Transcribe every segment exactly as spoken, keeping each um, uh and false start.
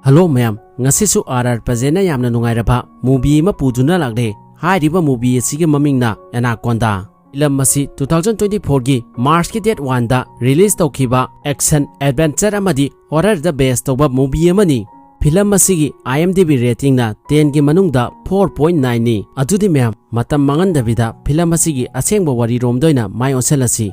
Hello ꯃꯌꯥꯝ, ꯉꯁꯤꯁꯨ R R ꯄ꯭ꯔꯖꯦꯟꯅ ꯌꯥꯝꯅ ꯅꯨꯡꯉꯥꯏꯔꯕ movie ꯑꯃ ꯄꯨꯗꯨꯅ ꯂꯥꯛꯂꯦ꯫ ꯍꯥꯏꯔꯤꯕ movie ꯑꯁꯤꯒꯤ ꯃꯃꯤꯡꯅ Anaconda꯫ ꯐꯤꯂꯝ ꯑꯁꯤ two thousand twenty fourꯒꯤ Marchꯀꯤ date oneꯗ release ꯇꯧꯈꯤꯕ action, adventure ꯑꯃꯗꯤ horrorꯗ base ꯇꯧꯕ movie ꯑꯃꯅꯤ꯫ ꯐꯤꯂꯝ ꯑꯁꯤꯒꯤ IMDb ratingꯅ tenꯒꯤ ꯃꯅꯨꯡꯗ four point nineꯅꯤ꯫ ꯑꯗꯨꯗꯤ ꯃꯌꯥꯝ, ꯃꯇꯝ ꯃꯥꯡꯍꯟꯗꯕꯤꯗ ꯐꯤꯂꯝ ꯑꯁꯤꯒꯤ ꯑꯁꯦꯡꯕ ꯋꯥꯔꯤꯔꯣꯝꯗ ꯑꯣꯏꯅ ꯃꯥꯏ ꯑꯣꯟꯁꯤꯜꯂꯁꯤ꯫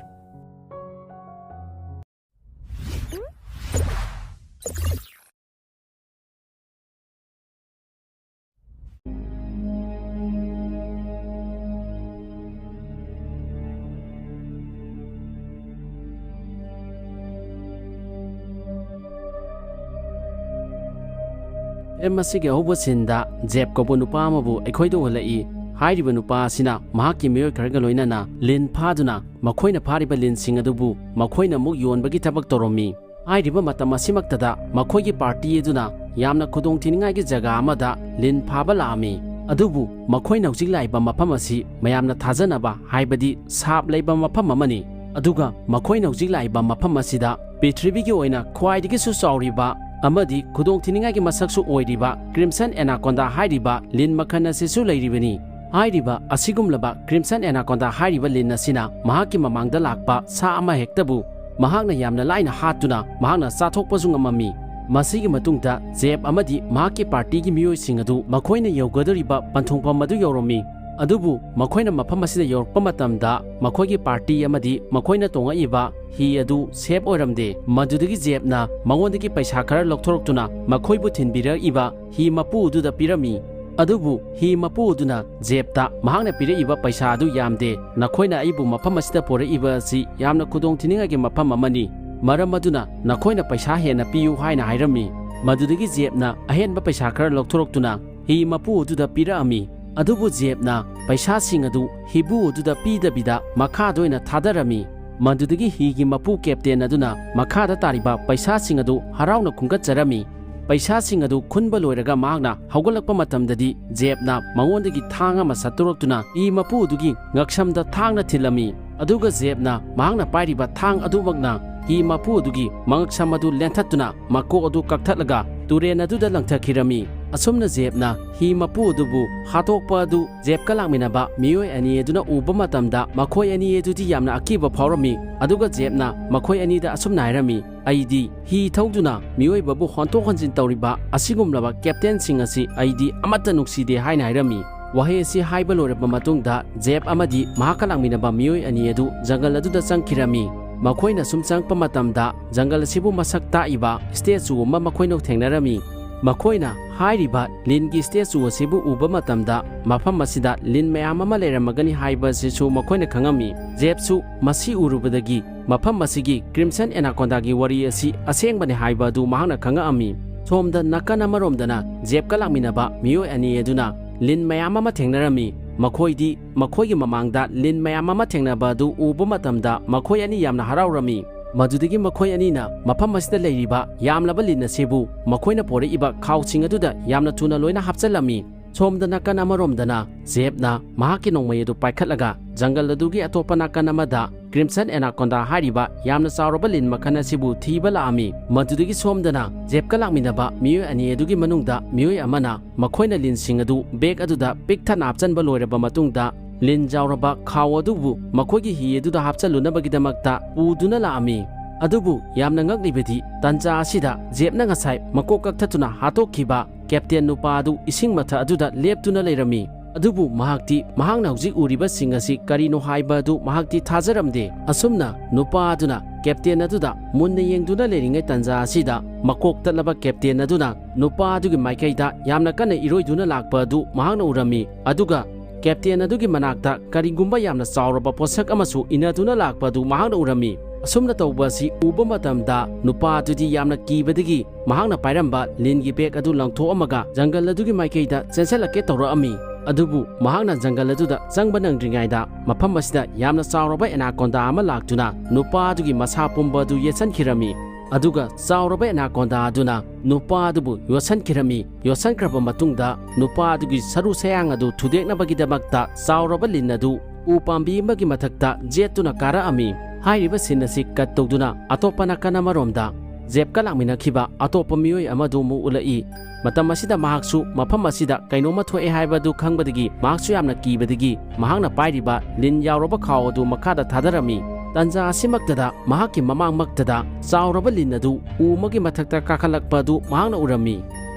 ꯐꯤꯂꯝ ꯑꯁꯤꯒꯤ ꯑꯍꯧꯕ sceneꯗ ꯖꯦꯞ ꯀꯧꯕ ꯅꯨꯄꯥ ꯑꯃꯕꯨ ꯑꯩꯈꯣꯏꯗ ꯎꯍꯜꯂꯛꯏ꯫ ꯍꯥꯏꯔꯤꯕ ꯅꯨꯄꯥ ꯑꯁꯤꯅ ꯃꯍꯥꯛꯀꯤ ꯃꯤꯑꯣꯏ ꯈꯔꯒ ꯂꯣꯏꯅꯅ ꯂꯤꯟ ꯐꯥꯗꯨꯅ ꯃꯈꯣꯏꯅ ꯐꯥꯔꯤꯕ ꯂꯤꯟꯁꯤꯡ ꯑꯗꯨꯕꯨ ꯃꯈꯣꯏꯅ ꯑꯃꯨꯛ ꯌꯣꯟꯕꯒꯤ ꯊꯕꯛ ꯇꯧꯔꯝꯃꯤ꯫ ꯍꯥꯏꯔꯤꯕ ꯃꯇꯝ ꯑꯁꯤꯃꯛꯇꯗ ꯃꯈꯣꯏꯒꯤ party ꯑꯗꯨꯅ ꯌꯥꯝꯅ ꯈꯨꯗꯣꯡꯊꯤꯅꯤꯡꯉꯥꯏꯒꯤ ꯖꯒꯥ ꯑꯃꯗ ꯂꯤꯟ ꯐꯥꯕ ꯂꯥꯛꯑꯝꯃꯤ꯫ ꯑꯗꯨꯕꯨ ꯃꯈꯣꯏꯅ ꯍꯧꯖꯤꯛ ꯂꯥꯛꯏꯕ ꯃꯐꯝ ꯑꯁꯤ ꯃꯌꯥꯝꯅ ꯊꯥꯖꯅꯕ, ꯍꯥꯏꯕꯗꯤ ꯁꯥꯞ ꯂꯩꯕ ꯃꯐꯝ ꯑꯃꯅꯤ꯫ ꯑꯗꯨꯒ ꯃꯈꯣꯏꯅ ꯍꯧꯖꯤꯛ ꯂꯥꯛꯏꯕ ꯃꯐꯝ ꯑꯁꯤꯗ ꯄ꯭ꯔꯤꯊꯤꯕꯤꯒꯤ ꯑꯣꯏꯅ ꯈ꯭ꯋꯥꯏꯗꯒꯤꯁꯨ ꯆꯥꯎꯔꯤꯕ ꯑꯃꯗꯤ ꯈꯨꯗꯣꯡꯊꯤꯅꯤꯡꯉꯥꯏꯒꯤ ꯃꯁꯛꯁꯨ ꯑꯣꯏꯔꯤꯕ Crimson Anaconda ꯍꯥꯏꯔꯤꯕ ꯂꯤꯟ ꯃꯈꯜ ꯑꯁꯤꯁꯨ ꯂꯩꯔꯤꯕꯅꯤ꯫ ꯍꯥꯏꯔꯤꯕ ꯑꯁꯤꯒꯨꯝꯂꯕ Crimson Anaconda ꯍꯥꯏꯔꯤꯕ ꯂꯤꯟ ꯑꯁꯤꯅ ꯃꯍꯥꯛꯀꯤ ꯃꯃꯥꯡꯗ ꯂꯥꯛꯄ ꯁꯥ ꯑꯃꯍꯦꯛꯇꯕꯨ ꯃꯍꯥꯛꯅ ꯌꯥꯝꯅ ꯂꯥꯏꯅ ꯍꯥꯠꯇꯨꯅ ꯃꯍꯥꯛꯅ ꯆꯥꯊꯣꯛꯄꯁꯨ ꯉꯝꯃꯝꯃꯤ꯫ ꯃꯁꯤꯒꯤ ꯃꯇꯨꯡꯗ ꯖꯦꯞ ꯑꯃꯗꯤ ꯃꯍꯥꯛꯀꯤ partyꯒꯤ ꯃꯤꯑꯣꯏꯁꯤꯡ ꯑꯗꯨ ꯃꯈꯣꯏꯅ ꯌꯧꯒꯗꯧꯔꯤꯕ ꯄꯟꯊꯨꯡꯐꯝ ꯑꯗꯨ ꯌꯧꯔꯝꯃꯤ꯫ ꯑꯗꯨꯕꯨ ꯃꯈꯣꯏꯅ ꯃꯐꯝ ꯑꯁꯤꯗ ꯌꯧꯔꯛꯄ ꯃꯇꯝꯗ ꯃꯈꯣꯏꯒꯤ party ꯑꯃꯗꯤ ꯃꯈꯣꯏꯅ ꯇꯣꯡꯉꯛꯏꯕ ꯍꯤ ꯑꯗꯨ safe ꯑꯣꯏꯔꯝꯗꯦ꯫ ꯃꯗꯨꯗꯒꯤ ꯖꯦꯞꯅ ꯃꯉꯣꯟꯗꯒꯤ ꯄꯩꯁꯥ ꯈꯔ ꯂꯧꯊꯣꯔꯛꯇꯨꯅ ꯃꯈꯣꯏꯕꯨ ꯊꯤꯟꯕꯤꯔꯛꯏꯕ ꯍꯤ ꯃꯄꯨ ꯑꯗꯨꯗ ꯄꯤꯔꯝꯃꯤ꯫ ꯑꯗꯨꯕꯨ ꯍꯤ ꯃꯄꯨ ꯑꯗꯨꯅ ꯖꯦꯞꯇ ꯃꯍꯥꯛꯅ ꯄꯤꯔꯛꯏꯕ ꯄꯩꯁꯥ ꯑꯗꯨ ꯌꯥꯝꯗꯦ, ꯅꯈꯣꯏꯅ ꯑꯩꯕꯨ ꯃꯐꯝ ꯑꯁꯤꯗ ꯄꯨꯔꯛꯏꯕ ꯑꯁꯤ ꯌꯥꯝꯅ ꯈꯨꯗꯣꯡꯊꯤꯅꯤꯡꯉꯥꯏꯒꯤ ꯃꯐꯝ ꯑꯃꯅꯤ, ꯃꯔꯝ ꯑꯗꯨꯅ ꯅꯈꯣꯏꯅ ꯄꯩꯁꯥ ꯍꯦꯟꯅ ꯄꯤꯌꯨ ꯍꯥꯏꯅ ꯍꯥꯏꯔꯝꯃꯤ꯫ ꯃꯗꯨꯗꯒꯤ ꯖꯦꯞꯅ ꯑꯍꯦꯟꯕ ꯄꯩꯁꯥ ꯈꯔ ꯂꯧꯊꯣꯔꯛꯇꯨꯅ ꯍꯤ ꯃꯄꯨ ꯑꯗꯨꯗ ꯄꯤꯔꯛꯑꯝꯃꯤ꯫ ꯑꯗꯨꯕꯨ ꯖꯦꯞꯅ ꯄꯩꯁꯥꯁꯤꯡ ꯑꯗꯨ ꯍꯤꯕꯨ ꯑꯗꯨꯗ ꯄꯤꯗꯕꯤꯗ ꯃꯈꯥꯗ ꯑꯣꯏꯅ ꯊꯥꯗꯔꯝꯃꯤ꯫ ꯃꯗꯨꯗꯒꯤ ꯍꯤꯒꯤ ꯃꯄꯨ captain ꯑꯗꯨꯅ ꯃꯈꯥꯗ ꯇꯥꯔꯤꯕ ꯄꯩꯁꯥꯁꯤꯡ ꯑꯗꯨ ꯍꯔꯥꯎꯅ ꯈꯨꯟꯒꯠꯆꯔꯝꯃꯤ꯫ ꯄꯩꯁꯥꯁꯤꯡ ꯑꯗꯨ ꯈꯨꯟꯕ ꯂꯣꯏꯔꯒ ꯃꯍꯥꯛꯅ ꯍꯧꯒꯠꯂꯛꯄ ꯃꯇꯝꯗꯗꯤ ꯖꯦꯞꯅ ꯃꯉꯣꯟꯗꯒꯤ ꯊꯥꯡ ꯑꯃ ꯁꯠꯇꯣꯔꯛꯇꯨꯅ ꯍꯤ ꯃꯄꯨ ꯑꯗꯨꯒꯤ ꯉꯛꯁꯝꯗ ꯊꯥꯡꯅ ꯊꯤꯜꯂꯝꯃꯤ꯫ ꯑꯗꯨꯒ ꯖꯦꯞꯅ ꯃꯍꯥꯛꯅ ꯄꯥꯏꯔꯤꯕ ꯊꯥꯡ ꯑꯗꯨꯃꯛꯅ ꯍꯤ ꯃꯄꯨ ꯑꯗꯨꯒꯤ ꯃꯉꯛꯁꯝ ꯑꯗꯨ ꯂꯦꯟꯊꯠꯇꯨꯅ ꯃꯀꯣꯛ ꯑꯗꯨ ꯀꯛꯊꯠꯂꯒ ꯇꯨꯔꯦꯟ ꯑꯗꯨꯗ ꯂꯪꯊꯈꯤꯔꯝꯃꯤ꯫ ꯑꯁꯨꯝꯅ ꯖꯦꯞꯅ ꯍꯤ ꯃꯄꯨ ꯑꯗꯨꯕꯨ ꯍꯥꯠꯇꯣꯛꯄ ꯑꯗꯨ ꯖꯦꯞꯀ ꯂꯥꯛꯃꯤꯟꯅꯕ ꯃꯤꯑꯣꯏ ꯑꯅꯤ ꯑꯗꯨꯅ ꯎꯕ ꯃꯇꯝꯗ ꯃꯈꯣꯏ ꯑꯅꯤ ꯑꯗꯨꯗꯤ ꯌꯥꯝꯅ ꯑꯀꯤꯕ ꯐꯥꯎꯔꯝꯃꯤ꯫ ꯑꯗꯨꯒ ꯖꯦꯞꯅ ꯃꯈꯣꯏ ꯑꯅꯤꯗ ꯑꯁꯨꯝꯅ ꯍꯥꯏꯔꯝꯃꯤ, "ꯑꯩꯗꯤ ꯍꯤ ꯊꯧꯗꯨꯅ ꯃꯤꯑꯣꯏꯕꯕꯨ ꯍꯣꯟꯇꯣꯛ ꯍꯣꯟꯖꯤꯟ ꯇꯧꯔꯤꯕ ꯑꯁꯤꯒꯨꯝꯂꯕ ꯀꯦꯞꯇꯦꯟꯁꯤꯡ ꯑꯁꯤ ꯑꯩꯗꯤ ꯑꯃꯠꯇ ꯅꯨꯡꯁꯤꯗꯦ" ꯍꯥꯏꯅ ꯍꯥꯏꯔꯝꯃꯤ꯫ ꯋꯥꯍꯩ ꯑꯁꯤ ꯍꯥꯏꯕ ꯂꯣꯏꯔꯕ ꯃꯇꯨꯡꯗ ꯖꯦꯞ ꯑꯃꯗꯤ ꯃꯍꯥꯛꯀ ꯂꯥꯛꯃꯤꯟꯅꯕ ꯃꯤꯑꯣꯏ ꯑꯅꯤ ꯑꯗꯨ ꯖꯪꯒꯜ ꯑꯗꯨꯗ ꯆꯪꯈꯤꯔꯝꯃꯤ꯫ ꯃꯈꯣꯏꯅ ꯁꯨꯝ ꯆꯪꯂꯛꯄ ꯃꯇꯝꯗ ꯖꯪꯒꯜ ꯑꯁꯤꯕꯨ ꯃꯁꯛ ꯇꯥꯛꯏꯕ statue ꯑꯃ ꯃꯈꯣꯏꯅ ꯊꯦꯡꯅꯔꯝꯃꯤ꯫ ꯃꯈꯣꯏꯅ ꯍꯥꯏꯔꯤꯕ ꯂꯤꯟꯒꯤ statue ꯑꯁꯤꯕꯨ ꯎꯕ ꯃꯇꯝꯗ ꯃꯐꯝ ꯑꯁꯤꯗ ꯂꯤꯟ ꯃꯌꯥꯝ ꯑꯃ ꯂꯩꯔꯝꯃꯒꯅꯤ ꯍꯥꯏꯕ ꯑꯁꯤꯁꯨ ꯃꯈꯣꯏꯅ ꯈꯪꯉꯝꯃꯤ꯫ ꯖꯦꯞꯁꯨ ꯃꯁꯤ ꯎꯔꯨꯕꯗꯒꯤ ꯃꯐꯝ ꯑꯁꯤꯒꯤ Crimson Anacondaꯒꯤ ꯋꯥꯔꯤ ꯑꯁꯤ ꯑꯁꯦꯡꯕꯅꯤ ꯍꯥꯏꯕ ꯑꯗꯨ ꯃꯍꯥꯛꯅ ꯈꯪꯉꯛꯑꯝꯃꯤ꯫ ꯁꯣꯝꯗ ꯅꯥꯀꯟ ꯑꯃꯔꯣꯝꯗꯅ ꯖꯦꯞꯀ ꯂꯥꯛꯃꯤꯟꯅꯕ ꯃꯤꯑꯣꯏ ꯑꯅꯤ ꯑꯗꯨꯅ ꯂꯤꯟ ꯃꯌꯥꯝ ꯑꯃ ꯊꯦꯡꯅꯔꯝꯃꯤ꯫ ꯃꯈꯣꯏꯗꯤ ꯃꯈꯣꯏꯒꯤ ꯃꯃꯥꯡꯗ ꯂꯤꯟ ꯃꯌꯥꯝ ꯑꯃ ꯊꯦꯡꯅꯕ ꯑꯗꯨ ꯎꯕ ꯃꯇꯝꯗ ꯃꯈꯣꯏ ꯑꯅꯤ ꯌꯥꯝꯅ ꯍꯔꯥꯎꯔꯝꯃꯤ꯫ ꯃꯗꯨꯗꯒꯤ ꯃꯈꯣꯏ ꯑꯅꯤꯅ ꯃꯐꯝ ꯑꯁꯤꯗ ꯂꯩꯔꯤꯕ ꯌꯥꯝꯂꯕ ꯂꯤꯟ ꯑꯁꯤꯕꯨ ꯃꯈꯣꯏꯅ ꯄꯣꯔꯛꯏꯕ ꯈꯥꯎꯁꯤꯡ ꯑꯗꯨꯗ ꯌꯥꯝꯅ ꯊꯨꯅ ꯂꯣꯏꯅ ꯍꯥꯞꯆꯤꯜꯂꯝꯃꯤ꯫ ꯁꯣꯝꯗ ꯅꯥꯀꯟ ꯑꯃꯔꯣꯝꯗꯅ ꯖꯦꯞꯅ ꯃꯍꯥꯛꯀꯤ ꯅꯣꯡꯃꯩ ꯑꯗꯨ ꯄꯥꯏꯈꯠꯂꯒ ꯖꯪꯒꯜ ꯑꯗꯨꯒꯤ ꯑꯇꯣꯞꯄ ꯅꯥꯀꯟ ꯑꯃꯗ Crimson Anaconda ꯍꯥꯏꯔꯤꯕ ꯌꯥꯝꯅ ꯆꯥꯎꯔꯕ ꯂꯤꯟ ꯃꯈꯜ ꯑꯁꯤꯕꯨ ꯊꯤꯕ ꯂꯥꯛꯑꯝꯃꯤ꯫ ꯃꯗꯨꯗꯒꯤ ꯁꯣꯝꯗꯅ ꯖꯦꯞꯀ ꯂꯥꯛꯃꯤꯟꯅꯕ ꯃꯤꯑꯣꯏ ꯑꯅꯤ ꯑꯗꯨꯒꯤ ꯃꯅꯨꯡꯗ ꯃꯤꯑꯣꯏ ꯑꯃꯅ ꯃꯈꯣꯏꯅ ꯂꯤꯟꯁꯤꯡ ꯑꯗꯨ bag ꯑꯗꯨꯗ ꯄꯤꯛ ꯊꯟꯅ ꯍꯥꯞꯆꯤꯟꯕ ꯂꯣꯏꯔꯕ ꯃꯇꯨꯡꯗ ꯂꯤꯟ ꯌꯥꯎꯔꯕ ꯈꯥꯎ ꯑꯗꯨꯕꯨ ꯃꯈꯣꯏꯒꯤ ꯍꯤ ꯑꯗꯨꯗ ꯍꯥꯞꯆꯤꯜꯂꯨꯅꯕꯒꯤꯗꯃꯛꯇ ꯄꯨꯗꯨꯅ ꯂꯥꯛꯑꯝꯃꯤ꯫ ꯑꯗꯨꯕꯨ ꯌꯥꯝꯅ ꯉꯛꯂꯤꯕꯗꯤ ꯇꯟꯖꯥ ꯑꯁꯤꯗ ꯖꯦꯞꯅ ꯉꯁꯥꯏ ꯃꯀꯣꯛ ꯀꯛꯊꯠꯇꯨꯅ ꯍꯥꯠꯇꯣꯛꯈꯤꯕ ꯀꯦꯞꯇꯦꯟ ꯅꯨꯄꯥ ꯑꯗꯨ ꯏꯁꯤꯡ ꯃꯊꯛ ꯑꯗꯨꯗ ꯂꯦꯞꯇꯨꯅ ꯂꯩꯔꯝꯃꯤ꯫ ꯑꯗꯨꯕꯨ ꯃꯍꯥꯛꯇꯤ ꯃꯍꯥꯛꯅ ꯍꯧꯖꯤꯛ ꯎꯔꯤꯕꯁꯤꯡ ꯑꯁꯤ ꯀꯔꯤꯅꯣ ꯍꯥꯏꯕ ꯑꯗꯨ ꯃꯍꯥꯛꯇꯤ ꯊꯥꯖꯔꯝꯗꯦ꯫ ꯑꯁꯨꯝꯅ ꯅꯨꯄꯥ ꯑꯗꯨꯅ ꯀꯦꯞꯇꯦꯟ ꯑꯗꯨꯗ ꯃꯨꯟꯅ ꯌꯦꯡꯗꯨꯅ ꯂꯩꯔꯤꯉꯩ ꯇꯟꯖꯥ ꯑꯁꯤꯗ ꯃꯀꯣꯛ ꯇꯠꯂꯕ ꯀꯦꯞꯇꯦꯟ ꯑꯗꯨꯅ ꯅꯨꯄꯥ ꯑꯗꯨꯒꯤ ꯃꯥꯏꯀꯩꯗ ꯌꯥꯝꯅ ꯀꯟꯅ ꯏꯔꯣꯏꯗꯨꯅ ꯂꯥꯛꯄ ꯑꯗꯨ ꯃꯍꯥꯛꯅ ꯎꯔꯝꯃꯤ꯫ ꯑꯗꯨꯒ ꯀꯦꯞꯇꯦꯟ ꯑꯗꯨꯒꯤ ꯃꯅꯥꯛꯇ ꯀꯔꯤꯒꯨꯝꯕ ꯌꯥꯝꯅ ꯆꯥꯎꯔꯕ ꯄꯣꯠꯁꯛ ꯑꯃꯁꯨ ꯏꯟꯅꯗꯨꯅ ꯂꯥꯛꯄ ꯑꯗꯨ ꯃꯍꯥꯛꯅ ꯎꯔꯝꯃꯤ꯫ ꯑꯁꯨꯝꯅ ꯇꯧꯕ ꯑꯁꯤ ꯎꯕ ꯃꯇꯝꯗ ꯅꯨꯄꯥ ꯑꯗꯨꯗꯤ ꯌꯥꯝꯅ ꯀꯤꯕꯗꯒꯤ ꯃꯍꯥꯛꯅ ꯄꯥꯏꯔꯝꯕ ꯂꯤꯟꯒꯤ bag ꯑꯗꯨ ꯂꯪꯊꯣꯛꯑꯝꯃꯒ ꯖꯪꯒꯜ ꯑꯗꯨꯒꯤ ꯃꯥꯏꯀꯩꯗ ꯆꯦꯟꯁꯤꯜꯂꯛꯀꯦ ꯇꯧꯔꯛꯑꯝꯃꯤ꯫ ꯑꯗꯨꯕꯨ ꯃꯍꯥꯛꯅ ꯖꯪꯒꯜ ꯑꯗꯨꯗ ꯆꯪꯕ ꯅꯪꯗ꯭ꯔꯤꯉꯩꯗ ꯃꯐꯝ ꯑꯁꯤꯗ ꯌꯥꯝꯅ ꯆꯥꯎꯔꯕ anaconda ꯑꯃ ꯂꯥꯛꯇꯨꯅ ꯅꯨꯄꯥ ꯑꯗꯨꯒꯤ ꯃꯁꯥ ꯄꯨꯝꯕ ꯑꯗꯨ ꯌꯦꯠꯁꯟꯈꯤꯔꯝꯃꯤ꯫ ꯑꯗꯨꯒ ꯆꯥꯎꯔꯕ anaconda ꯑꯗꯨꯅ ꯅꯨꯄꯥ ꯑꯗꯨꯕꯨ ꯌꯣꯠꯁꯟꯈꯤꯔꯝꯃꯤ꯫ ꯌꯣꯠꯁꯟꯈ꯭ꯔꯕ ꯃꯇꯨꯡꯗ ꯅꯨꯄꯥ ꯑꯗꯨꯒꯤ ꯁꯔꯨ ꯁꯌꯥꯡ ꯑꯗꯨ ꯊꯨꯗꯦꯛꯅꯕꯒꯤꯗꯃꯛꯇ ꯆꯥꯎꯔꯕ ꯂꯤꯟ ꯑꯗꯨ ꯎ ꯄꯥꯝꯕꯤ ꯑꯃꯒꯤ ꯃꯊꯛꯇ ꯆꯦꯠꯇꯨꯅ ꯀꯥꯔꯛꯑꯝꯃꯤ꯫ ꯍꯥꯏꯔꯤꯕ scene ꯑꯁꯤ cut ꯇꯧꯗꯨꯅ ꯑꯇꯣꯞꯄ ꯅꯥꯀꯟ ꯑꯃꯔꯣꯝꯗ ꯖꯦꯞꯀ ꯂꯥꯛꯃꯤꯟꯅꯈꯤꯕ ꯑꯇꯣꯞꯄ ꯃꯤꯑꯣꯏ ꯑꯃꯗꯨ ꯑꯃꯨꯛ ꯎꯠꯂꯛꯏ꯫ ꯃꯇꯝ ꯑꯁꯤꯗ ꯃꯍꯥꯛꯁꯨ ꯃꯐꯝ ꯑꯁꯤꯗ ꯀꯩꯅꯣꯝꯃ ꯊꯣꯛꯑꯦ ꯍꯥꯏꯕꯗꯨ ꯈꯪꯕꯗꯒꯤ ꯃꯍꯥꯛꯁꯨ ꯌꯥꯝꯅ ꯀꯤꯕꯗꯒꯤ ꯃꯍꯥꯛꯅ ꯄꯥꯏꯔꯤꯕ ꯂꯤꯟ ꯌꯥꯎꯔꯕ ꯈꯥꯎ ꯑꯗꯨ ꯃꯈꯥꯗ ꯊꯥꯗꯔꯝꯃꯤ꯫ ꯇꯟꯖꯥ ꯑꯁꯤꯃꯛꯇꯗ ꯃꯍꯥꯛꯀꯤ ꯃꯃꯥꯡꯃꯛꯇꯗ ꯆꯥꯎꯔꯕ ꯂꯤꯟ ꯑꯗꯨ ꯎ ꯑꯃꯒꯤ ꯃꯊꯛꯇ ꯀꯥꯈꯠꯂꯛꯄ ꯑꯗꯨ ꯃꯍꯥꯛꯅ ꯎꯔꯝꯃꯤ꯫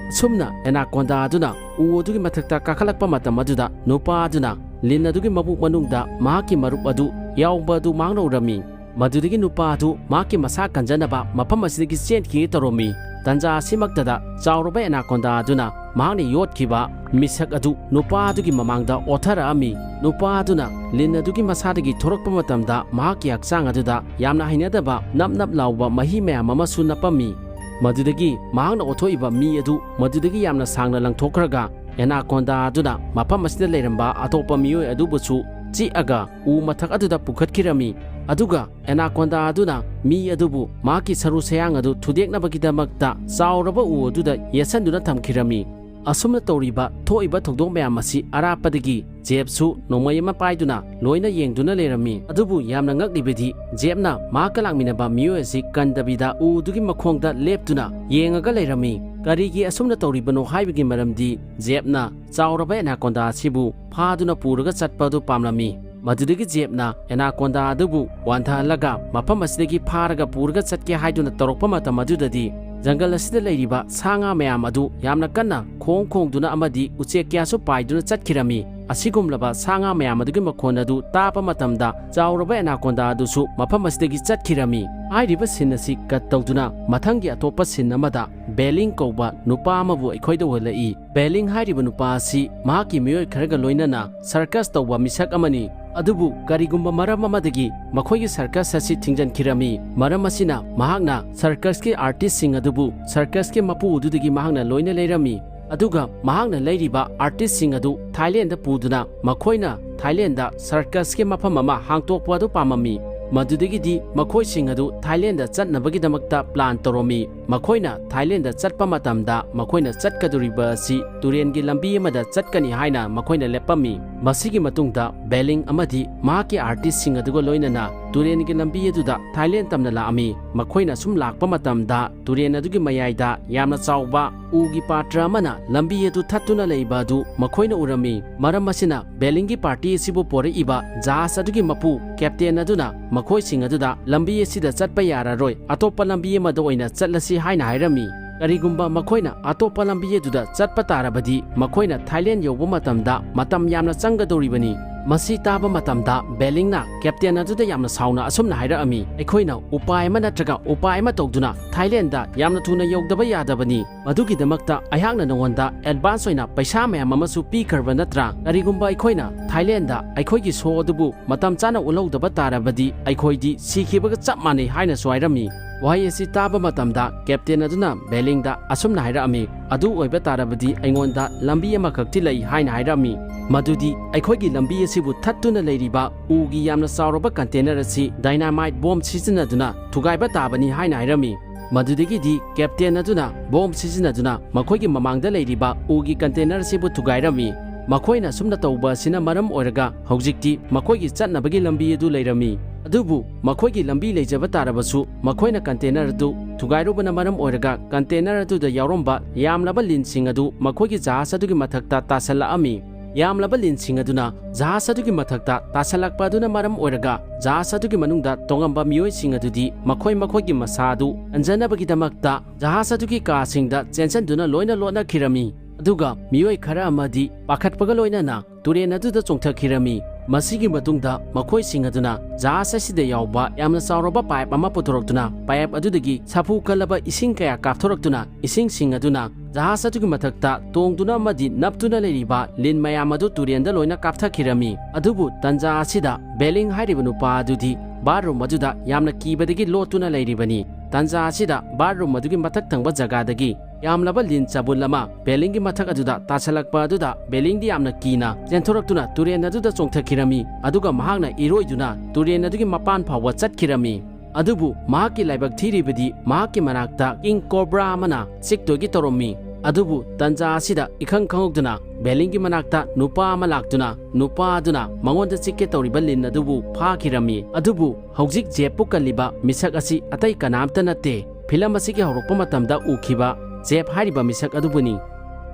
ꯑꯁꯨꯝꯅ ꯑꯦꯅꯥꯀꯣꯟꯗꯥ ꯑꯗꯨꯅ ꯎ ꯑꯗꯨꯒꯤ ꯃꯊꯛꯇ ꯀꯥꯈꯠꯂꯛꯄ ꯃꯇꯝ ꯑꯗꯨꯗ ꯅꯨꯄꯥ ꯑꯗꯨꯅ ꯂꯤꯟ ꯑꯗꯨꯒꯤ ꯃꯕꯨꯛ ꯃꯅꯨꯡꯗ ꯃꯍꯥꯛꯀꯤ ꯃꯔꯨꯞ ꯑꯗꯨ ꯌꯥꯎꯕ ꯑꯗꯨ ꯃꯍꯥꯛꯅ ꯎꯔꯝꯃꯤ꯫ ꯃꯗꯨꯗꯒꯤ ꯅꯨꯄꯥ ꯑꯗꯨ ꯃꯍꯥꯛꯀꯤ ꯃꯁꯥ ꯀꯟꯖꯅꯕ ꯃꯐꯝ ꯑꯁꯤꯗꯒꯤ ꯆꯦꯟꯈꯤꯒꯦ ꯇꯧꯔꯝꯃꯤ꯫ ꯇꯟꯖꯥ ꯑꯁꯤꯃꯛꯇꯗ ꯆꯥꯎꯔꯕ ꯑꯦꯅꯥꯀꯣꯟꯗꯥ ꯑꯗꯨꯅ ꯃꯍꯥꯛꯅ ꯌꯣꯠꯈꯤꯕ ꯃꯤꯁꯛ ꯑꯗꯨ ꯅꯨꯄꯥ ꯑꯗꯨꯒꯤ ꯃꯃꯥꯡꯗ ꯑꯣꯠꯊꯔꯛꯑꯝꯃꯤ꯫ ꯅꯨꯄꯥ ꯑꯗꯨꯅ ꯂꯤꯟ ꯑꯗꯨꯒꯤ ꯃꯁꯥꯗꯒꯤ ꯊꯣꯔꯛꯄ ꯃꯇꯝꯗ ꯃꯍꯥꯛꯀꯤ ꯍꯛꯆꯥꯡ ꯑꯗꯨꯗ ꯌꯥꯝꯅ ꯍꯩꯅꯗꯕ ꯅꯞ ꯅꯞ ꯂꯥꯎꯕ ꯃꯍꯤ ꯃꯌꯥꯝ ꯑꯃꯁꯨ ꯅꯞꯄꯝꯃꯤ꯫ ꯃꯗꯨꯗꯒꯤ ꯃꯍꯥꯛꯅ ꯑꯣꯠꯊꯣꯛꯏꯕ ꯃꯤ ꯑꯗꯨ ꯃꯗꯨꯗꯒꯤ ꯌꯥꯝꯅ ꯁꯥꯡꯅ ꯂꯪꯊꯣꯛꯈ꯭ꯔꯒ ꯑꯦꯅꯥꯀꯣꯟꯗꯥ ꯑꯗꯨꯅ ꯃꯐꯝ ꯑꯁꯤꯗ ꯂꯩꯔꯝꯕ ꯑꯇꯣꯞꯄ ꯃꯤꯑꯣꯏ ꯑꯗꯨꯕꯨꯁꯨ ꯆꯤꯛꯑꯒ ꯎ ꯃꯊꯛ ꯑꯗꯨꯗ ꯄꯨꯈꯠꯈꯤꯔꯝꯃꯤ꯫ ꯑꯗꯨꯒ ꯑꯦꯅꯥꯀꯣꯟꯗꯥ ꯑꯗꯨꯅ ꯃꯤ ꯑꯗꯨꯕꯨ ꯃꯍꯥꯛꯀꯤ ꯁꯔꯨ ꯁꯌꯥꯡ ꯑꯗꯨ ꯊꯨꯗꯦꯛꯅꯕꯒꯤꯗꯃꯛꯇ ꯆꯥꯎꯔꯕ ꯎ ꯑꯗꯨꯗ ꯌꯦꯠꯁꯟꯗꯨꯅ ꯊꯝꯈꯤꯔꯝꯃꯤ꯫ ꯑꯁꯨꯝꯅ ꯇꯧꯔꯤꯕ ꯊꯣꯛꯏꯕ ꯊꯧꯗꯣꯛ ꯃꯌꯥꯝ ꯑꯁꯤ ꯑꯔꯥꯞꯄꯗꯒꯤ ꯖꯦꯞꯁꯨ ꯅꯣꯡꯃꯩ ꯑꯃ ꯄꯥꯏꯗꯨꯅ ꯂꯣꯏꯅ ꯌꯦꯡꯗꯨꯅ ꯂꯩꯔꯝꯃꯤ꯫ ꯑꯗꯨꯕꯨ ꯌꯥꯝꯅ ꯉꯛꯂꯤꯕꯗꯤ ꯖꯦꯞꯅ ꯃꯍꯥꯛꯀ ꯂꯥꯛꯃꯤꯟꯅꯕ ꯃꯤꯑꯣꯏ ꯑꯁꯤ ꯀꯟꯗꯕꯤꯗ ꯎꯗꯨꯒꯤ ꯃꯈꯣꯡꯗ ꯂꯦꯞꯇꯨꯅ ꯌꯦꯡꯉꯒ ꯂꯩꯔꯝꯃꯤ꯫ ꯀꯔꯤꯒꯤ ꯑꯁꯨꯝꯅ ꯇꯧꯔꯤꯕꯅꯣ ꯍꯥꯏꯕꯒꯤ ꯃꯔꯝꯗꯤ ꯖꯦꯞꯅ ꯆꯥꯎꯔꯕ ꯑꯦꯅꯥꯀꯣꯟꯗꯥ ꯑꯁꯤꯕꯨ ꯐꯥꯗꯨꯅ ꯄꯨꯔꯒ ꯆꯠꯄ ꯑꯗꯨ ꯄꯥꯝꯂꯝꯃꯤ꯫ ꯃꯗꯨꯗꯒꯤ ꯖꯦꯞꯅ ꯑꯦꯅꯥꯀꯣꯟꯗꯥ ꯑꯗꯨꯕꯨ ꯋꯥꯟꯊꯍꯜꯂꯒ ꯃꯐꯝ ꯑꯁꯤꯗꯒꯤ ꯐꯥꯔꯒ ꯄꯨꯔꯒ ꯆꯠꯀꯦ ꯍꯥꯏꯗꯨꯅ ꯇꯧꯔꯛꯄ ꯃꯇꯝ ꯑꯗꯨꯗꯗꯤ ꯖꯪꯒꯜ ꯑꯁꯤꯗ ꯂꯩꯔꯤꯕ ꯁꯥ ꯉꯥ ꯃꯌꯥꯝ ꯑꯗꯨ ꯌꯥꯝꯅ ꯀꯟꯅ ꯈꯣꯡ ꯈꯣꯡꯗꯨꯅ ꯑꯃꯗꯤ ꯎꯆꯦꯛ ꯀꯌꯥꯁꯨ ꯄꯥꯏꯗꯨꯅ ꯆꯠꯈꯤꯔꯝꯃꯤ꯫ ꯑꯁꯤꯒꯨꯝꯂꯕ ꯁꯥ ꯉꯥ ꯃꯌꯥꯝ ꯑꯗꯨꯒꯤ ꯃꯈꯣꯟ ꯑꯗꯨ ꯇꯥꯕ ꯃꯇꯝꯗ ꯆꯥꯎꯔꯕ ꯑꯦꯅꯥꯀꯣꯟꯗꯥ ꯑꯗꯨꯁꯨ ꯃꯐꯝ ꯑꯁꯤꯗꯒꯤ ꯆꯠꯈꯤꯔꯝꯃꯤ꯫ ꯍꯥꯏꯔꯤꯕ ꯁꯤꯟ ꯑꯁꯤ ꯀꯠ ꯇꯧꯗꯨꯅ ꯃꯊꯪꯒꯤ ꯑꯇꯣꯞꯄ ꯁꯤꯟ ꯑꯃꯗ ꯕꯦꯂꯤꯡ ꯀꯧꯕ ꯅꯨꯄꯥ ꯑꯃꯕꯨ ꯑꯩꯈꯣꯏꯗ ꯎꯍꯜꯂꯛꯏ꯫ ꯕꯦꯂꯤꯡ ꯍꯥꯏꯔꯤꯕ ꯅꯨꯄꯥ ꯑꯁꯤ ꯃꯍꯥꯛꯀꯤ ꯃꯤꯑꯣꯏ ꯈꯔꯒ ꯂꯣꯏꯅꯅ ꯁꯔꯀꯁ ꯇꯧꯕ ꯃꯤꯁꯛ ꯑꯃꯅꯤ꯫ ꯑꯗꯨꯕꯨ ꯀꯔꯤꯒꯨꯝꯕ ꯃꯔꯝ ꯑꯃꯗꯒꯤ ꯃꯈꯣꯏꯒꯤ ꯁꯔꯀꯁ ꯑꯁꯤ ꯊꯤꯡꯖꯤꯟꯈꯤꯔꯝꯃꯤ꯫ ꯃꯔꯝ ꯑꯁꯤꯅ ꯃꯍꯥꯛꯅ ꯁꯔꯀꯁꯀꯤ ꯑꯥꯔꯇꯤꯁꯁꯤꯡ ꯑꯗꯨꯕꯨ ꯁꯔꯀꯁꯀꯤ ꯃꯄꯨ ꯑꯗꯨꯗꯒꯤ ꯃꯍꯥꯛꯅ ꯂꯣꯏꯅ ꯂꯩꯔꯝꯃꯤ꯫ ꯑꯗꯨꯒ ꯃꯍꯥꯛꯅ ꯂꯩꯔꯤꯕ ꯑꯥꯔꯇꯤꯁꯁꯤꯡ ꯑꯗꯨ ꯊꯥꯏꯂꯦꯟꯗ ꯄꯨꯗꯨꯅ ꯃꯈꯣꯏꯅ ꯊꯥꯏꯂꯦꯟꯗ ꯁꯔꯀꯁꯀꯤ ꯃꯐꯝ ꯑꯃ ꯍꯥꯡꯇꯣꯛꯄ ꯑꯗꯨ ꯄꯥꯝꯃꯝꯃꯤ꯫ ꯃꯗꯨꯗꯒꯤꯗꯤ ꯃꯈꯣꯏꯁꯤꯡ ꯑꯗꯨ ꯊꯥꯏꯂꯦꯟꯗ ꯆꯠꯅꯕꯒꯤꯗꯃꯛꯇ plan ꯇꯧꯔꯝꯃꯤ꯫ ꯃꯈꯣꯏꯅ ꯊꯥꯏꯂꯦꯟꯗ ꯆꯠꯄ ꯃꯇꯝꯗ ꯃꯈꯣꯏꯅ ꯆꯠꯀꯗꯧꯔꯤꯕ ꯑꯁꯤ ꯇꯨꯔꯦꯟꯒꯤ ꯂꯝꯕꯤ ꯑꯃꯗ ꯆꯠꯀꯅꯤ ꯍꯥꯏꯅ ꯃꯈꯣꯏꯅ ꯂꯦꯞꯄꯝꯃꯤ꯫ ꯃꯁꯤꯒꯤ ꯃꯇꯨꯡꯗ ꯕꯦꯂꯤꯡ ꯑꯃꯗꯤ ꯃꯍꯥꯛꯀꯤ artistꯁꯤꯡ ꯑꯗꯨꯒ ꯂꯣꯏꯅꯅ ꯇꯨꯔꯦꯟꯒꯤ ꯂꯝꯕꯤ ꯑꯗꯨꯗ ꯊꯥꯏꯂꯦꯟ ꯇꯝꯅ ꯂꯥꯛꯑꯝꯃꯤ꯫ ꯃꯈꯣꯏꯅ ꯁꯨꯝ ꯂꯥꯛꯄ ꯃꯇꯝꯗ ꯇꯨꯔꯦꯟ ꯑꯗꯨꯒꯤ ꯃꯌꯥꯏꯗ ꯌꯥꯝꯅ ꯆꯥꯎꯕ ꯎꯒꯤ ꯄꯥꯇ꯭ꯔ ꯑꯃꯅ ꯂꯝꯕꯤ ꯑꯗꯨ ꯊꯠꯇꯨꯅ ꯂꯩꯕ ꯑꯗꯨ ꯃꯈꯣꯏꯅ ꯎꯔꯝꯃꯤ꯫ ꯃꯔꯝ ꯑꯁꯤꯅ ꯕꯦꯂꯤꯡꯒꯤ party ꯑꯁꯤꯕꯨ ꯄꯣꯔꯛꯏꯕ ꯖꯍꯥꯖ ꯑꯗꯨꯒꯤ ꯃꯄꯨ captain ꯑꯗꯨꯅ ꯃꯈꯣꯏꯁꯤꯡ ꯑꯗꯨꯗ ꯂꯝꯕꯤ ꯑꯁꯤꯗ ꯆꯠꯄ ꯌꯥꯔꯔꯣꯏ, ꯑꯇꯣꯞꯄ ꯂꯝꯕꯤ ꯑꯃꯗ ꯑꯣꯏꯅ ꯆꯠꯂꯁꯤ ꯍꯥꯏꯅ ꯍꯥꯏꯔꯝꯃꯤ꯫ ꯀꯔꯤꯒꯨꯝꯕ ꯃꯈꯣꯏꯅ ꯑꯇꯣꯞꯄ ꯂꯝꯕꯤ ꯑꯗꯨꯗ ꯆꯠꯄ ꯇꯥꯔꯕꯗꯤ ꯃꯈꯣꯏꯅ ꯊꯥꯏꯂꯦꯟ ꯌꯧꯕ ꯃꯇꯝꯗ ꯃꯇꯝ ꯌꯥꯝꯅ ꯆꯪꯒꯗꯧꯔꯤꯕꯅꯤ꯫ ꯃꯁꯤ ꯇꯥꯕ ꯃꯇꯝꯗ ꯕꯦꯂꯤꯡꯅ captain ꯑꯗꯨꯗ ꯌꯥꯝꯅ ꯁꯥꯎꯅ ꯑꯁꯨꯝꯅ ꯍꯥꯏꯔꯛꯑꯝꯃꯤ, "ꯑꯩꯈꯣꯏꯅ ꯎꯄꯥꯏ ꯑꯃ ꯅꯠꯇ꯭ꯔꯒ ꯎꯄꯥꯏ ꯑꯃ ꯇꯧꯗꯨꯅ ꯊꯥꯏꯂꯦꯟꯗ ꯌꯥꯝꯅ ꯊꯨꯅ ꯌꯧꯗꯕ ꯌꯥꯗꯕꯅꯤ꯫ ꯃꯗꯨꯒꯤꯗꯃꯛꯇ ꯑꯩꯍꯥꯛꯅ ꯅꯉꯣꯟꯗ advance ꯑꯣꯏꯅ ꯄꯩꯁꯥ ꯃꯌꯥꯝ ꯑꯃꯁꯨ ꯄꯤꯈ꯭ꯔꯕ ꯅꯠꯇ꯭ꯔꯥ? ꯀꯔꯤꯒꯨꯝꯕ ꯑꯩꯈꯣꯏꯅ ꯊꯥꯏꯂꯦꯟꯗ ꯑꯩꯈꯣꯏꯒꯤ show ꯑꯗꯨꯕꯨ ꯃꯇꯝ ꯆꯥꯅ ꯎꯠꯍꯧꯗꯕ ꯇꯥꯔꯕꯗꯤ ꯑꯩꯈꯣꯏꯗꯤ ꯁꯤꯈꯤꯕꯒ ꯆꯞ ꯃꯥꯟꯅꯩ" ꯍꯥꯏꯅꯁꯨ ꯍꯥꯏꯔꯝꯃꯤ꯫ ꯋꯥꯍꯩ ꯑꯁꯤ ꯇꯥꯕ ꯃꯇꯝꯗ captain ꯑꯗꯨꯅ ꯕꯦꯂꯤꯡꯗ ꯑꯁꯨꯝꯅ ꯍꯥꯏꯔꯛꯑꯝꯃꯤ, "ꯑꯗꯨ ꯑꯣꯏꯕ ꯇꯥꯔꯕꯗꯤ ꯑꯩꯉꯣꯟꯗ ꯂꯝꯕꯤ ꯑꯃꯈꯛꯇꯤ ꯂꯩ" ꯍꯥꯏꯅ ꯍꯥꯏꯔꯛꯑꯝꯃꯤ꯫ ꯃꯗꯨꯗꯤ ꯑꯩꯈꯣꯏꯒꯤ ꯂꯝꯕꯤ ꯑꯁꯤꯕꯨ ꯊꯠꯇꯨꯅ ꯂꯩꯔꯤꯕ ꯎꯒꯤ ꯌꯥꯝꯅ ꯆꯥꯎꯔꯕ container ꯑꯁꯤ dynamite bomb ꯁꯤꯖꯤꯟꯅꯗꯨꯅ ꯊꯨꯒꯥꯏꯕ ꯇꯥꯕꯅꯤ ꯍꯥꯏꯅ ꯍꯥꯏꯔꯝꯃꯤ꯫ ꯃꯗꯨꯗꯒꯤꯗꯤ captain ꯑꯗꯨꯅ bomb ꯁꯤꯖꯤꯟꯅꯗꯨꯅ ꯃꯈꯣꯏꯒꯤ ꯃꯃꯥꯡꯗ ꯂꯩꯔꯤꯕ ꯎꯒꯤ container ꯑꯁꯤꯕꯨ ꯊꯨꯒꯥꯏꯔꯝꯃꯤ꯫ ꯃꯈꯣꯏꯅ ꯑꯁꯨꯝꯅ ꯇꯧꯕ ꯑꯁꯤꯅ ꯃꯔꯝ ꯑꯣꯏꯔꯒ ꯍꯧꯖꯤꯛꯇꯤ ꯃꯈꯣꯏꯒꯤ ꯆꯠꯅꯕꯒꯤ ꯂꯝꯕꯤ ꯑꯗꯨ ꯂꯩꯔꯝꯃꯤ꯫ ꯑꯗꯨꯕꯨ ꯃꯈꯣꯏꯒꯤ ꯂꯝꯕꯤ ꯂꯩꯖꯕ ꯇꯥꯔꯕꯁꯨ ꯃꯈꯣꯏꯅ container ꯑꯗꯨ ꯊꯨꯒꯥꯏꯔꯨꯕꯅ ꯃꯔꯝ ꯑꯣꯏꯔꯒ container ꯑꯗꯨꯗ ꯌꯥꯎꯔꯝꯕ ꯌꯥꯝꯂꯕ ꯂꯤꯟꯁꯤꯡ ꯑꯗꯨ ꯃꯈꯣꯏꯒꯤ ꯖꯍꯥꯖ ꯑꯗꯨꯒꯤ ꯃꯊꯛꯇ ꯇꯥꯁꯜꯂꯛꯑꯝꯃꯤ꯫ ꯌꯥꯝꯂꯕ ꯂꯤꯟꯁꯤꯡ ꯑꯗꯨꯅ ꯖꯍꯥꯖ ꯑꯗꯨꯒꯤ ꯃꯊꯛꯇ ꯇꯥꯁꯜꯂꯛꯄ ꯑꯗꯨꯅ ꯃꯔꯝ ꯑꯣꯏꯔꯒ ꯖꯍꯥꯖ ꯑꯗꯨꯒꯤ ꯃꯅꯨꯡꯗ ꯇꯣꯉꯝꯕ ꯃꯤꯑꯣꯏꯁꯤꯡ ꯑꯗꯨꯗꯤ ꯃꯈꯣꯏ ꯃꯈꯣꯏꯒꯤ ꯃꯁꯥ ꯑꯗꯨ ꯀꯟꯖꯅꯕꯒꯤꯗꯃꯛꯇ ꯖꯍꯥꯖ ꯑꯗꯨꯒꯤ ꯀꯥꯁꯤꯡꯗ ꯆꯦꯟꯁꯤꯟꯗꯨꯅ ꯂꯣꯏꯅ ꯂꯣꯠꯅꯈꯤꯔꯝꯃꯤ꯫ ꯑꯗꯨꯒ ꯃꯤꯑꯣꯏ ꯈꯔ ꯑꯃꯗꯤ ꯄꯥꯈꯠꯄꯒ ꯂꯣꯏꯅꯅ ꯇꯨꯔꯦꯟ ꯑꯗꯨꯗ ꯆꯣꯡꯊꯈꯤꯔꯝꯃꯤ꯫ ꯃꯁꯤꯒꯤ ꯃꯇꯨꯡꯗ ꯃꯈꯣꯏꯁꯤꯡ ꯑꯗꯨꯅ ꯖꯍꯥꯖ ꯑꯁꯤꯗ ꯌꯥꯎꯕ ꯌꯥꯝꯅ ꯆꯥꯎꯔꯕ pipe ꯑꯃ ꯄꯨꯊꯣꯔꯛꯇꯨꯅ pipe ꯑꯗꯨꯗꯒꯤ ꯁꯥꯐꯨ ꯀꯜꯂꯕ ꯏꯁꯤꯡ ꯀꯌꯥ ꯀꯥꯞꯊꯣꯔꯛꯇꯨꯅ ꯏꯁꯤꯡꯁꯤꯡ ꯑꯗꯨꯅ ꯖꯍꯥꯖ ꯑꯗꯨꯒꯤ ꯃꯊꯛꯇ ꯇꯣꯡꯗꯨꯅ ꯑꯃꯗꯤ ꯅꯞꯇꯨꯅ ꯂꯩꯔꯤꯕ ꯂꯤꯟ ꯃꯌꯥꯝ ꯑꯗꯨ ꯇꯨꯔꯦꯟꯗ ꯂꯣꯏꯅ ꯀꯥꯞꯊꯈꯤꯔꯝꯃꯤ꯫ ꯑꯗꯨꯕꯨ ꯇꯟꯖꯥ ꯑꯁꯤꯗ ꯕꯦꯂꯤꯡ ꯍꯥꯏꯔꯤꯕ ꯅꯨꯄꯥ ꯑꯗꯨꯗꯤ bathroom ꯑꯗꯨꯗ ꯌꯥꯝꯅ ꯀꯤꯕꯗꯒꯤ ꯂꯣꯠꯇꯨꯅ ꯂꯩꯔꯤꯕꯅꯤ꯫ ꯇꯟꯖꯥ ꯑꯁꯤꯗ bathroom ꯑꯗꯨꯒꯤ ꯃꯊꯛ ꯊꯪꯕ ꯖꯒꯥꯗꯒꯤ ꯌꯥꯝꯂꯕ ꯂꯤꯟ ꯆꯕꯨꯜ ꯑꯃ ꯕꯦꯂꯤꯡꯒꯤ ꯃꯊꯛ ꯑꯗꯨꯗ ꯇꯥꯁꯜꯂꯛꯄ ꯑꯗꯨꯗ ꯕꯦꯂꯤꯡꯗꯤ ꯌꯥꯝꯅ ꯀꯤꯅ ꯆꯦꯟꯊꯣꯔꯛꯇꯨꯅ ꯇꯨꯔꯦꯜ ꯑꯗꯨꯗ ꯆꯣꯡꯊꯈꯤꯔꯝꯃꯤ, ꯑꯗꯨꯒ ꯃꯍꯥꯛꯅ ꯏꯔꯣꯏꯗꯨꯅ ꯇꯨꯔꯦꯜ ꯑꯗꯨꯒꯤ ꯃꯄꯥꯟ ꯐꯥꯎꯕ ꯆꯠꯈꯤꯔꯝꯃꯤ꯫ ꯑꯗꯨꯕꯨ ꯃꯍꯥꯛꯀꯤ ꯂꯥꯏꯕꯛ ꯊꯤꯔꯤꯕꯗꯤ ꯃꯍꯥꯛꯀꯤ ꯃꯅꯥꯛꯇ ꯀꯤꯡ ꯀꯣꯕ꯭ꯔꯥ ꯑꯃꯅ ꯆꯤꯛꯇꯣꯏꯒꯤ ꯇꯧꯔꯝꯃꯤ꯫ ꯑꯗꯨꯕꯨ ꯇꯟꯖꯥ ꯑꯁꯤꯗ ꯏꯈꯪ ꯈꯪꯍꯧꯗꯅ ꯕꯦꯂꯤꯡꯒꯤ ꯃꯅꯥꯛꯇ ꯅꯨꯄꯥ ꯑꯃ ꯂꯥꯛꯇꯨꯅ ꯅꯨꯄꯥ ꯑꯗꯨꯅ ꯃꯉꯣꯟꯗ ꯆꯤꯛꯀꯦ ꯇꯧꯔꯤꯕ ꯂꯤꯟ ꯑꯗꯨꯕꯨ ꯐꯥꯈꯤꯔꯝꯃꯤ꯫ ꯑꯗꯨꯕꯨ ꯍꯧꯖꯤꯛ ꯖꯦꯞꯄꯨ ꯀꯜꯂꯤꯕ ꯃꯤꯁꯛ ꯑꯁꯤ ꯑꯇꯩ ꯀꯅꯥꯝꯇ ꯅꯠꯇꯦ꯫ ꯐꯤꯂꯝ ꯑꯁꯤꯒꯤ ꯍꯧꯔꯛꯄ ꯃꯇꯝꯗ ꯎꯈꯤꯕ ꯖꯦꯞ ꯍꯥꯏꯔꯤꯕ ꯃꯤꯁꯛ ꯑꯗꯨꯕꯨꯅꯤ꯫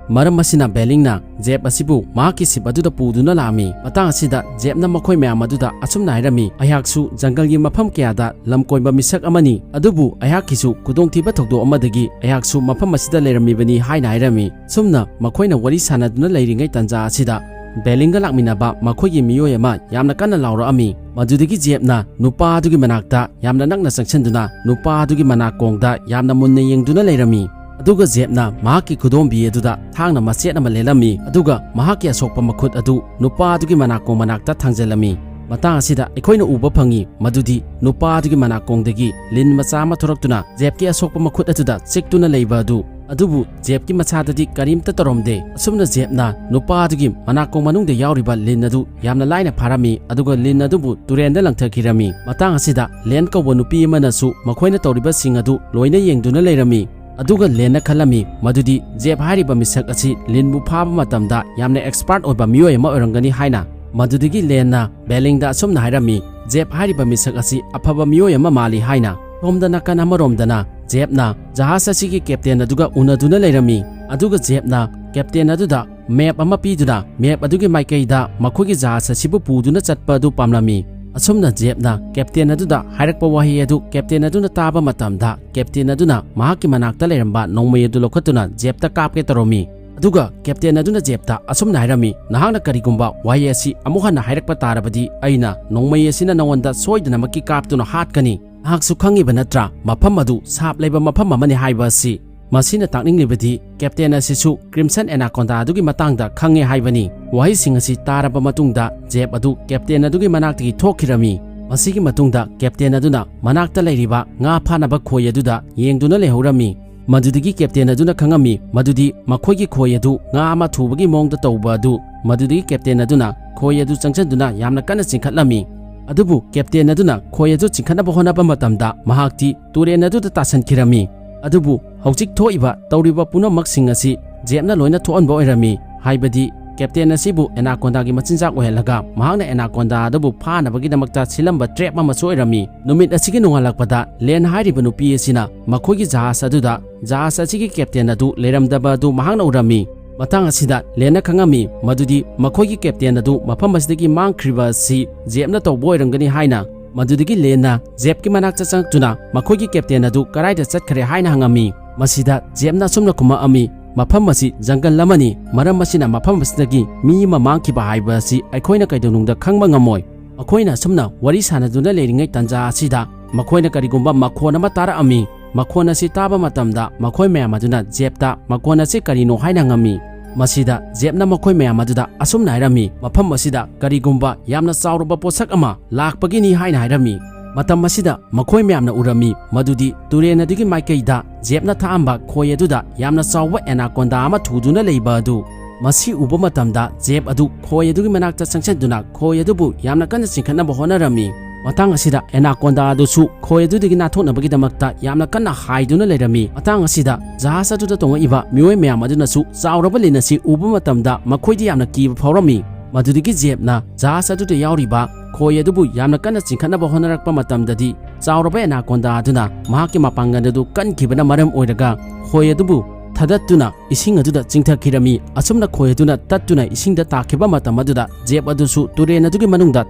ꯃꯔꯝ ꯑꯁꯤꯅ ꯕꯦꯂꯤꯡꯅ ꯖꯦꯞ ꯑꯁꯤꯕꯨ ꯃꯍꯥꯛꯀꯤ ꯁꯤꯞ ꯑꯗꯨꯗ ꯄꯨꯗꯨꯅ ꯂꯥꯛꯑꯝꯃꯤ꯫ ꯃꯇꯥꯡ ꯑꯁꯤꯗ ꯖꯦꯞꯅ ꯃꯈꯣꯏ ꯃꯌꯥꯝ ꯑꯗꯨꯗ ꯑꯁꯨꯝꯅ ꯍꯥꯏꯔꯝꯃꯤ, "ꯑꯩꯍꯥꯛꯁꯨ ꯖꯪꯒꯜꯒꯤ ꯃꯐꯝ ꯀꯌꯥꯗ ꯂꯝ ꯀꯣꯏꯕ ꯃꯤꯁꯛ ꯑꯃꯅꯤ, ꯑꯗꯨꯕꯨ ꯑꯩꯍꯥꯛꯀꯤꯁꯨ ꯈꯨꯗꯣꯡꯊꯤꯕ ꯊꯧꯗꯣꯛ ꯑꯃꯗꯒꯤ ꯑꯩꯍꯥꯛꯁꯨ ꯃꯐꯝ ꯑꯁꯤꯗ ꯂꯩꯔꯝꯃꯤꯕꯅꯤ" ꯍꯥꯏꯅ ꯍꯥꯏꯔꯝꯃꯤ꯫ ꯁꯨꯝꯅ ꯃꯈꯣꯏꯅ ꯋꯥꯔꯤ ꯁꯥꯟꯅꯗꯨꯅ ꯂꯩꯔꯤꯉꯩ ꯇꯟꯖꯥ ꯑꯁꯤꯗ ꯕꯦꯂꯤꯡꯒ ꯂꯥꯛꯃꯤꯟꯅꯕ ꯃꯈꯣꯏꯒꯤ ꯃꯤꯑꯣꯏ ꯑꯃ ꯌꯥꯝꯅ ꯀꯟꯅ ꯂꯥꯎꯔꯛꯑꯝꯃꯤ꯫ ꯃꯗꯨꯗꯒꯤ ꯖꯦꯞꯅ ꯅꯨꯄꯥ ꯑꯗꯨꯒꯤ ꯃꯅꯥꯛꯇ ꯌꯥꯝꯅ ꯅꯛꯅ ꯆꯪꯁꯤꯟꯗꯨꯅ ꯅꯨꯄꯥ ꯑꯗꯨꯒꯤ ꯃꯅꯥꯀꯣꯡꯗ ꯌꯥꯝꯅ ꯃꯨꯟꯅ ꯌꯦꯡꯗꯨꯅ ꯂꯩꯔꯝꯃꯤ꯫ ꯑꯗꯨꯒ ꯖꯦꯞꯅ ꯃꯍꯥꯛꯀꯤ ꯈꯨꯗꯣꯝꯕꯤ ꯑꯗꯨꯗ ꯊꯥꯡꯅ ꯃꯆꯦꯠ ꯑꯃ ꯂꯦꯜꯂꯝꯃꯤ, ꯑꯗꯨꯒ ꯃꯍꯥꯛꯀꯤ ꯑꯁꯣꯛꯄ ꯃꯈꯨꯠ ꯑꯗꯨ ꯅꯨꯄꯥ ꯑꯗꯨꯒꯤ ꯃꯅꯥꯀꯣꯡ ꯃꯅꯥꯛꯇ ꯊꯥꯡꯖꯜꯂꯝꯃꯤ꯫ ꯃꯇꯥꯡ ꯑꯁꯤꯗ ꯑꯩꯈꯣꯏꯅ ꯎꯕ ꯐꯪꯉꯤ ꯃꯗꯨꯗꯤ ꯅꯨꯄꯥ ꯑꯗꯨꯒꯤ ꯃꯅꯥꯀꯣꯡꯗꯒꯤ ꯂꯤꯟ ꯃꯆꯥ ꯑꯃ ꯊꯣꯔꯛꯇꯨꯅ ꯖꯦꯞꯀꯤ ꯑꯁꯣꯛꯄ ꯃꯈꯨꯠ ꯑꯗꯨꯗ ꯆꯤꯛꯇꯨꯅ ꯂꯩꯕ ꯑꯗꯨ꯫ ꯑꯗꯨꯕꯨ ꯖꯦꯞꯀꯤ ꯃꯁꯥꯗꯗꯤ ꯀꯔꯤꯝꯇ ꯇꯧꯔꯝꯗꯦ꯫ ꯑꯁꯨꯝꯅ ꯖꯦꯞꯅ ꯅꯨꯄꯥ ꯑꯗꯨꯒꯤ ꯃꯅꯥꯀꯣꯡ ꯃꯅꯨꯡꯗ ꯌꯥꯎꯔꯤꯕ ꯂꯤꯟ ꯑꯗꯨ ꯌꯥꯝꯅ ꯂꯥꯏꯅ ꯐꯥꯔꯝꯃꯤ, ꯑꯗꯨꯒ ꯂꯤꯟ ꯑꯗꯨꯕꯨ ꯇꯨꯔꯦꯟꯗ ꯂꯪꯊꯈꯤꯔꯝꯃꯤ꯫ ꯃꯇꯥꯡ ꯑꯁꯤꯗ ꯂꯦꯟ ꯀꯧꯕ ꯅꯨꯄꯤ ꯑꯃꯅꯁꯨ ꯃꯈꯣꯏꯅ ꯇꯧꯔꯤꯕꯁꯤꯡ ꯑꯗꯨ ꯂꯣꯏꯅ ꯌꯦꯡꯗꯨꯅ ꯂꯩꯔꯝꯃꯤ꯫ ꯑꯗꯨꯒ ꯂꯦꯟꯅ ꯈꯜꯂꯝꯃꯤ ꯃꯗꯨꯗꯤ ꯖꯦꯞ ꯍꯥꯏꯔꯤꯕ ꯃꯤꯁꯛ ꯑꯁꯤ ꯂꯤꯟꯕꯨ ꯐꯥꯕ ꯃꯇꯝꯗ ꯌꯥꯝꯅ ꯑꯦꯛꯁꯄꯥꯔꯠ ꯑꯣꯏꯕ ꯃꯤꯑꯣꯏ ꯑꯃ ꯑꯣꯏꯔꯝꯒꯅꯤ ꯍꯥꯏꯅ꯫ ꯃꯗꯨꯗꯒꯤ ꯂꯦꯟꯅ ꯕꯦꯂꯤꯡꯗ ꯑꯁꯨꯝꯅ ꯍꯥꯏꯔꯝꯃꯤ, "ꯖꯦꯞ ꯍꯥꯏꯔꯤꯕ ꯃꯤꯁꯛ ꯑꯁꯤ ꯑꯐꯕ ꯃꯤꯑꯣꯏ ꯑꯃ ꯃꯥꯜꯂꯤ" ꯍꯥꯏꯅ꯫ ꯁꯣꯝꯗ ꯅꯥꯀꯟ ꯑꯃꯔꯣꯝꯗꯅ ꯖꯦꯞꯅ ꯖꯍꯥꯖ ꯑꯁꯤꯒꯤ ꯀꯦꯞꯇꯦꯟ ꯑꯗꯨꯒ ꯎꯅꯗꯨꯅ ꯂꯩꯔꯝꯃꯤ꯫ ꯑꯗꯨꯒ ꯖꯦꯞꯅ ꯀꯦꯞꯇꯦꯟ ꯑꯗꯨꯗ ꯃꯦꯞ ꯑꯃ ꯄꯤꯗꯨꯅ ꯃꯦꯞ ꯑꯗꯨꯒꯤ ꯃꯥꯏꯀꯩꯗ ꯃꯈꯣꯏꯒꯤ ꯖꯍꯥꯖ ꯑꯁꯤꯕꯨ ꯄꯨꯗꯨꯅ ꯆꯠꯄ ꯑꯗꯨ ꯄꯥꯝꯂꯝꯃꯤ꯫ ꯑꯁꯨꯝꯅ ꯖꯦꯞꯅ ꯀꯦꯞꯇꯦꯟ ꯑꯗꯨꯗ ꯍꯥꯏꯔꯛꯄ ꯋꯥꯍꯩ ꯑꯗꯨ ꯀꯦꯞꯇꯦꯟ ꯑꯗꯨꯅ ꯇꯥꯕ ꯃꯇꯝꯗ ꯀꯦꯞꯇꯦꯟ ꯑꯗꯨꯅ ꯃꯍꯥꯛꯀꯤ ꯃꯅꯥꯛꯇ ꯂꯩꯔꯝꯕ ꯅꯣꯡꯃꯩ ꯑꯗꯨ ꯂꯧꯈꯠꯇꯨꯅ ꯖꯦꯞꯇ ꯀꯥꯞꯀꯦ ꯇꯧꯔꯝꯃꯤ꯫ ꯑꯗꯨꯒ ꯀꯦꯞꯇꯦꯟ ꯑꯗꯨꯅ ꯖꯦꯞꯇ ꯑꯁꯨꯝꯅ ꯍꯥꯏꯔꯝꯃꯤ, "ꯅꯍꯥꯛꯅ ꯀꯔꯤꯒꯨꯝꯕ ꯋꯥꯍꯩ ꯑꯁꯤ ꯑꯃꯨꯛ ꯍꯟꯅ ꯍꯥꯏꯔꯛꯄ ꯇꯥꯔꯕꯗꯤ ꯑꯩꯅ ꯅꯣꯡꯃꯩ ꯑꯁꯤꯅ ꯅꯉꯣꯟꯗ ꯁꯣꯏꯗꯅꯃꯛꯀꯤ ꯀꯥꯞꯇꯨꯅ ꯍꯥꯠꯀꯅꯤ꯫ ꯅꯍꯥꯛꯁꯨ ꯈꯪꯉꯤꯕ ꯅꯠꯇ꯭ꯔꯥ, ꯃꯐꯝ ꯑꯗꯨ ꯁꯥꯞ ꯂꯩꯕ ꯃꯐꯝ ꯑꯃꯅꯤ ꯍꯥꯏꯕ ꯑꯁꯤ?" ꯃꯁꯤꯅ ꯇꯥꯛꯅꯤꯡꯂꯤꯕꯗꯤ ꯀꯦꯞꯇꯦꯟ ꯑꯁꯤꯁꯨ ꯀ꯭ꯔꯤꯝꯁꯟ ꯑꯦꯅꯥꯀꯣꯟꯗꯥ ꯑꯗꯨꯒꯤ ꯃꯇꯥꯡꯗ ꯈꯪꯉꯦ ꯍꯥꯏꯕꯅꯤ꯫ ꯋꯥꯍꯩꯁꯤꯡ ꯑꯁꯤ ꯇꯥꯔꯕ ꯃꯇꯨꯡꯗ ꯖꯦꯞ ꯑꯗꯨ ꯀꯦꯞꯇꯦꯟ ꯑꯗꯨꯒꯤ ꯃꯅꯥꯛꯇꯒꯤ ꯊꯣꯛꯈꯤꯔꯝꯃꯤ꯫ ꯃꯁꯤꯒꯤ ꯃꯇꯨꯡꯗ ꯀꯦꯞꯇꯦꯟ ꯑꯗꯨꯅ ꯃꯅꯥꯛꯇ ꯂꯩꯔꯤꯕ ꯉꯥ ꯐꯥꯅꯕ ꯈꯣꯏ ꯑꯗꯨꯗ ꯌꯦꯡꯗꯨꯅ ꯂꯩꯍꯧꯔꯝꯃꯤ꯫ ꯃꯗꯨꯗꯒꯤ ꯀꯦꯞꯇꯦꯟ ꯑꯗꯨꯅ ꯈꯪꯉꯝꯃꯤ ꯃꯗꯨꯗꯤ ꯃꯈꯣꯏꯒꯤ ꯈꯣꯏ ꯑꯗꯨ ꯉꯥ ꯑꯃ ꯊꯨꯕꯒꯤ ꯃꯑꯣꯡꯗ ꯇꯧꯕ ꯑꯗꯨ꯫ ꯃꯗꯨꯗꯒꯤ ꯀꯦꯞꯇꯦꯟ ꯑꯗꯨꯅ ꯈꯣꯏ ꯑꯗꯨ ꯆꯪꯁꯤꯟꯗꯨꯅ ꯌꯥꯝꯅ ꯀꯟꯅ ꯆꯤꯡꯈꯠꯂꯝꯃꯤ꯫ ꯑꯗꯨꯕꯨ ꯀꯦꯞꯇꯦꯟ ꯑꯗꯨꯅ ꯈꯣꯏ ꯑꯗꯨ ꯆꯤꯡꯈꯠꯅꯕ ꯍꯣꯠꯅꯕ ꯃꯇꯝꯗ ꯃꯍꯥꯛꯇꯤ ꯇꯨꯔꯦꯜ ꯑꯗꯨꯗ ꯇꯥꯁꯟꯈꯤꯔꯝꯃꯤ꯫ ꯑꯗꯨꯕꯨ ꯍꯧꯖꯤꯛ ꯊꯣꯛꯏꯕ ꯇꯧꯔꯤꯕ ꯄꯨꯝꯅꯃꯛꯁꯤꯡ ꯑꯁꯤ ꯖꯦꯞꯅ ꯂꯣꯏꯅ ꯊꯣꯛꯍꯟꯕ ꯑꯣꯏꯔꯝꯃꯤ꯫ ꯍꯥꯏꯕꯗꯤ ꯀꯦꯞꯇꯦꯟ ꯑꯁꯤꯕꯨ ꯑꯦꯅꯥꯀꯣꯟꯗꯥꯒꯤ ꯃꯆꯤꯟꯖꯥꯛ ꯑꯣꯏꯍꯜꯂꯒ ꯃꯍꯥꯛꯅ ꯑꯦꯅꯥꯀꯣꯟꯗꯥ ꯑꯗꯨꯕꯨ ꯐꯥꯅꯕꯒꯤꯗꯃꯛꯇ ꯁꯤꯜꯂꯝꯕ ꯇ꯭ꯔꯦꯞ ꯑꯃꯁꯨ ꯑꯣꯏꯔꯝꯃꯤ꯫ ꯅꯨꯃꯤꯠ ꯑꯁꯤꯒꯤ ꯅꯣꯡꯉꯥꯜꯂꯛꯄꯗ ꯂꯦꯟ ꯍꯥꯏꯔꯤꯕ ꯅꯨꯄꯤ ꯑꯁꯤꯅ ꯃꯈꯣꯏꯒꯤ ꯖꯍꯥꯖ ꯑꯗꯨꯗ ꯖꯍꯥꯖ ꯑꯁꯤꯒꯤ ꯀꯦꯞꯇꯦꯟ ꯑꯗꯨ ꯂꯩꯔꯝꯗꯕ ꯑꯗꯨ ꯃꯍꯥꯛꯅ ꯎꯔꯝꯃꯤ꯫ ꯃꯇꯥꯡ ꯑꯁꯤꯗ ꯂꯦꯟꯅ ꯈꯪꯉꯝꯃꯤ ꯃꯗꯨꯗꯤ ꯃꯈꯣꯏꯒꯤ ꯀꯦꯞꯇꯦꯟ ꯑꯗꯨ ꯃꯐꯝ ꯑꯁꯤꯗꯒꯤ ꯃꯥꯡꯈ꯭ꯔꯤꯕ ꯑꯁꯤ ꯖꯦꯞꯅ ꯇꯧꯕ ꯑꯣꯏꯔꯝꯒꯅꯤ ꯍꯥꯏꯅ꯫ ꯃꯗꯨꯗꯒꯤ ꯂꯦꯟꯅ ꯖꯦꯞꯀꯤ ꯃꯅꯥꯛꯇ ꯆꯪꯂꯛꯇꯨꯅ ꯃꯈꯣꯏꯒꯤ ꯀꯦꯞꯇꯦꯟ ꯑꯗꯨ ꯀꯗꯥꯏꯗ ꯆꯠꯈ꯭ꯔꯦ ꯍꯥꯏꯅ ꯍꯪꯉꯝꯃꯤ꯫ ꯃꯁꯤꯗ ꯖꯦꯞꯅ ꯑꯁꯨꯝꯅ ꯈꯨꯝꯃꯛꯑꯝꯃꯤ, "ꯃꯐꯝ ꯑꯁꯤ ꯖꯪꯒꯜ ꯑꯃꯅꯤ, ꯃꯔꯝ ꯑꯁꯤꯅ ꯃꯐꯝ ꯑꯁꯤꯗꯒꯤ ꯃꯤ ꯑꯃ ꯃꯥꯡꯈꯤꯕ ꯍꯥꯏꯕ ꯑꯁꯤ ꯑꯩꯈꯣꯏꯅ ꯀꯩꯗꯧꯅꯨꯡꯗ ꯈꯪꯕ ꯉꯝꯃꯣꯏ"꯫ ꯃꯈꯣꯏꯅ ꯑꯁꯨꯝꯅ ꯋꯥꯔꯤ ꯁꯥꯟꯅꯗꯨꯅ ꯂꯩꯔꯤꯉꯩ ꯇꯥꯟꯖꯥ ꯑꯁꯤꯗ ꯃꯈꯣꯏꯅ ꯀꯔꯤꯒꯨꯝꯕ ꯃꯈꯣꯟ ꯑꯃ ꯇꯥꯔꯛꯑꯝꯃꯤ꯫ ꯃꯈꯣꯟ ꯑꯁꯤ ꯇꯥꯕ ꯃꯇꯝꯗ ꯃꯈꯣꯏ ꯃꯌꯥꯝ ꯑꯗꯨꯅ ꯖꯦꯞꯇ ꯃꯈꯣꯟ ꯑꯁꯤ ꯀꯔꯤꯅꯣ ꯍꯥꯏꯅ ꯍꯪꯉꯝꯃꯤ꯫ ꯃꯁꯤꯗ ꯖꯦꯞꯅ ꯃꯈꯣꯏ ꯃꯌꯥꯝ ꯑꯗꯨꯗ ꯑꯁꯨꯝꯅ ꯍꯥꯏꯔꯝꯃꯤ, "ꯃꯐꯝ ꯑꯁꯤꯗ ꯀꯔꯤꯒꯨꯝꯕ ꯌꯥꯝꯅ ꯆꯥꯎꯔꯕ ꯄꯣꯠꯁꯛ ꯑꯃ ꯂꯥꯛꯄꯒꯤꯅꯤ" ꯍꯥꯏꯅ ꯍꯥꯏꯔꯝꯃꯤ꯫ ꯃꯇꯝ ꯑꯁꯤꯗ ꯃꯈꯣꯏ ꯃꯌꯥꯝꯅ ꯎꯔꯝꯃꯤ ꯃꯗꯨꯗꯤ ꯇꯨꯔꯦꯜ ꯑꯗꯨꯒꯤ ꯃꯥꯏꯀꯩꯗ ꯖꯦꯞꯅ ꯊꯥꯛꯑꯝꯕ ꯈꯣꯏ ꯑꯗꯨꯗ ꯌꯥꯝꯅ ꯆꯥꯎꯕ ꯑꯦꯅꯥꯀꯣꯟꯗꯥ ꯑꯃ ꯊꯨꯗꯨꯅ ꯂꯩꯕ ꯑꯗꯨ꯫ ꯃꯁꯤ ꯎꯕ ꯃꯇꯝꯗ ꯖꯦꯞ ꯑꯗꯨ ꯈꯣꯏ ꯑꯗꯨꯒꯤ ꯃꯅꯥꯛꯇ ꯆꯪꯁꯤꯟꯗꯨꯅ ꯈꯣꯏ ꯑꯗꯨꯕꯨ ꯌꯥꯝꯅ ꯀꯟꯅ ꯆꯤꯡꯈꯠꯅꯕ ꯍꯣꯠꯅꯔꯝꯃꯤ꯫ ꯃꯇꯥꯡ ꯑꯁꯤꯗ ꯑꯦꯅꯥꯀꯣꯟꯗꯥ ꯑꯗꯨꯁꯨ ꯈꯣꯏ ꯑꯗꯨꯗꯒꯤ ꯅꯥꯟꯊꯣꯛꯅꯕꯒꯤꯗꯃꯛꯇ ꯌꯥꯝꯅ ꯀꯟꯅ ꯍꯥꯏꯗꯨꯅ ꯂꯩꯔꯝꯃꯤ꯫ ꯃꯇꯥꯡ ꯑꯁꯤꯗ ꯖꯍꯥꯖ ꯑꯗꯨꯗ ꯇꯣꯡꯉꯛꯏꯕ ꯃꯤꯑꯣꯏ ꯃꯌꯥꯝ ꯑꯗꯨꯅꯁꯨ ꯆꯥꯎꯔꯕ ꯂꯤꯟ ꯑꯁꯤ ꯎꯕ ꯃꯇꯝꯗ ꯃꯈꯣꯏꯗ ꯌꯥꯝꯅ ꯀꯤꯕ ꯐꯥꯎꯔꯝꯃꯤ꯫ ꯃꯗꯨꯗꯒꯤ ꯖꯦꯞꯅ ꯖꯍꯥꯖ ꯑꯗꯨꯗ ꯌꯥꯎꯔꯤꯕ ꯈꯣꯏ ꯑꯗꯨꯕꯨ ꯌꯥꯝꯅ ꯀꯟꯅ ꯆꯤꯡꯈꯠꯅꯕ ꯍꯣꯠꯅꯔꯛꯄ ꯃꯇꯝꯗꯗꯤ ꯆꯥꯎꯔꯕ ꯑꯦꯅꯥꯀꯣꯟꯗꯥ ꯑꯗꯨꯅ ꯃꯍꯥꯛꯀꯤ ꯃꯄꯥꯡꯒꯜ ꯑꯗꯨ ꯀꯟꯈꯤꯕꯅ ꯃꯔꯝ ꯑꯣꯏꯔꯒ ꯈꯣꯏ ꯑꯗꯨꯕꯨ ꯊꯥꯗꯠꯇꯨꯅ ꯏꯁꯤꯡ ꯑꯗꯨꯗ ꯆꯤꯡꯊꯈꯤꯔꯝꯃꯤ꯫ ꯑꯁꯨꯝꯅ ꯈꯣꯏ ꯑꯗꯨꯅ ꯇꯠꯇꯨꯅ ꯏꯁꯤꯡꯗ ꯇꯥꯈꯤꯕ ꯃꯇꯝ ꯑꯗꯨꯗ ꯖꯦꯞ ꯑꯗꯨꯁꯨ ꯇꯨꯔꯦꯜ ꯑꯗꯨꯒꯤ ꯃꯅꯨꯡꯗ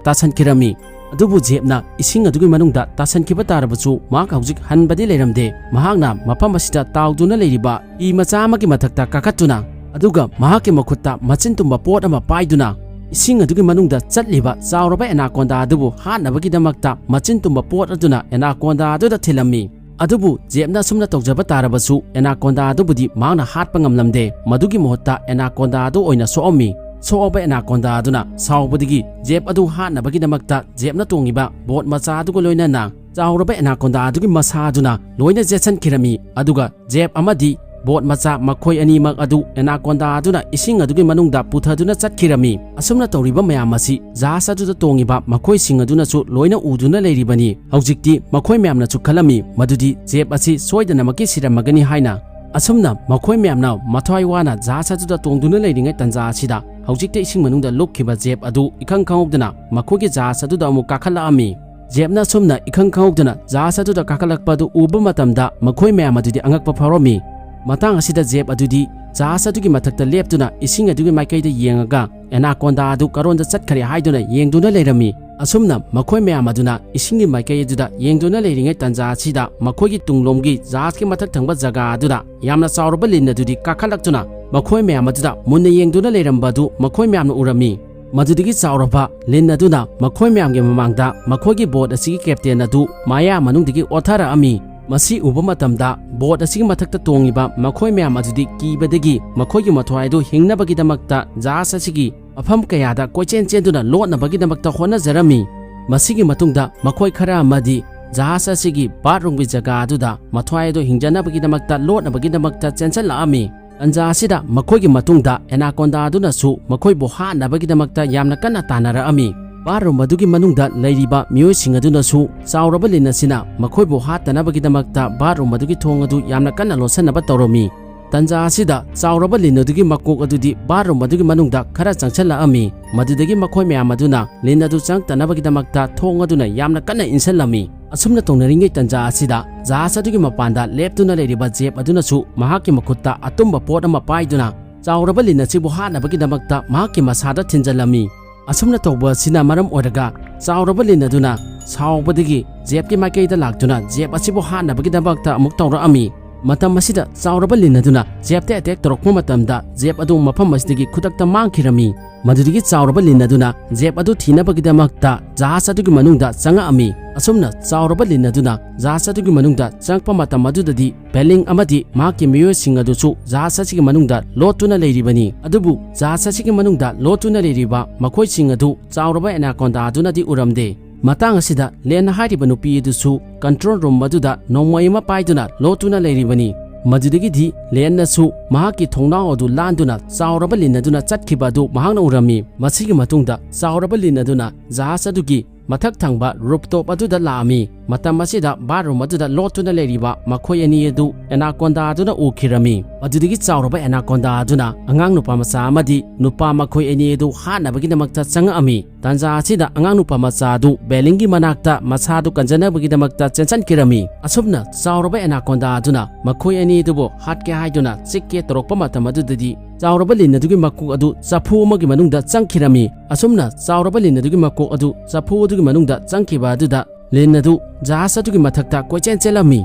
ꯇꯥꯁꯟꯈꯤꯔꯝꯃꯤ꯫ ꯑꯗꯨꯕꯨ ꯖꯦꯞꯅ ꯏꯁꯤꯡ ꯑꯗꯨꯒꯤ ꯃꯅꯨꯡꯗ ꯇꯥꯁꯟꯈꯤꯕ ꯇꯥꯔꯕꯁꯨ ꯃꯍꯥꯛ ꯍꯧꯖꯤꯛ ꯍꯟꯕꯗꯤ ꯂꯩꯔꯝꯗꯦ꯫ ꯃꯍꯥꯛꯅ ꯃꯐꯝ ꯑꯁꯤꯗ ꯇꯥꯎꯗꯨꯅ ꯂꯩꯔꯤꯕ ꯍꯤ ꯃꯆꯥ ꯑꯃꯒꯤ ꯃꯊꯛꯇ ꯀꯥꯈꯠꯇꯨꯅ, ꯑꯗꯨꯒ ꯃꯍꯥꯛꯀꯤ ꯃꯈꯨꯠꯇ ꯃꯆꯤꯟ ꯇꯨꯝꯕ ꯄꯣꯠ ꯑꯃ ꯄꯥꯏꯗꯨꯅ, ꯏꯁꯤꯡ ꯑꯗꯨꯒꯤ ꯃꯅꯨꯡꯗ ꯆꯠꯂꯤꯕ ꯆꯥꯎꯔꯕ ꯑꯦꯅꯥꯀꯣꯟꯗꯥ ꯑꯗꯨꯕꯨ ꯍꯥꯠꯅꯕꯒꯤꯗꯃꯛꯇ ꯃꯆꯤꯟ ꯇꯨꯝꯕ ꯄꯣꯠ ꯑꯗꯨꯅ ꯑꯦꯅꯥꯀꯣꯟꯗꯥ ꯑꯗꯨꯗ ꯊꯤꯜꯂꯝꯃꯤ꯫ ꯑꯗꯨꯕꯨ ꯖꯦꯞꯅ ꯑꯁꯨꯝꯅ ꯇꯧꯖꯕ ꯇꯥꯔꯕꯁꯨ ꯑꯦꯅꯥꯀꯣꯟꯗꯥ ꯑꯗꯨꯕꯨꯗꯤ ꯃꯍꯥꯛꯅ ꯍꯥꯠꯄ ꯉꯝꯂꯝꯗꯦ꯫ ꯃꯗꯨꯒꯤ ꯃꯍꯨꯠꯇ ꯑꯦꯅꯥꯀꯣꯟꯗꯥ ꯑꯗꯨ ꯑꯣꯏꯅ ꯁꯣꯛꯑꯝꯃꯤ꯫ ꯁꯣꯛꯑꯕ ꯑꯦꯅꯥꯀꯣꯟꯗꯥ ꯑꯗꯨꯅ ꯁꯥꯎꯕꯗꯒꯤ ꯖꯦꯞ ꯑꯗꯨ ꯍꯥꯠꯅꯕꯒꯤꯗꯃꯛꯇ ꯖꯦꯞꯅ ꯇꯣꯡꯉꯤꯕ ꯕꯣꯠ ꯃꯆꯥ ꯑꯗꯨꯒ ꯂꯣꯏꯅꯅ ꯆꯥꯎꯔꯕ ꯑꯦꯅꯥꯀꯣꯟꯗꯥ ꯑꯗꯨꯒꯤ ꯃꯁꯥ ꯑꯗꯨꯅ ꯂꯣꯏꯅ ꯖꯦꯠꯁꯟꯈꯤꯔꯝꯃꯤ, ꯑꯗꯨꯒ ꯖꯦꯞ ꯑꯃꯗꯤ ꯕꯣꯠ ꯃꯆꯥ ꯃꯈꯣꯏ ꯑꯅꯤꯃꯛ ꯑꯗꯨ ꯑꯦꯅꯥꯀꯣꯟꯗꯥ ꯑꯗꯨꯅ ꯏꯁꯤꯡ ꯑꯗꯨꯒꯤ ꯃꯅꯨꯡꯗ ꯄꯨꯊꯗꯨꯅ ꯆꯠꯈꯤꯔꯝꯃꯤ꯫ ꯑꯁꯨꯝꯅ ꯇꯧꯔꯤꯕ ꯃꯌꯥꯝ ꯑꯁꯤ ꯖꯍꯥꯖ ꯑꯗꯨꯗ ꯇꯣꯡꯉꯤꯕ ꯃꯈꯣꯏꯁꯤꯡ ꯑꯗꯨꯅꯁꯨ ꯂꯣꯏꯅ ꯎꯗꯨꯅ ꯂꯩꯔꯤꯕꯅꯤ꯫ ꯍꯧꯖꯤꯛꯇꯤ ꯃꯈꯣꯏ ꯃꯌꯥꯝꯅꯁꯨ ꯈꯜꯂꯝꯃꯤ ꯃꯗꯨꯗꯤ ꯖꯦꯞ ꯑꯁꯤ ꯁꯣꯏꯗꯅꯃꯛꯀꯤ ꯁꯤꯔꯝꯃꯒꯅꯤ ꯍꯥꯏꯅ꯫ ꯑꯁꯨꯝꯅ ꯃꯈꯣꯏ ꯃꯌꯥꯝꯅ ꯃꯊ꯭ꯋꯥꯏ ꯋꯥꯅ ꯖꯍꯥꯖ ꯑꯗꯨꯗ ꯇꯣꯡꯗꯨꯅ ꯂꯩꯔꯤꯉꯩ ꯇꯥꯟꯖꯥ ꯑꯁꯤꯗ ꯍꯧꯖꯤꯛꯇ ꯏꯁꯤꯡ ꯃꯅꯨꯡꯗ ꯂꯨꯞꯈꯤꯕ ꯖꯦꯞ ꯑꯗꯨ ꯏꯈꯪ ꯈꯪꯍꯧꯗꯅ ꯃꯈꯣꯏꯒꯤ ꯖꯍꯥꯖ ꯑꯗꯨꯗ ꯑꯃꯨꯛ ꯀꯥꯈꯠꯂꯛꯑꯝꯃꯤ꯫ ꯖꯦꯞꯅ ꯑꯁꯨꯝꯅ ꯏꯈꯪ ꯈꯪꯍꯧꯗꯅ ꯖꯍꯥꯖ ꯑꯗꯨꯗ ꯀꯥꯈꯠꯂꯛꯄ ꯑꯗꯨ ꯎꯕ ꯃꯇꯝꯗ ꯃꯈꯣꯏ ꯃꯌꯥꯝ ꯑꯗꯨꯗꯤ ꯑꯉꯛꯄ ꯐꯥꯎꯔꯝꯃꯤ꯫ ꯃꯇꯥꯡ ꯑꯁꯤꯗ ꯖꯦꯞ ꯑꯗꯨꯗꯤ ꯖꯍꯥꯖ ꯑꯗꯨꯒꯤ ꯃꯊꯛꯇ ꯂꯦꯞꯇꯨꯅ ꯏꯁꯤꯡ ꯑꯗꯨꯒꯤ ꯃꯥꯏꯀꯩꯗ ꯌꯦꯡꯉꯒ ꯑꯦꯅꯥꯀꯣꯟꯗꯥ ꯑꯗꯨ ꯀꯔꯣꯟꯗ ꯆꯠꯈ꯭ꯔꯦ ꯍꯥꯏꯗꯨꯅ ꯌꯦꯡꯗꯨꯅ ꯂꯩꯔꯝꯃꯤ꯫ ꯑꯁꯨꯝꯅ ꯃꯈꯣꯏ ꯃꯌꯥꯝ ꯑꯗꯨꯅ ꯏꯁꯤꯡꯒꯤ ꯃꯥꯏꯀꯩ ꯑꯗꯨꯗ ꯌꯦꯡꯗꯨꯅ ꯂꯩꯔꯤꯉꯩ ꯇꯥꯟꯖꯥ ꯑꯁꯤꯗ ꯃꯈꯣꯏꯒꯤ ꯇꯨꯡꯂꯣꯝꯒꯤ ꯖꯍꯥꯖꯀꯤ ꯃꯊꯛ ꯊꯪꯕ ꯖꯒꯥ ꯑꯗꯨꯗ ꯌꯥꯝꯅ ꯆꯥꯎꯔꯕ ꯂꯤꯟ ꯑꯗꯨꯗꯤ ꯀꯥꯈꯠꯂꯛꯇꯨꯅ ꯃꯈꯣꯏ ꯃꯌꯥꯝ ꯑꯗꯨꯗ ꯃꯨꯟꯅ ꯌꯦꯡꯗꯨꯅ ꯂꯩꯔꯝꯕ ꯑꯗꯨ ꯃꯈꯣꯏ ꯃꯌꯥꯝꯅ ꯎꯔꯝꯃꯤ꯫ ꯃꯗꯨꯗꯒꯤ ꯆꯥꯎꯔꯕ ꯂꯤꯟ ꯑꯗꯨꯅ ꯃꯈꯣꯏ ꯃꯌꯥꯝꯒꯤ ꯃꯃꯥꯡꯗ ꯃꯈꯣꯏꯒꯤ ꯕꯣꯠ ꯑꯁꯤꯒꯤ ꯀꯦꯞꯇꯦꯟ ꯑꯗꯨ ꯃꯌꯥ ꯃꯅꯨꯡꯗꯒꯤ ꯑꯣꯠꯊꯔꯛꯑꯝꯃꯤ꯫ ꯃꯁꯤ ꯎꯕ ꯃꯇꯝꯗ ꯕꯣꯠ ꯑꯁꯤꯒꯤ ꯃꯊꯛꯇ ꯇꯣꯡꯉꯤꯕ ꯃꯈꯣꯏ ꯃꯌꯥꯝ ꯑꯗꯨꯗꯤ ꯀꯤꯕꯗꯒꯤ ꯃꯈꯣꯏꯒꯤ ꯃꯊ꯭ꯋꯥꯏ ꯑꯗꯨ ꯍꯤꯡꯅꯕꯒꯤꯗꯃꯛꯇ ꯖꯍꯥꯖ ꯑꯁꯤꯒꯤ ꯃꯐꯝ ꯀꯌꯥꯗ ꯀꯣꯏꯆꯦꯟ ꯆꯦꯟꯗꯨꯅ ꯂꯣꯠꯅꯕꯒꯤꯗꯃꯛꯇ ꯍꯣꯠꯅꯖꯔꯝꯃꯤ꯫ ꯃꯁꯤꯒꯤ ꯃꯇꯨꯡꯗ ꯃꯈꯣꯏ ꯈꯔ ꯑꯃꯗꯤ ꯖꯍꯥꯖ ꯑꯁꯤꯒꯤ ꯕꯥꯠꯔꯨꯝꯒꯤ ꯖꯒꯥ ꯑꯗꯨꯗ ꯃꯊ꯭ꯋꯥꯏ ꯑꯗꯨ ꯍꯤꯡꯖꯅꯕꯒꯤꯗꯃꯛꯇ ꯂꯣꯠꯅꯕꯒꯤꯗꯃꯛꯇ ꯆꯦꯟꯁꯤꯜꯂꯛꯑꯝꯃꯤ꯫ ꯇꯟꯖꯥ ꯑꯁꯤꯗ ꯃꯈꯣꯏꯒꯤ ꯃꯇꯨꯡꯗ ꯑꯦꯅꯥꯀꯣꯟꯗꯥ ꯑꯗꯨꯅꯁꯨ ꯃꯈꯣꯏꯕꯨ ꯍꯥꯠꯅꯕꯒꯤꯗꯃꯛꯇ ꯌꯥꯝꯅ ꯀꯟꯅ ꯇꯥꯟꯅꯔꯛꯑꯝꯃꯤ꯫ ꯕꯥꯠꯔꯨꯝ ꯑꯗꯨꯒꯤ ꯃꯅꯨꯡꯗ ꯂꯩꯔꯤꯕ ꯃꯤꯑꯣꯏꯁꯤꯡ ꯑꯗꯨꯅꯁꯨ ꯆꯥꯎꯔꯕ ꯂꯤꯟ ꯑꯁꯤꯅ ꯃꯈꯣꯏꯕꯨ ꯍꯥꯠꯇꯅꯕꯒꯤꯗꯃꯛꯇ ꯕꯥꯠꯔꯨꯝ ꯑꯗꯨꯒꯤ ꯊꯣꯡ ꯑꯗꯨ ꯌꯥꯝꯅ ꯀꯟꯅ ꯂꯣꯠꯁꯤꯟꯅꯕ ꯇꯧꯔꯝꯃꯤ꯫ ꯇꯟꯖꯥ ꯑꯁꯤꯗ ꯆꯥꯎꯔꯕ ꯂꯤꯟ ꯑꯗꯨꯒꯤ ꯃꯀꯣꯛ ꯑꯗꯨꯗꯤ ꯕꯥꯠꯔꯨꯝ ꯑꯗꯨꯒꯤ ꯃꯅꯨꯡꯗ ꯈꯔ ꯆꯪꯁꯤꯜꯂꯛꯑꯝꯃꯤ꯫ ꯃꯗꯨꯗꯒꯤ ꯃꯈꯣꯏ ꯃꯌꯥꯝ ꯑꯗꯨꯅ ꯂꯤꯟ ꯑꯗꯨ ꯆꯪꯉꯛꯇꯅꯕꯒꯤꯗꯃꯛꯇ ꯊꯣꯡ ꯑꯗꯨꯅ ꯌꯥꯝꯅ ꯀꯟꯅ ꯏꯟꯁꯤꯜꯂꯝꯃꯤ꯫ ꯑꯁꯨꯝꯅ ꯇꯧꯅꯔꯤꯉꯩ ꯇꯟꯖꯥ ꯑꯁꯤꯗ ꯖꯍꯥꯖ ꯑꯗꯨꯒꯤ ꯃꯄꯥꯟꯗ ꯂꯦꯞꯇꯨꯅ ꯂꯩꯔꯤꯕ ꯖꯦꯞ ꯑꯗꯨꯅꯁꯨ ꯃꯍꯥꯛꯀꯤ ꯃꯈꯨꯠꯇ ꯑꯇꯨꯝꯕ ꯄꯣꯠ ꯑꯃ ꯄꯥꯏꯗꯨꯅ ꯆꯥꯎꯔꯕ ꯂꯤꯟ ꯑꯁꯤꯕꯨ ꯍꯥꯠꯅꯕꯒꯤꯗꯃꯛꯇ ꯃꯍꯥꯛꯀꯤ ꯃꯁꯥꯗ ꯊꯤꯟꯖꯜꯂꯝꯃꯤ꯫ ꯑꯁꯨꯝꯅ ꯇꯧꯕ ꯑꯁꯤꯅ ꯃꯔꯝ ꯑꯣꯏꯔꯒ ꯆꯥꯎꯔꯕ ꯂꯤꯟ ꯑꯗꯨꯅ ꯁꯥꯎꯕꯗꯒꯤ ꯖꯦꯞꯀꯤ ꯃꯥꯏꯀꯩꯗ ꯂꯥꯛꯇꯨꯅ ꯖꯦꯞ ꯑꯁꯤꯕꯨ ꯍꯥꯠꯅꯕꯒꯤꯗꯃꯛꯇ ꯑꯃꯨꯛ ꯇꯧꯔꯛꯑꯝꯃꯤ꯫ ꯃꯇꯝ ꯑꯁꯤꯗ ꯆꯥꯎꯔꯕ ꯂꯤꯟ ꯑꯗꯨꯅ ꯖꯦꯞꯇ ꯑꯦꯇꯦꯛ ꯇꯧꯔꯛꯄ ꯃꯇꯝꯗ ꯖꯦꯞ ꯑꯗꯨ ꯃꯐꯝ ꯑꯁꯤꯗꯒꯤ ꯈꯨꯗꯛꯇ ꯃꯥꯡꯈꯤꯔꯝꯃꯤ꯫ ꯃꯗꯨꯗꯒꯤ ꯆꯥꯎꯔꯕ ꯂꯤꯟ ꯑꯗꯨꯅ ꯖꯦꯞ ꯑꯗꯨ ꯊꯤꯅꯕꯒꯤꯗꯃꯛꯇ ꯖꯍꯥꯖ ꯑꯗꯨꯒꯤ ꯃꯅꯨꯡꯗ ꯆꯪꯉꯛꯑꯝꯃꯤ꯫ ꯑꯁꯨꯝꯅ ꯆꯥꯎꯔꯕ ꯂꯤꯟ ꯑꯗꯨꯅ ꯖꯍꯥꯖ ꯑꯗꯨꯒꯤ ꯃꯅꯨꯡꯗ ꯆꯪꯉꯛꯄ ꯃꯇꯝ ꯑꯗꯨꯗꯗꯤ ꯕꯦꯂꯤꯡ ꯑꯃꯗꯤ ꯃꯍꯥꯛꯀꯤ ꯃꯤꯑꯣꯏꯁꯤꯡ ꯑꯗꯨꯁꯨ ꯖꯍꯥꯖ ꯑꯁꯤꯒꯤ ꯃꯅꯨꯡꯗ ꯂꯣꯠꯇꯨꯅ ꯂꯩꯔꯤꯕꯅꯤ꯫ ꯑꯗꯨꯕꯨ ꯖꯍꯥꯖ ꯑꯁꯤꯒꯤ ꯃꯅꯨꯡꯗ ꯂꯣꯠꯇꯨꯅ ꯂꯩꯔꯤꯕ ꯃꯈꯣꯏꯁꯤꯡ ꯑꯗꯨ ꯆꯥꯎꯔꯕ ꯑꯦꯅꯥꯀꯣꯟꯗꯥ ꯑꯗꯨꯅꯗꯤ ꯎꯔꯝꯗꯦ꯫ ꯃꯇꯥꯡ ꯑꯁꯤꯗ ꯂꯦꯟꯅ ꯍꯥꯏꯔꯤꯕ ꯅꯨꯄꯤ ꯑꯗꯨꯁꯨ control room ꯑꯗꯨꯗ ꯅꯣꯡꯃꯩ ꯑꯃ ꯄꯥꯏꯗꯨꯅ ꯂꯣꯠꯇꯨꯅ ꯂꯩꯔꯤꯕꯅꯤ꯫ ꯃꯗꯨꯗꯒꯤꯗꯤ ꯂꯦꯟꯅꯁꯨ ꯃꯍꯥꯛꯀꯤ ꯊꯣꯡꯅꯥꯎ ꯑꯗꯨ ꯂꯥꯟꯗꯨꯅ ꯆꯥꯎꯔꯕ ꯂꯤꯟ ꯑꯗꯨꯅ ꯆꯠꯈꯤꯕ ꯑꯗꯨ ꯃꯍꯥꯛꯅ ꯎꯔꯝꯃꯤ꯫ ꯃꯁꯤꯒꯤ ꯃꯇꯨꯡꯗ ꯆꯥꯎꯔꯕ ꯂꯤꯟ ꯑꯗꯨꯅ ꯖꯍꯥꯖ ꯑꯗꯨꯒꯤ ꯃꯊꯛ ꯊꯪꯕ rooftop ꯑꯗꯨꯗ ꯂꯥꯛꯑꯝꯃꯤ꯫ ꯃꯇꯝ ꯑꯁꯤꯗ bathroom ꯑꯗꯨꯗ ꯂꯣꯠꯇꯨꯅ ꯂꯩꯔꯤꯕ ꯃꯈꯣꯏ ꯑꯅꯤ ꯑꯗꯨ anaconda ꯑꯗꯨꯅ ꯎꯈꯤꯔꯝꯃꯤ꯫ ꯑꯗꯨꯗꯒꯤ ꯆꯥꯎꯔꯕ anaconda ꯑꯗꯨꯅ ꯑꯉꯥꯡ ꯅꯨꯄꯥ ꯃꯆꯥ ꯑꯃꯗꯤ ꯅꯨꯄꯥ ꯃꯈꯣꯏ ꯑꯅꯤ ꯑꯗꯨ ꯍꯥꯠꯅꯕꯒꯤꯗꯃꯛꯇ ꯆꯪꯉꯛꯑꯝꯃꯤ꯫ ꯇꯥꯟꯖꯥ ꯑꯁꯤꯗ ꯑꯉꯥꯡ ꯅꯨꯄꯥ ꯃꯆꯥ ꯑꯗꯨ ꯕꯦꯂꯤꯡꯒꯤ ꯃꯅꯥꯛꯇ ꯃꯁꯥꯗꯨ ꯀꯟꯖꯅꯕꯒꯤꯗꯃꯛꯇ ꯆꯦꯟꯁꯤꯟꯈꯤꯔꯝꯃꯤ꯫ ꯑꯁꯨꯝꯅ ꯆꯥꯎꯔꯕ anaconda ꯑꯗꯨꯅ ꯃꯈꯣꯏ ꯑꯅꯤ ꯑꯗꯨꯕꯨ ꯍꯥꯠꯀꯦ ꯍꯥꯏꯗꯨꯅ ꯆꯤꯛꯀꯦ ꯇꯧꯔꯛꯄ ꯃꯇꯝ ꯑꯗꯨꯗꯗꯤ ꯆꯥꯎꯔꯕ ꯂꯤꯟ ꯑꯗꯨꯒꯤ ꯃꯀꯣꯛ ꯑꯗꯨ ꯆꯐꯨ ꯑꯃꯒꯤ ꯃꯅꯨꯡꯗ ꯆꯪꯈꯤꯔꯝꯃꯤ꯫ ꯑꯁꯨꯝꯅ ꯆꯥꯎꯔꯕ ꯂꯤꯟ ꯑꯗꯨꯒꯤ ꯃꯀꯣꯛ ꯑꯗꯨ ꯆꯐꯨ ꯑꯗꯨꯒꯤ ꯃꯅꯨꯡꯗ ꯆꯪꯈꯤꯕ ꯑꯗꯨꯗ ꯂꯤꯟ ꯑꯗꯨ ꯖꯍꯥꯖ ꯑꯗꯨꯒꯤ ꯃꯊꯛꯇ ꯀꯣꯏꯆꯦꯟ ꯆꯦꯜꯂꯝꯃꯤ꯫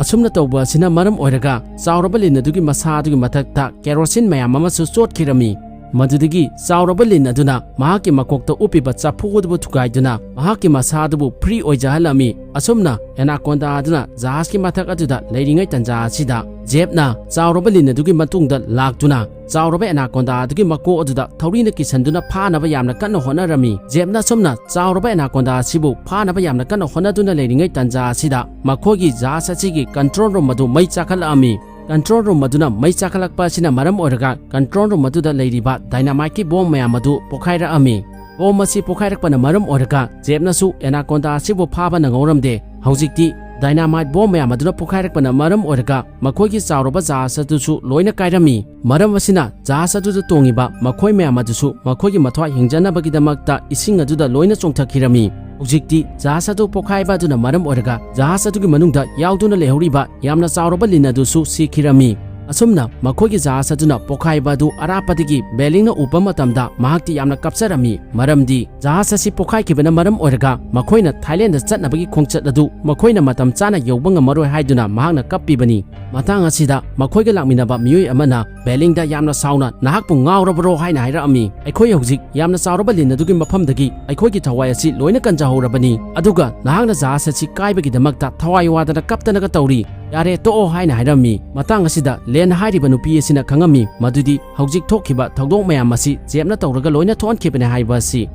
ꯑꯁꯨꯝꯅ ꯇꯧꯕ ꯑꯁꯤꯅ ꯃꯔꯝ ꯑꯣꯏꯔꯒ ꯆꯥꯎꯔꯕ ꯂꯤꯟ ꯑꯗꯨꯒꯤ ꯃꯁꯥ ꯑꯗꯨꯒꯤ ꯃꯊꯛꯇ ꯀꯦꯔꯣꯁꯤꯟ ꯃꯌꯥꯝ ꯑꯃꯁꯨ ꯆꯣꯠꯈꯤꯔꯝꯃꯤ꯫ ꯃꯗꯨꯗꯒꯤ ꯆꯥꯎꯔꯕ ꯂꯤꯟ ꯑꯗꯨꯅ ꯃꯍꯥꯛꯀꯤ ꯃꯀꯣꯛꯇ ꯎꯞꯄꯤꯕ ꯆꯐꯨ ꯑꯗꯨꯕꯨ ꯊꯨꯒꯥꯏꯗꯨꯅ ꯃꯍꯥꯛꯀꯤ ꯃꯁꯥ ꯑꯗꯨꯕꯨ free ꯑꯣꯏꯖꯍꯜꯂꯝꯃꯤ꯫ ꯑꯁꯨꯝꯅ anaconda ꯑꯗꯨꯅ ꯖꯍꯥꯖꯀꯤ ꯃꯊꯛ ꯑꯗꯨꯗ ꯂꯩꯔꯤꯉꯩ ꯇꯥꯟꯖꯥ ꯑꯁꯤꯗ ꯖꯦꯞꯅ ꯆꯥꯎꯔꯕ ꯂꯤꯟ ꯑꯗꯨꯒꯤ ꯃꯇꯨꯡꯗ ꯂꯥꯛꯇꯨꯅ ꯆꯥꯎꯔꯕ anaconda ꯑꯗꯨꯒꯤ ꯃꯀꯣꯛ ꯑꯗꯨꯗ ꯊꯧꯔꯤꯅ ꯀꯤꯁꯟꯗꯨꯅ ꯐꯥꯅꯕ ꯌꯥꯝꯅ ꯀꯟꯅ ꯍꯣꯠꯅꯔꯝꯃꯤ꯫ ꯖꯦꯞꯅ ꯑꯁꯨꯝꯅ ꯆꯥꯎꯔꯕ anaconda ꯑꯁꯤꯕꯨ ꯐꯥꯅꯕ ꯌꯥꯝꯅ ꯀꯟꯅ ꯍꯣꯠꯅꯗꯨꯅ ꯂꯩꯔꯤꯉꯩ ꯇꯥꯟꯖꯥ ꯑꯁꯤꯗ ꯃꯈꯣꯏꯒꯤ ꯖꯍꯥꯖ ꯑꯁꯤꯒꯤ control room ꯑꯗꯨ ꯃꯩ ꯆꯥꯛꯈꯠꯂꯛꯑꯝꯃꯤ꯫ Control room ꯑꯗꯨꯅ ꯃꯩ ꯆꯥꯛꯈꯠꯂꯛꯄ ꯑꯁꯤꯅ ꯃꯔꯝ ꯑꯣꯏꯔꯒ control room ꯑꯗꯨꯗ ꯂꯩꯔꯤꯕ dynamiteꯀꯤ bomb ꯃꯌꯥꯝ ꯑꯗꯨ ꯄꯣꯈꯥꯏꯔꯛꯑꯝꯃꯤ꯫ Bomb ꯑꯁꯤ ꯄꯣꯈꯥꯏꯔꯛꯄꯅ ꯃꯔꯝ ꯑꯣꯏꯔꯒ ꯖꯦꯞꯅꯁꯨ anaconda ꯑꯁꯤꯕꯨ ꯐꯥꯕ ꯅꯪꯍꯧꯔꯝꯗꯦ꯫ ꯍꯧꯖꯤꯛꯇꯤ dynamite bomb ꯃꯌꯥꯝ ꯑꯗꯨꯅ ꯄꯣꯈꯥꯏꯔꯛꯄꯅ ꯃꯔꯝ ꯑꯣꯏꯔꯒ ꯃꯈꯣꯏꯒꯤ ꯆꯥꯎꯔꯕ ꯖꯍꯥꯖ ꯑꯗꯨꯁꯨ ꯂꯣꯏꯅ ꯀꯥꯏꯔꯝꯃꯤ꯫ ꯃꯔꯝ ꯑꯁꯤꯅ ꯖꯍꯥꯖ ꯑꯗꯨꯗ ꯇꯣꯡꯉꯤꯕ ꯃꯈꯣꯏ ꯃꯌꯥꯝ ꯑꯗꯨꯁꯨ ꯃꯈꯣꯏꯒꯤ ꯃꯊ꯭ꯋꯥꯏ ꯍꯤꯡꯖꯅꯕꯒꯤꯗꯃꯛꯇ ꯏꯁꯤꯡ ꯑꯗꯨꯗ ꯂꯣꯏꯅ ꯆꯣꯡꯊꯈꯤꯔꯝꯃꯤ꯫ ꯍꯧꯖꯤꯛꯇꯤ ꯖꯍꯥꯖ ꯑꯗꯨ ꯄꯣꯈꯥꯏꯕ ꯑꯗꯨꯅ ꯃꯔꯝ ꯑꯣꯏꯔꯒ ꯖꯍꯥꯖ ꯑꯗꯨꯒꯤ ꯃꯅꯨꯡꯗ ꯌꯥꯎꯗꯨꯅ ꯂꯩꯍꯧꯔꯤꯕ ꯌꯥꯝꯅ ꯆꯥꯎꯔꯕ ꯂꯤꯟ ꯑꯗꯨꯁꯨ ꯁꯤꯈꯤꯔꯝꯃꯤ꯫ ꯑꯁꯨꯝꯅ ꯃꯈꯣꯏꯒꯤ ꯖꯍꯥꯖ ꯑꯗꯨꯅ ꯄꯣꯈꯥꯏꯕ ꯑꯗꯨ ꯑꯔꯥꯞꯄꯗꯒꯤ ꯕꯦꯂꯤꯡꯅ ꯎꯕ ꯃꯇꯝꯗ ꯃꯍꯥꯛꯇꯤ ꯌꯥꯝꯅ ꯀꯞꯆꯔꯝꯃꯤ, ꯃꯔꯝꯗꯤ ꯖꯍꯥꯖ ꯑꯁꯤ ꯄꯣꯈꯥꯏꯈꯤꯕꯅ ꯃꯔꯝ ꯑꯣꯏꯔꯒ ꯃꯈꯣꯏꯅ ꯊꯥꯏꯂꯦꯟꯗ ꯆꯠꯅꯕꯒꯤ ꯈꯣꯡꯆꯠ ꯑꯗꯨ ꯃꯈꯣꯏꯅ ꯃꯇꯝ ꯆꯥꯅ ꯌꯧꯕ ꯉꯝꯃꯔꯣꯏ ꯍꯥꯏꯗꯨꯅ ꯃꯍꯥꯛꯅ ꯀꯞꯄꯤꯕꯅꯤ꯫ ꯃꯇꯥꯡ ꯑꯁꯤꯗ ꯃꯈꯣꯏꯒ ꯂꯥꯛꯃꯤꯟꯅꯕ ꯃꯤꯑꯣꯏ ꯑꯃꯅ ꯕꯦꯂꯤꯡꯗ ꯌꯥꯝꯅ ꯁꯥꯎꯅ, "ꯅꯍꯥꯛꯄꯨ ꯉꯥꯎꯔꯕꯔꯣ?" ꯍꯥꯏꯅ ꯍꯥꯏꯔꯛꯑꯝꯃꯤ꯫ "ꯑꯩꯈꯣꯏ ꯍꯧꯖꯤꯛ ꯌꯥꯝꯅ ꯆꯥꯎꯔꯕ ꯂꯤꯟ ꯑꯗꯨꯒꯤ ꯃꯐꯝꯗꯒꯤ ꯑꯩꯈꯣꯏꯒꯤ ꯊꯋꯥꯏ ꯑꯁꯤ ꯂꯣꯏꯅ ꯀꯟꯖꯍꯧꯔꯕꯅꯤ, ꯑꯗꯨꯒ ꯅꯍꯥꯛꯅ ꯖꯍꯥꯖ ꯑꯁꯤ ꯀꯥꯏꯕꯒꯤꯗꯃꯛꯇ ꯊꯋꯥꯏ ꯋꯥꯗꯅ ꯀꯞꯇꯅꯒ ꯇꯧꯔꯤ꯫ ꯌꯥꯔꯦ, ꯇꯣꯛꯑꯣ," ꯍꯥꯏꯅ ꯍꯥꯏꯔꯝꯃꯤ꯫ ꯃꯇꯥꯡ ꯑꯁꯤꯗ ꯂꯦꯟ ꯍꯥꯏꯔꯤꯕ ꯅꯨꯄꯤ ꯑꯁꯤꯅ ꯈꯪꯉꯝꯃꯤ ꯃꯗꯨꯗꯤ ꯍꯧꯖꯤꯛ ꯊꯣꯛꯈꯤꯕ ꯊꯧꯗꯣꯛ ꯃꯌꯥꯝ ꯑꯁꯤ ꯖꯦꯞꯅ ꯇꯧꯔꯒ ꯂꯣꯏꯅ ꯊꯣꯛꯍꯟꯈꯤꯕꯅꯤ ꯍꯥꯏꯕ ꯑꯁꯤ꯫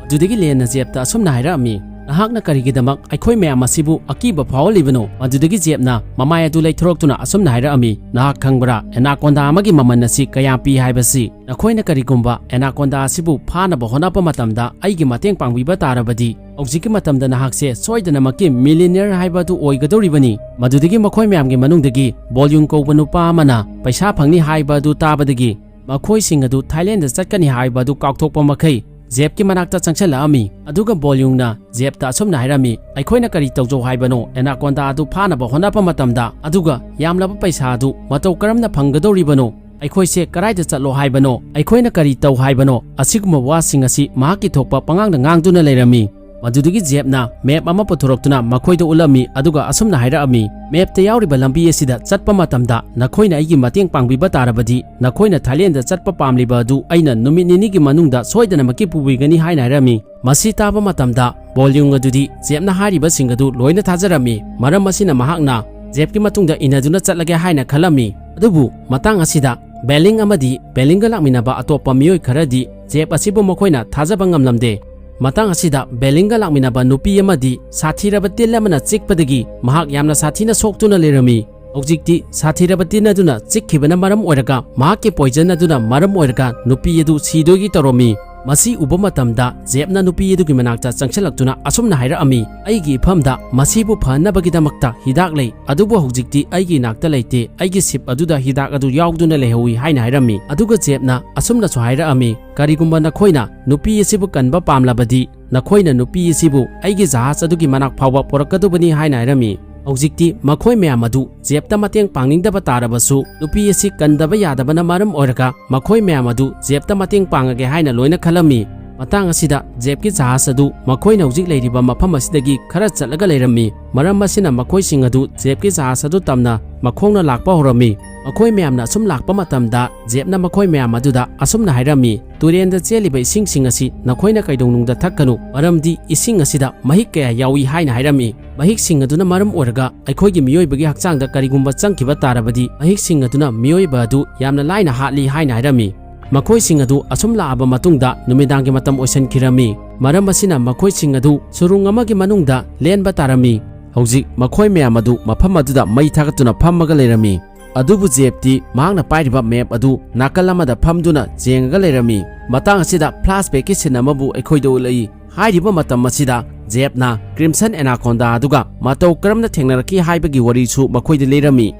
ꯑꯗꯨꯗꯒꯤ ꯂꯦꯟꯅ ꯖꯦꯞꯇ ꯑꯁꯨꯝꯅ ꯍꯥꯏꯔꯛꯑꯝꯃꯤ, "ꯅꯍꯥꯛꯅ ꯀꯔꯤꯒꯤꯗꯃꯛ ꯑꯩꯈꯣꯏ ꯃꯌꯥꯝ ꯑꯁꯤꯕꯨ ꯑꯀꯤꯕ ꯐꯥꯎꯍꯜꯂꯤꯕꯅꯣ?" ꯃꯗꯨꯗꯒꯤ ꯖꯦꯞꯅ ꯃꯃꯥꯏ ꯑꯗꯨ ꯂꯩꯊꯣꯔꯛꯇꯨꯅ ꯑꯁꯨꯝꯅ ꯍꯥꯏꯔꯛꯑꯝꯃꯤ, "ꯅꯍꯥꯛ ꯈꯪꯕ꯭ꯔꯥ, ꯑꯦꯅꯥꯀꯣꯟꯗꯥ ꯑꯃꯒꯤ ꯃꯃꯜ ꯑꯁꯤ ꯀꯌꯥ ꯄꯤ ꯍꯥꯏꯕꯁꯤ? ꯅꯈꯣꯏꯅ ꯀꯔꯤꯒꯨꯝꯕ ꯑꯦꯅꯥꯀꯣꯟꯗꯥ ꯑꯁꯤꯕꯨ ꯐꯥꯅꯕ ꯍꯣꯠꯅꯕ ꯃꯇꯝꯗ ꯑꯩꯒꯤ ꯃꯇꯦꯡ ꯄꯥꯡꯕꯤꯕ ꯇꯥꯔꯕꯗꯤ, ꯍꯧꯖꯤꯛꯀꯤ ꯃꯇꯝꯗ ꯅꯍꯥꯛꯁꯦ ꯁꯣꯏꯗꯅꯃꯛꯀꯤ ꯃꯤꯂꯤꯅꯤꯌꯔ ꯍꯥꯏꯕ ꯑꯗꯨ ꯑꯣꯏꯒꯗꯧꯔꯤꯕꯅꯤ꯫ ꯃꯗꯨꯗꯒꯤ ꯃꯈꯣꯏ ꯃꯌꯥꯝꯒꯤ ꯃꯅꯨꯡꯗꯒꯤ ꯕꯣꯂꯤꯌꯨꯡ ꯀꯧꯕ ꯅꯨꯄꯥ ꯑꯃꯅ ꯄꯩꯁꯥ ꯐꯪꯅꯤ ꯍꯥꯏꯕ ꯑꯗꯨ ꯇꯥꯕꯗꯒꯤ ꯃꯈꯣꯏꯁꯤꯡ ꯑꯗꯨ ꯊꯥꯏꯂꯦꯟꯗ ꯆꯠꯀꯅꯤ ꯍꯥꯏꯕ ꯑꯗꯨ ꯀꯥꯎꯊꯣꯛꯄ ꯃꯈꯩ ꯖꯦꯞꯀꯤ ꯃꯅꯥꯛꯇ ꯆꯪꯁꯤꯜꯂꯛꯑꯝꯃꯤ꯫ ꯑꯗꯨꯒ ꯕꯣꯂꯤꯌꯨꯡꯅ ꯖꯦꯞꯇ ꯑꯁꯨꯝꯅ ꯍꯥꯏꯔꯝꯃꯤ, "ꯑꯩꯈꯣꯏꯅ ꯀꯔꯤ ꯇꯧꯖꯧ ꯍꯥꯏꯕꯅꯣ? ꯑꯦꯅꯥꯀꯣꯟꯗꯥ ꯑꯗꯨ ꯐꯥꯅꯕ ꯍꯣꯠꯅꯕ ꯃꯇꯝꯗ, ꯑꯗꯨꯒ ꯌꯥꯝꯂꯕ ꯄꯩꯁꯥ ꯑꯗꯨ ꯃꯇꯧ ꯀꯔꯝꯅ ꯐꯪꯒꯗꯧꯔꯤꯕꯅꯣ? ꯑꯩꯈꯣꯏꯁꯦ ꯀꯗꯥꯏꯗ ꯆꯠꯂꯣ ꯍꯥꯏꯕꯅꯣ? ꯑꯩꯈꯣꯏꯅ ꯀꯔꯤ ꯇꯧ ꯍꯥꯏꯕꯅꯣ?" ꯑꯁꯤꯒꯨꯝꯕ ꯋꯥꯁꯤꯡ ꯑꯁꯤ ꯃꯍꯥꯛꯀꯤ ꯊꯣꯛꯄ ꯄꯉꯥꯡꯗ ꯉꯥꯡꯗꯨꯅ ꯂꯩꯔꯝꯃꯤ꯫ ꯃꯗꯨꯗꯒꯤ ꯖꯦꯞꯅ ꯃꯦꯞ ꯑꯃ ꯄꯨꯊꯣꯔꯛꯇꯨꯅ ꯃꯈꯣꯏꯗ ꯎꯠꯂꯝꯃꯤ, ꯑꯗꯨꯒ ꯑꯁꯨꯝꯅ ꯍꯥꯏꯔꯛꯑꯝꯃꯤ, "ꯃꯦꯞꯇ ꯌꯥꯎꯔꯤꯕ ꯂꯝꯕꯤ ꯑꯁꯤꯗ ꯆꯠꯄ ꯃꯇꯝꯗ ꯅꯈꯣꯏꯅ ꯑꯩꯒꯤ ꯃꯇꯦꯡ ꯄꯥꯡꯕꯤꯕ ꯇꯥꯔꯕꯗꯤ, ꯅꯈꯣꯏꯅ ꯊꯥꯏꯂꯦꯟꯗ ꯆꯠꯄ ꯄꯥꯝꯂꯤꯕ ꯑꯗꯨ ꯑꯩꯅ ꯅꯨꯃꯤꯠ ꯅꯤꯅꯤꯒꯤ ꯃꯅꯨꯡꯗ ꯁꯣꯏꯗꯅꯃꯛꯀꯤ ꯄꯨꯕꯤꯒꯅꯤ" ꯍꯥꯏꯅ ꯍꯥꯏꯔꯝꯃꯤ꯫ ꯃꯁꯤ ꯇꯥꯕ ꯃꯇꯝꯗ ꯕꯣꯂꯤꯌꯨꯡ ꯑꯗꯨꯗꯤ ꯖꯦꯞꯅ ꯍꯥꯏꯔꯤꯕꯁꯤꯡ ꯑꯗꯨ ꯂꯣꯏꯅ ꯊꯥꯖꯔꯝꯃꯤ꯫ ꯃꯔꯝ ꯑꯁꯤꯅ ꯃꯍꯥꯛꯅ ꯖꯦꯞꯀꯤ ꯃꯇꯨꯡꯗ ꯏꯟꯅꯗꯨꯅ ꯆꯠꯂꯒꯦ ꯍꯥꯏꯅ ꯈꯜꯂꯝꯃꯤ꯫ ꯑꯗꯨꯕꯨ ꯃꯇꯥꯡ ꯑꯁꯤꯗ ꯕꯦꯂꯤꯡ ꯑꯃꯗꯤ ꯕꯦꯂꯤꯡꯒ ꯂꯥꯛꯃꯤꯟꯅꯕ ꯑꯇꯣꯞꯄ ꯃꯤꯑꯣꯏ ꯈꯔꯗꯤ ꯖꯦꯞ ꯑꯁꯤꯕꯨ ꯃꯈꯣꯏꯅ ꯊꯥꯖꯕ ꯉꯝꯂꯝꯗꯦ꯫ ꯃꯇꯥꯡ ꯑꯁꯤꯗ ꯕꯦꯂꯤꯡꯒ ꯂꯥꯛꯃꯤꯟꯅꯕ ꯅꯨꯄꯤ ꯑꯃꯗꯤ ꯁꯥꯊꯤꯔꯕ ꯇꯤꯟ ꯑꯃꯅ ꯆꯤꯛꯄꯗꯒꯤ ꯃꯍꯥꯛ ꯌꯥꯝꯅ ꯁꯥꯊꯤꯅ ꯁꯣꯛꯇꯨꯅ ꯂꯩꯔꯝꯃꯤ꯫ ꯍꯧꯖꯤꯛꯇꯤ ꯁꯥꯊꯤꯔꯕ ꯇꯤꯟ ꯑꯗꯨꯅ ꯆꯤꯛꯈꯤꯕꯅ ꯃꯔꯝ ꯑꯣꯏꯔꯒ, ꯃꯍꯥꯛꯀꯤ ꯄꯣꯏꯖꯟ ꯑꯗꯨꯅ ꯃꯔꯝ ꯑꯣꯏꯔꯒ ꯅꯨꯄꯤ ꯑꯗꯨ ꯁꯤꯗꯣꯏꯒꯤ ꯇꯧꯔꯝꯃꯤ꯫ ꯃꯁꯤ ꯎꯕ ꯃꯇꯝꯗ ꯖꯦꯞꯅ ꯅꯨꯄꯤ ꯑꯗꯨꯒꯤ ꯃꯅꯥꯛꯇ ꯆꯪꯁꯤꯜꯂꯛꯇꯨꯅ ꯑꯁꯨꯝꯅ ꯍꯥꯏꯔꯛꯑꯝꯃꯤ, "ꯑꯩꯒꯤ ꯏꯐꯝꯗ ꯃꯁꯤꯕꯨ ꯐꯍꯟꯅꯕꯒꯤꯗꯃꯛꯇ ꯍꯤꯗꯥꯛ ꯂꯩ, ꯑꯗꯨꯕꯨ ꯍꯧꯖꯤꯛꯇꯤ ꯑꯩꯒꯤ ꯏꯅꯥꯛꯇ ꯂꯩꯇꯦ, ꯑꯩꯒꯤ ꯁꯤꯞ ꯑꯗꯨꯗ ꯍꯤꯗꯥꯛ ꯑꯗꯨ ꯌꯥꯎꯗꯨꯅ ꯂꯩꯍꯧꯏ" ꯍꯥꯏꯅ ꯍꯥꯏꯔꯝꯃꯤ꯫ ꯑꯗꯨꯒ ꯖꯦꯞꯅ ꯑꯁꯨꯝꯅꯁꯨ ꯍꯥꯏꯔꯛꯑꯝꯃꯤ, "ꯀꯔꯤꯒꯨꯝꯕ ꯅꯈꯣꯏꯅ ꯅꯨꯄꯤ ꯑꯁꯤꯕꯨ ꯀꯟꯕ ꯄꯥꯝꯂꯕꯗꯤ, ꯅꯈꯣꯏꯅ ꯅꯨꯄꯤ ꯑꯁꯤꯕꯨ ꯑꯩꯒꯤ ꯖꯍꯥꯖ ꯑꯗꯨꯒꯤ ꯃꯅꯥꯛ ꯐꯥꯎꯕ ꯄꯨꯔꯛꯀꯗꯧꯕꯅꯤ" ꯍꯥꯏꯅ ꯍꯥꯏꯔꯝꯃꯤ꯫ ꯍꯧꯖꯤꯛꯇꯤ ꯃꯈꯣꯏ ꯃꯌꯥꯝ ꯑꯗꯨ ꯖꯦꯞꯇ ꯃꯇꯦꯡ ꯄꯥꯡꯅꯤꯡꯗꯕ ꯇꯥꯔꯕꯁꯨ, ꯅꯨꯄꯤ ꯑꯁꯤ ꯀꯟꯗꯕ ꯌꯥꯗꯕꯅ ꯃꯔꯝ ꯑꯣꯏꯔꯒ ꯃꯈꯣꯏ ꯃꯌꯥꯝ ꯑꯗꯨ ꯖꯦꯞꯇ ꯃꯇꯦꯡ ꯄꯥꯡꯉꯒꯦ ꯍꯥꯏꯅ ꯂꯣꯏꯅ ꯈꯜꯂꯝꯃꯤ꯫ ꯃꯇꯥꯡ ꯑꯁꯤꯗ ꯖꯦꯞꯀꯤ ꯖꯍꯥꯖ ꯑꯗꯨ ꯃꯈꯣꯏꯅ ꯍꯧꯖꯤꯛ ꯂꯩꯔꯤꯕ ꯃꯐꯝ ꯑꯁꯤꯗꯒꯤ ꯈꯔ ꯆꯠꯂꯒ ꯂꯩꯔꯝꯃꯤ꯫ ꯃꯔꯝ ꯑꯁꯤꯅ ꯃꯈꯣꯏꯁꯤꯡ ꯑꯗꯨ ꯖꯦꯞꯀꯤ ꯖꯍꯥꯖ ꯑꯗꯨ ꯇꯝꯅ ꯃꯈꯣꯡꯅ ꯂꯥꯛꯄ ꯍꯧꯔꯝꯃꯤ꯫ ꯃꯈꯣꯏ ꯃꯌꯥꯝꯅ ꯑꯁꯨꯝ ꯂꯥꯛꯄ ꯃꯇꯝꯗ ꯖꯦꯞꯅ ꯃꯈꯣꯏ ꯃꯌꯥꯝ ꯑꯗꯨꯗ ꯑꯁꯨꯝꯅ ꯍꯥꯏꯔꯝꯃꯤ, "ꯇꯨꯔꯦꯟꯗ ꯆꯦꯜꯂꯤꯕ ꯏꯁꯤꯡꯁꯤꯡ ꯑꯁꯤ ꯅꯈꯣꯏꯅ ꯀꯩꯗꯧꯅꯨꯡꯗ ꯊꯛꯀꯅꯨ, ꯃꯔꯝꯗꯤ ꯏꯁꯤꯡ ꯑꯁꯤꯗ ꯃꯍꯤꯛ ꯀꯌꯥ ꯌꯥꯎꯏ" ꯍꯥꯏꯅ ꯍꯥꯏꯔꯝꯃꯤ꯫ ꯃꯍꯤꯛꯁꯤꯡ ꯑꯗꯨꯅ ꯃꯔꯝ ꯑꯣꯏꯔꯒ ꯑꯩꯈꯣꯏꯒꯤ ꯃꯤꯑꯣꯏꯕꯒꯤ ꯍꯛꯆꯥꯡꯗ ꯀꯔꯤꯒꯨꯝꯕ ꯆꯪꯈꯤꯕ ꯇꯥꯔꯕꯗꯤ, ꯃꯍꯤꯛꯁꯤꯡ ꯑꯗꯨꯅ ꯃꯤꯑꯣꯏꯕ ꯑꯗꯨ ꯌꯥꯝꯅ ꯂꯥꯏꯅ ꯍꯥꯠꯂꯤ ꯍꯥꯏꯅ ꯍꯥꯏꯔꯝꯃꯤ꯫ ꯃꯈꯣꯏꯁꯤꯡ ꯑꯗꯨ ꯑꯁꯨꯝ ꯂꯥꯛꯑꯕ ꯃꯇꯨꯡꯗ ꯅꯨꯃꯤꯗꯥꯡꯒꯤ ꯃꯇꯝ ꯑꯣꯏꯁꯤꯟꯈꯤꯔꯝꯃꯤ꯫ ꯃꯔꯝ ꯑꯁꯤꯅ ꯃꯈꯣꯏꯁꯤꯡ ꯑꯗꯨ ꯁꯨꯔꯨꯡ ꯑꯃꯒꯤ ꯃꯅꯨꯡꯗ ꯂꯦꯟꯕ ꯇꯥꯔꯝꯃꯤ꯫ ꯍꯧꯖꯤꯛ ꯃꯈꯣꯏ ꯃꯌꯥꯝ ꯑꯗꯨ ꯃꯐꯝ ꯑꯗꯨꯗ ꯃꯩ ꯊꯥꯒꯠꯇꯨꯅ ꯐꯝꯃꯒ ꯂꯩꯔꯝꯃꯤ꯫ ꯑꯗꯨꯕꯨ ꯖꯦꯞꯇꯤ ꯃꯍꯥꯛꯅ ꯄꯥꯏꯔꯤꯕ ꯃꯦꯞ ꯑꯗꯨ ꯅꯥꯀꯜ ꯑꯃꯗ ꯐꯝꯗꯨꯅ ꯌꯦꯡꯉꯒ ꯂꯩꯔꯝꯃꯤ꯫ ꯃꯇꯥꯡ ꯑꯁꯤꯗ flashbackꯀꯤ scene ꯑꯃꯕꯨ ꯑꯩꯈꯣꯏꯗ ꯎꯠꯂꯛꯏ꯫ ꯍꯥꯏꯔꯤꯕ ꯃꯇꯝ ꯑꯁꯤꯗ ꯖꯦꯞꯅ Crimson Anaconda ꯑꯗꯨꯒ ꯃꯇꯧ ꯀꯔꯝꯅ ꯊꯦꯡꯅꯔꯛꯈꯤ ꯍꯥꯏꯕꯒꯤ ꯋꯥꯔꯤꯁꯨ ꯃꯈꯣꯏꯗ ꯂꯤꯔꯝꯃꯤ꯫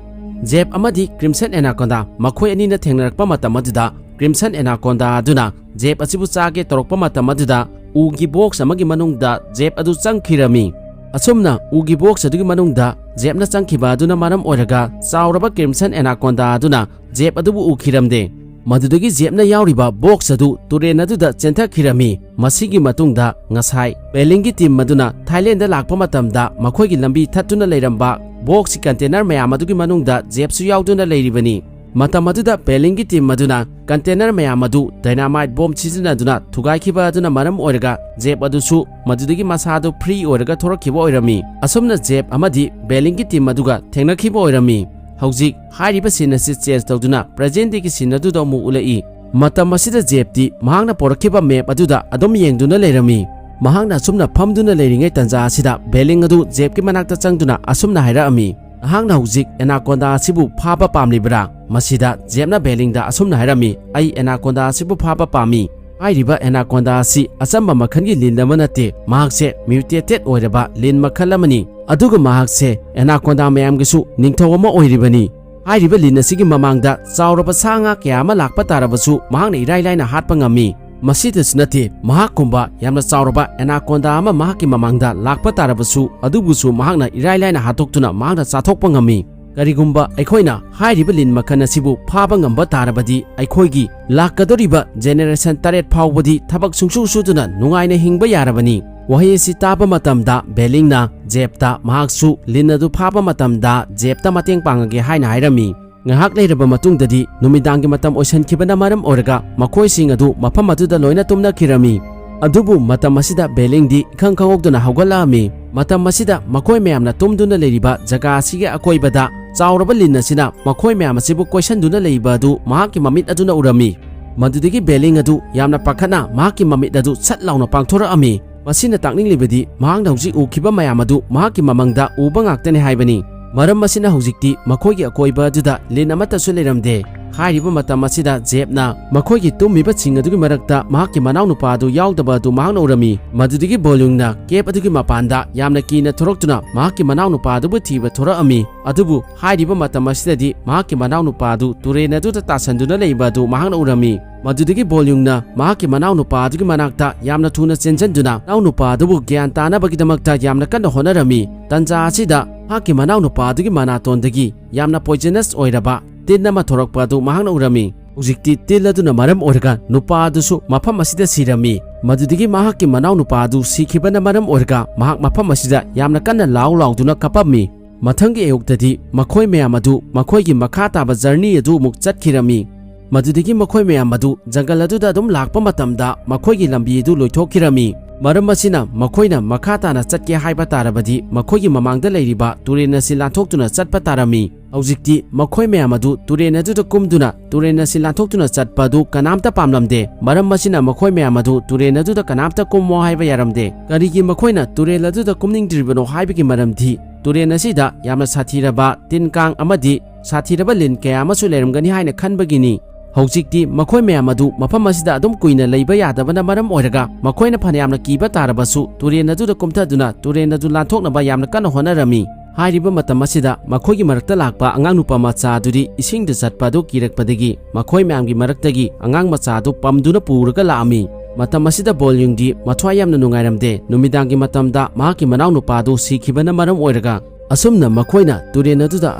ꯖꯦꯞ ꯑꯃꯗꯤ Crimson Anaconda ꯃꯈꯣꯏ ꯑꯅꯤꯅ ꯊꯦꯡꯅꯔꯛꯄ ꯃꯇꯝ ꯑꯗꯨꯗ Crimson Anaconda ꯑꯗꯨꯅ ꯖꯦꯞ ꯑꯁꯤꯕꯨ ꯆꯥꯒꯦ ꯇꯧꯔꯛꯄ ꯃꯇꯝ ꯑꯗꯨꯗ ꯎꯒꯤ box ꯑꯃꯒꯤ ꯃꯅꯨꯡꯗ ꯖꯦꯞ ꯑꯗꯨ ꯆꯪꯈꯤꯔꯝꯃꯤ꯫ ꯑꯁꯨꯝꯅ ꯎꯒꯤ box ꯑꯗꯨꯒꯤ ꯃꯅꯨꯡꯗ ꯖꯦꯞꯅ ꯆꯪꯈꯤꯕ ꯑꯗꯨꯅ ꯃꯔꯝ ꯑꯣꯏꯔꯒ ꯆꯥꯎꯔꯕ Crimson Anaconda ꯑꯗꯨꯅ ꯖꯦꯞ ꯑꯗꯨꯕꯨ ꯎꯈꯤꯔꯝꯗꯦ꯫ ꯃꯗꯨꯗꯒꯤ ꯖꯦꯞꯅ ꯌꯥꯎꯔꯤꯕ box ꯑꯗꯨ ꯇꯨꯔꯦꯜ ꯑꯗꯨꯗ ꯆꯦꯟꯊꯈꯤꯔꯝꯃꯤ꯫ ꯃꯁꯤꯒꯤ ꯃꯇꯨꯡꯗ ꯉꯁꯥꯏ Bailingꯒꯤ team ꯑꯗꯨꯅ Thailandꯗ ꯂꯥꯛꯄ ꯃꯇꯝꯗ ꯃꯈꯣꯏꯒꯤ ꯂꯝꯕꯤ ꯊꯠꯇꯨꯅ ꯂꯩꯔꯝꯕ boxꯀꯤ container ꯃꯌꯥꯝ ꯑꯗꯨꯒꯤ ꯃꯅꯨꯡꯗ ꯖꯦꯞꯁꯨ ꯌꯥꯎꯗꯨꯅ ꯂꯩꯔꯤꯕꯅꯤ꯫ ꯃꯇꯝ ꯑꯗꯨꯗ Bailingꯒꯤ team ꯑꯗꯨꯅ container ꯃꯌꯥꯝ ꯑꯗꯨ dynamite bomb ꯁꯤꯖꯤꯟꯅꯗꯨꯅ ꯊꯨꯒꯥꯏꯈꯤꯕ ꯑꯗꯨꯅ ꯃꯔꯝ ꯑꯣꯏꯔꯒ ꯖꯦꯞ ꯑꯗꯨꯁꯨ ꯃꯗꯨꯗꯒꯤ ꯃꯁꯥꯗꯨ free ꯑꯣꯏꯔꯒ ꯊꯣꯔꯛꯈꯤꯕ ꯑꯣꯏꯔꯝꯃꯤ꯫ ꯑꯁꯨꯝꯅ ꯖꯦꯞ ꯑꯃꯗꯤ Bailingꯒꯤ team ꯑꯗꯨꯒ ꯊꯦꯡꯅꯈꯤꯕ ꯑꯣꯏꯔꯝꯃꯤ꯫ ꯍꯧꯖꯤꯛ ꯍꯥꯏꯔꯤꯕ scene ꯑꯁꯤ change ꯇꯧꯗꯨꯅ present dayꯒꯤ scene ꯑꯗꯨꯗ ꯑꯃꯨꯛ ꯎꯠꯂꯛꯏ꯫ ꯃꯇꯝ ꯑꯁꯤꯗ ꯖꯦꯞꯇꯤ ꯃꯍꯥꯛꯅ ꯄꯣꯔꯛꯈꯤꯕ ꯃꯦꯞ ꯑꯗꯨꯗ ꯑꯗꯨꯝ ꯌꯦꯡꯗꯨꯅ ꯂꯩꯔꯝꯃꯤ꯫ ꯃꯍꯥꯛꯅ ꯑꯁꯨꯝꯅ ꯐꯝꯗꯨꯅ ꯂꯩꯔꯤꯉꯩ ꯇꯟꯖꯥ ꯑꯁꯤꯗ ꯕꯦꯂꯤꯡ ꯑꯗꯨ ꯖꯦꯞꯀꯤ ꯃꯅꯥꯛꯇ ꯆꯪꯗꯨꯅ ꯑꯁꯨꯝꯅ ꯍꯥꯏꯔꯛꯑꯝꯃꯤ, "ꯅꯍꯥꯛꯅ ꯍꯧꯖꯤꯛ ꯑꯦꯅꯥꯀꯣꯟꯗꯥ ꯑꯁꯤꯕꯨ ꯐꯥꯕ ꯄꯥꯝꯂꯤꯕ꯭ꯔꯥ?" ꯃꯁꯤꯗ ꯖꯦꯞꯅ ꯕꯦꯂꯤꯡꯗ ꯑꯁꯨꯝꯅ ꯍꯥꯏꯔꯝꯃꯤ, "ꯑꯩ ꯑꯦꯅꯥꯀꯣꯟꯗꯥ ꯑꯁꯤꯕꯨ ꯐꯥꯕ ꯄꯥꯝꯃꯤ꯫ ꯍꯥꯏꯔꯤꯕ ꯑꯦꯅꯥꯀꯣꯟꯗꯥ ꯑꯁꯤ ꯑꯆꯝꯕ ꯃꯈꯜꯒꯤ ꯂꯤꯟ ꯑꯃ ꯅꯠꯇꯦ, ꯃꯍꯥꯛꯁꯦ mutated ꯑꯣꯏꯔꯕ ꯂꯤꯟ ꯃꯈꯜ ꯑꯃꯅꯤ꯫ ꯑꯗꯨꯒ ꯃꯍꯥꯛꯁꯦ ꯑꯦꯅꯥꯀꯣꯟꯗꯥ ꯃꯌꯥꯝꯒꯤꯁꯨ ꯅꯤꯡꯊꯧ ꯑꯃ ꯑꯣꯏꯔꯤꯕꯅꯤ꯫ ꯍꯥꯏꯔꯤꯕ ꯂꯤꯟ ꯑꯁꯤꯒꯤ ꯃꯃꯥꯡꯗ ꯆꯥꯎꯔꯕ ꯁꯥ ꯉꯥ ꯀꯌꯥ ꯑꯃ ꯂꯥꯛꯄ ꯇꯥꯔꯕꯁꯨ ꯃꯍꯥꯛꯅ ꯏꯔꯥꯏ ꯂꯥꯏꯅ ꯍꯥꯠꯄ ꯉꯝꯃꯤ꯫ ꯃꯁꯤꯗꯁꯨ ꯅꯠꯇꯦ, ꯃꯍꯥꯛꯀꯨꯝꯕ ꯌꯥꯝꯅ ꯆꯥꯎꯔꯕ ꯑꯦꯅꯥꯀꯣꯟꯗꯥ ꯑꯃ ꯃꯍꯥꯛꯀꯤ ꯃꯃꯥꯡꯗ ꯂꯥꯛꯄ ꯇꯥꯔꯕꯁꯨ, ꯑꯗꯨꯕꯨꯁꯨ ꯃꯍꯥꯛꯅ ꯏꯔꯥꯏ ꯂꯥꯏꯅ ꯍꯥꯠꯇꯣꯛꯇꯨꯅ ꯃꯍꯥꯛꯅ ꯆꯥꯊꯣꯛꯄ ꯉꯝꯃꯤ꯫ ꯀꯔꯤꯒꯨꯝꯕ ꯑꯩꯈꯣꯏꯅ ꯍꯥꯏꯔꯤꯕ ꯂꯤꯟ ꯃꯈꯜ ꯑꯁꯤꯕꯨ ꯐꯥꯕ ꯉꯝꯕ ꯇꯥꯔꯕꯗꯤ, ꯑꯩꯈꯣꯏꯒꯤ ꯂꯥꯛꯀꯗꯧꯔꯤꯕ generation ꯇꯔꯦꯠ ꯐꯥꯎꯕꯗꯤ ꯊꯕꯛ ꯁꯨꯡꯁꯨ ꯁꯨꯗꯨꯅ ꯅꯨꯡꯉꯥꯏꯅ ꯍꯤꯡꯕ ꯌꯥꯔꯕꯅꯤ꯫" ꯋꯥꯍꯩ ꯑꯁꯤ ꯇꯥꯕ ꯃꯇꯝꯗ ꯕꯦꯂꯤꯡꯅ ꯖꯦꯞꯇ ꯃꯍꯥꯛꯁꯨ ꯂꯤꯟ ꯑꯗꯨ ꯐꯥꯕ ꯃꯇꯝꯗ ꯖꯦꯞꯇ ꯃꯇꯦꯡ ꯄꯥꯡꯉꯒꯦ ꯍꯥꯏꯅ ꯍꯥꯏꯔꯝꯃꯤ꯫ ꯉꯥꯏꯍꯥꯛ ꯂꯩꯔꯕ ꯃꯇꯨꯡꯗꯗꯤ ꯅꯨꯃꯤꯗꯥꯡꯒꯤ ꯃꯇꯝ ꯑꯣꯏꯁꯟꯈꯤꯕꯅ ꯃꯔꯝ ꯑꯣꯏꯔꯒ ꯃꯈꯣꯏꯁꯤꯡ ꯑꯗꯨ ꯃꯐꯝ ꯑꯗꯨꯗ ꯂꯣꯏꯅ ꯇꯨꯝꯅꯈꯤꯔꯝꯃꯤ꯫ ꯑꯗꯨꯕꯨ ꯃꯇꯝ ꯑꯁꯤꯗ ꯕꯦꯂꯤꯡꯗꯤ ꯏꯈꯪ ꯈꯪꯍꯧꯗꯅ ꯍꯧꯒꯠꯂꯛꯑꯝꯃꯤ꯫ ꯃꯇꯝ ꯑꯁꯤꯗ ꯃꯈꯣꯏ ꯃꯌꯥꯝꯅ ꯇꯨꯝꯗꯨꯅ ꯂꯩꯔꯤꯕ ꯖꯒꯥ ꯑꯁꯤꯒꯤ ꯑꯀꯣꯏꯕꯗ ꯆꯥꯎꯔꯕ ꯂꯤꯟ ꯑꯁꯤꯅ ꯃꯈꯣꯏ ꯃꯌꯥꯝ ꯑꯁꯤꯕꯨ ꯀꯣꯏꯁꯟꯗꯨꯅ ꯂꯩꯕ ꯑꯗꯨ ꯃꯍꯥꯛꯀꯤ ꯃꯃꯤꯠ ꯑꯗꯨꯅ ꯎꯔꯝꯃꯤ꯫ ꯃꯗꯨꯗꯒꯤ ꯕꯦꯂꯤꯡ ꯑꯗꯨ ꯌꯥꯝꯅ ꯄꯥꯈꯠꯅ ꯃꯍꯥꯛꯀꯤ ꯃꯃꯤꯠ ꯑꯗꯨ ꯁꯠ ꯂꯥꯎꯅ ꯄꯥꯡꯊꯣꯔꯛꯑꯝꯃꯤ꯫ ꯃꯁꯤꯅ ꯇꯥꯛꯅꯤꯡꯂꯤꯕꯗꯤ ꯃꯍꯥꯛꯅ ꯍꯧꯖꯤꯛ ꯎꯈꯤꯕ ꯃꯌꯥꯝ ꯑꯗꯨ ꯃꯍꯥꯛꯀꯤ ꯃꯃꯪꯗ ꯎꯕ ꯉꯥꯛꯇꯅꯤ ꯍꯥꯏꯕꯅꯤ꯫ ꯃꯔꯝ ꯑꯁꯤꯅ ꯍꯧꯖꯤꯛꯇꯤ ꯃꯈꯣꯏꯒꯤ ꯑꯀꯣꯏꯕ ꯑꯗꯨꯗ ꯂꯤꯟ ꯑꯃꯠꯇꯁꯨ ꯂꯩꯔꯝꯗꯦ꯫ ꯍꯥꯏꯔꯤꯕ ꯃꯇꯝ ꯑꯁꯤꯗ ꯖꯦꯞꯅ ꯃꯈꯣꯏꯒꯤ ꯇꯨꯝꯃꯤꯕꯁꯤꯡ ꯑꯗꯨꯒꯤ ꯃꯔꯛꯇ ꯃꯍꯥꯛꯀꯤ ꯃꯅꯥꯎꯅꯨꯄꯥ ꯑꯗꯨ ꯌꯥꯎꯗꯕ ꯑꯗꯨ ꯃꯍꯥꯛꯅ ꯎꯔꯝꯃꯤ꯫ ꯃꯗꯨꯗꯒꯤ ꯕꯣꯂꯤꯡꯅ ꯀꯦꯞ ꯑꯗꯨꯒꯤ ꯃꯄꯥꯟꯗ ꯌꯥꯝꯅ ꯀꯤꯅ ꯊꯣꯔꯛꯇꯨꯅ ꯃꯍꯥꯛꯀꯤ ꯃꯅꯥꯎꯅꯨꯄꯥ ꯑꯗꯨꯕꯨ ꯊꯤꯕ ꯊꯣꯔꯛꯑꯝꯃꯤ꯫ ꯑꯗꯨꯕꯨ ꯍꯥꯏꯔꯤꯕ ꯃꯇꯝ ꯑꯁꯤꯗꯗꯤ ꯃꯍꯥꯛꯀꯤ ꯃꯅꯥꯎꯅꯨꯄꯥ ꯑꯗꯨ ꯇꯨꯔꯦꯜ ꯑꯗꯨꯗ ꯇꯥꯁꯟꯗꯨꯅ ꯂꯩꯕ ꯑꯗꯨ ꯃꯍꯥꯛꯅ ꯎꯔꯝꯃꯤ꯫ ꯃꯗꯨꯗꯒꯤ ꯕꯣꯂꯤꯡꯅ ꯃꯍꯥꯛꯀꯤ ꯃꯅꯥꯎꯅꯨꯄꯥ ꯑꯗꯨꯒꯤ ꯃꯅꯥꯛꯇ ꯌꯥꯝꯅ ꯊꯨꯅ ꯆꯦꯟꯁꯤꯟꯗꯨꯅ ꯃꯅꯥꯎꯅꯨꯄꯥ ꯑꯗꯨꯕꯨ ꯒ꯭ꯌꯥꯟ ꯇꯥꯅꯕꯒꯤꯗꯃꯛꯇ ꯌꯥꯝꯅ ꯀꯟꯅ ꯍꯣꯠꯅꯔꯝꯃꯤ꯫ ꯇꯟꯖꯥ ꯑꯁꯤꯗ ꯃꯍꯥꯛꯀꯤ ꯃꯅꯥꯎꯅꯨꯄꯥ ꯑꯗꯨꯒꯤ ꯃꯅꯥꯇꯣꯟꯗꯒꯤ ꯌꯥꯝꯅ ꯄꯣꯏꯖꯅꯁ ꯑꯣꯏꯔꯕ ꯇꯤꯟ ꯑꯃ ꯊꯣꯔꯛꯄ ꯑꯗꯨ ꯃꯍꯥꯛꯅ ꯎꯔꯝꯃꯤ꯫ ꯍꯧꯖꯤꯛꯇꯤ ꯇꯤꯟ ꯑꯗꯨꯅ ꯃꯔꯝ ꯑꯣꯏꯔꯒ ꯅꯨꯄꯥ ꯑꯗꯨꯁꯨ ꯃꯐꯝ ꯑꯁꯤꯗ ꯁꯤꯔꯝꯃꯤ꯫ ꯃꯗꯨꯗꯒꯤ ꯃꯍꯥꯛꯀꯤ ꯃꯅꯥꯎꯅꯨꯄꯥ ꯑꯗꯨ ꯁꯤꯈꯤꯕꯅ ꯃꯔꯝ ꯑꯣꯏꯔꯒ ꯃꯍꯥꯛ ꯃꯐꯝ ꯑꯁꯤꯗ ꯌꯥꯝꯅ ꯀꯟꯅ ꯂꯥꯎ ꯂꯥꯎꯗꯨꯅ ꯀꯞꯄꯝꯃꯤ꯫ ꯃꯊꯪꯒꯤ ꯑꯌꯨꯛꯇꯗꯤ ꯃꯈꯣꯏ ꯃꯌꯥꯝ ꯑꯗꯨ ꯃꯈꯣꯏꯒꯤ ꯃꯈꯥ ꯇꯥꯕ ꯖꯔꯅꯤ ꯑꯗꯨ ꯑꯃꯨꯛ ꯆꯠꯈꯤꯔꯝꯃꯤ꯫ ꯃꯗꯨꯗꯒꯤ ꯃꯈꯣꯏ ꯃꯌꯥꯝ ꯑꯗꯨ ꯖꯪꯒꯜ ꯑꯗꯨꯗ ꯑꯗꯨꯝ ꯂꯥꯛꯄ ꯃꯇꯝꯗ ꯃꯈꯣꯏꯒꯤ ꯂꯝꯕꯤ ꯑꯗꯨ ꯂꯣꯏꯊꯣꯛꯈꯤꯔꯝꯃꯤ꯫ ꯃꯔꯝ ꯑꯁꯤꯅ ꯃꯈꯣꯏꯅ ꯃꯈꯥ ꯇꯥꯅ ꯆꯠꯀꯦ ꯍꯥꯏꯕ ꯇꯥꯔꯕꯗꯤ ꯃꯈꯣꯏꯒꯤ ꯃꯃꯥꯡꯗ ꯂꯩꯔꯤꯕ ꯇꯨꯔꯦꯜ ꯑꯁꯤ ꯂꯥꯟꯊꯣꯛꯇꯨꯅ ꯆꯠꯄ ꯇꯥꯔꯝꯃꯤ꯫ ꯍꯧꯖꯤꯛꯇꯤ ꯃꯈꯣꯏ ꯃꯌꯥꯝ ꯑꯗꯨ ꯇꯨꯔꯦꯜ ꯑꯗꯨꯗ ꯀꯨꯝꯗꯨꯅ ꯇꯨꯔꯦꯜ ꯑꯁꯤ ꯂꯥꯟꯊꯣꯛꯇꯨꯅ ꯆꯠꯄ ꯑꯗꯨ ꯀꯅꯥꯝꯇ ꯄꯥꯝꯂꯝꯗꯦ꯫ ꯃꯔꯝ ꯑꯁꯤꯅ ꯃꯈꯣꯏ ꯃꯌꯥꯝ ꯑꯗꯨ ꯇꯨꯔꯦꯜ ꯑꯗꯨꯗ ꯀꯅꯥꯝꯇ ꯀꯨꯝꯃꯣ ꯍꯥꯏꯕ ꯌꯥꯔꯝꯗꯦ꯫ ꯀꯔꯤꯒꯤ ꯃꯈꯣꯏꯅ ꯇꯨꯔꯦꯜ ꯑꯗꯨꯗ ꯀꯨꯝꯅꯤꯡꯗ꯭ꯔꯤꯕꯅꯣ ꯍꯥꯏꯕꯒꯤ ꯃꯔꯝꯗꯤ ꯇꯨꯔꯦꯜ ꯑꯁꯤꯗ ꯌꯥꯝꯅ ꯁꯥꯊꯤꯔꯕ ꯇꯤꯟ ꯀꯥꯡ ꯑꯃꯗꯤ ꯁꯥꯊꯤꯔꯕ ꯂꯤꯟ ꯀꯌꯥ ꯑꯃꯁꯨ ꯂꯩꯔꯝꯒꯅꯤ ꯍꯥꯏꯅ ꯈꯟꯕꯒꯤꯅꯤ꯫ ꯍꯧꯖꯤꯛꯇꯤ ꯃꯈꯣꯏ ꯃꯌꯥꯝ ꯑꯗꯨ ꯃꯐꯝ ꯑꯁꯤꯗ ꯑꯗꯨꯝ ꯀꯨꯏꯅ ꯂꯩꯕ ꯌꯥꯗꯕꯅ ꯃꯔꯝ ꯑꯣꯏꯔꯒ ꯃꯈꯣꯏꯅ ꯐꯅꯌꯥꯝꯅ ꯀꯤꯕ ꯇꯥꯔꯕꯁꯨ ꯇꯨꯔꯦꯜ ꯑꯗꯨꯗ ꯀꯨꯝꯊꯗꯨꯅ ꯇꯨꯔꯦꯜ ꯑꯗꯨ ꯂꯥꯟꯊꯣꯛꯅꯕ ꯌꯥꯝꯅ ꯀꯟꯅ ꯍꯣꯠꯅꯔꯝꯃꯤ꯫ ꯍꯥꯏꯔꯤꯕ ꯃꯇꯝ ꯑꯁꯤꯗ ꯃꯈꯣꯏꯒꯤ ꯃꯔꯛꯇ ꯂꯥꯛꯄ ꯑꯉꯥꯡ ꯅꯨꯄꯥ ꯃꯆꯥ ꯑꯗꯨꯗꯤ ꯏꯁꯤꯡꯗ ꯆꯠꯄ ꯑꯗꯨ ꯀꯤꯔꯛꯄꯗꯒꯤ ꯃꯈꯣꯏ ꯃꯌꯥꯝꯒꯤ ꯃꯔꯛꯇꯒꯤ ꯑꯉꯥꯡ ꯃꯆꯥ ꯑꯗꯨ ꯄꯝꯗꯨꯅ ꯄꯨꯔꯒ ꯂꯥꯛꯑꯝꯃꯤ꯫ ꯃꯇꯝ ꯑꯁꯤꯗ ꯕꯣꯜꯌꯨꯡꯗꯤ ꯃꯊ꯭ꯋꯥꯏ ꯌꯥꯝꯅ ꯅꯨꯡꯉꯥꯏꯔꯝꯗꯦ꯫ ꯅꯨꯃꯤꯗꯥꯡꯒꯤ ꯃꯇꯝꯗ ꯃꯍꯥꯛꯀꯤ ꯃꯅꯥꯎ ꯅꯨꯄꯥ ꯑꯗꯨ ꯁꯤꯈꯤꯕꯅ ꯃꯔꯝ ꯑꯣꯏꯔꯒ ꯑꯁꯨꯝꯅ ꯃꯈꯣꯏꯅ ꯇꯨꯔꯦꯜ ꯑꯗꯨꯗ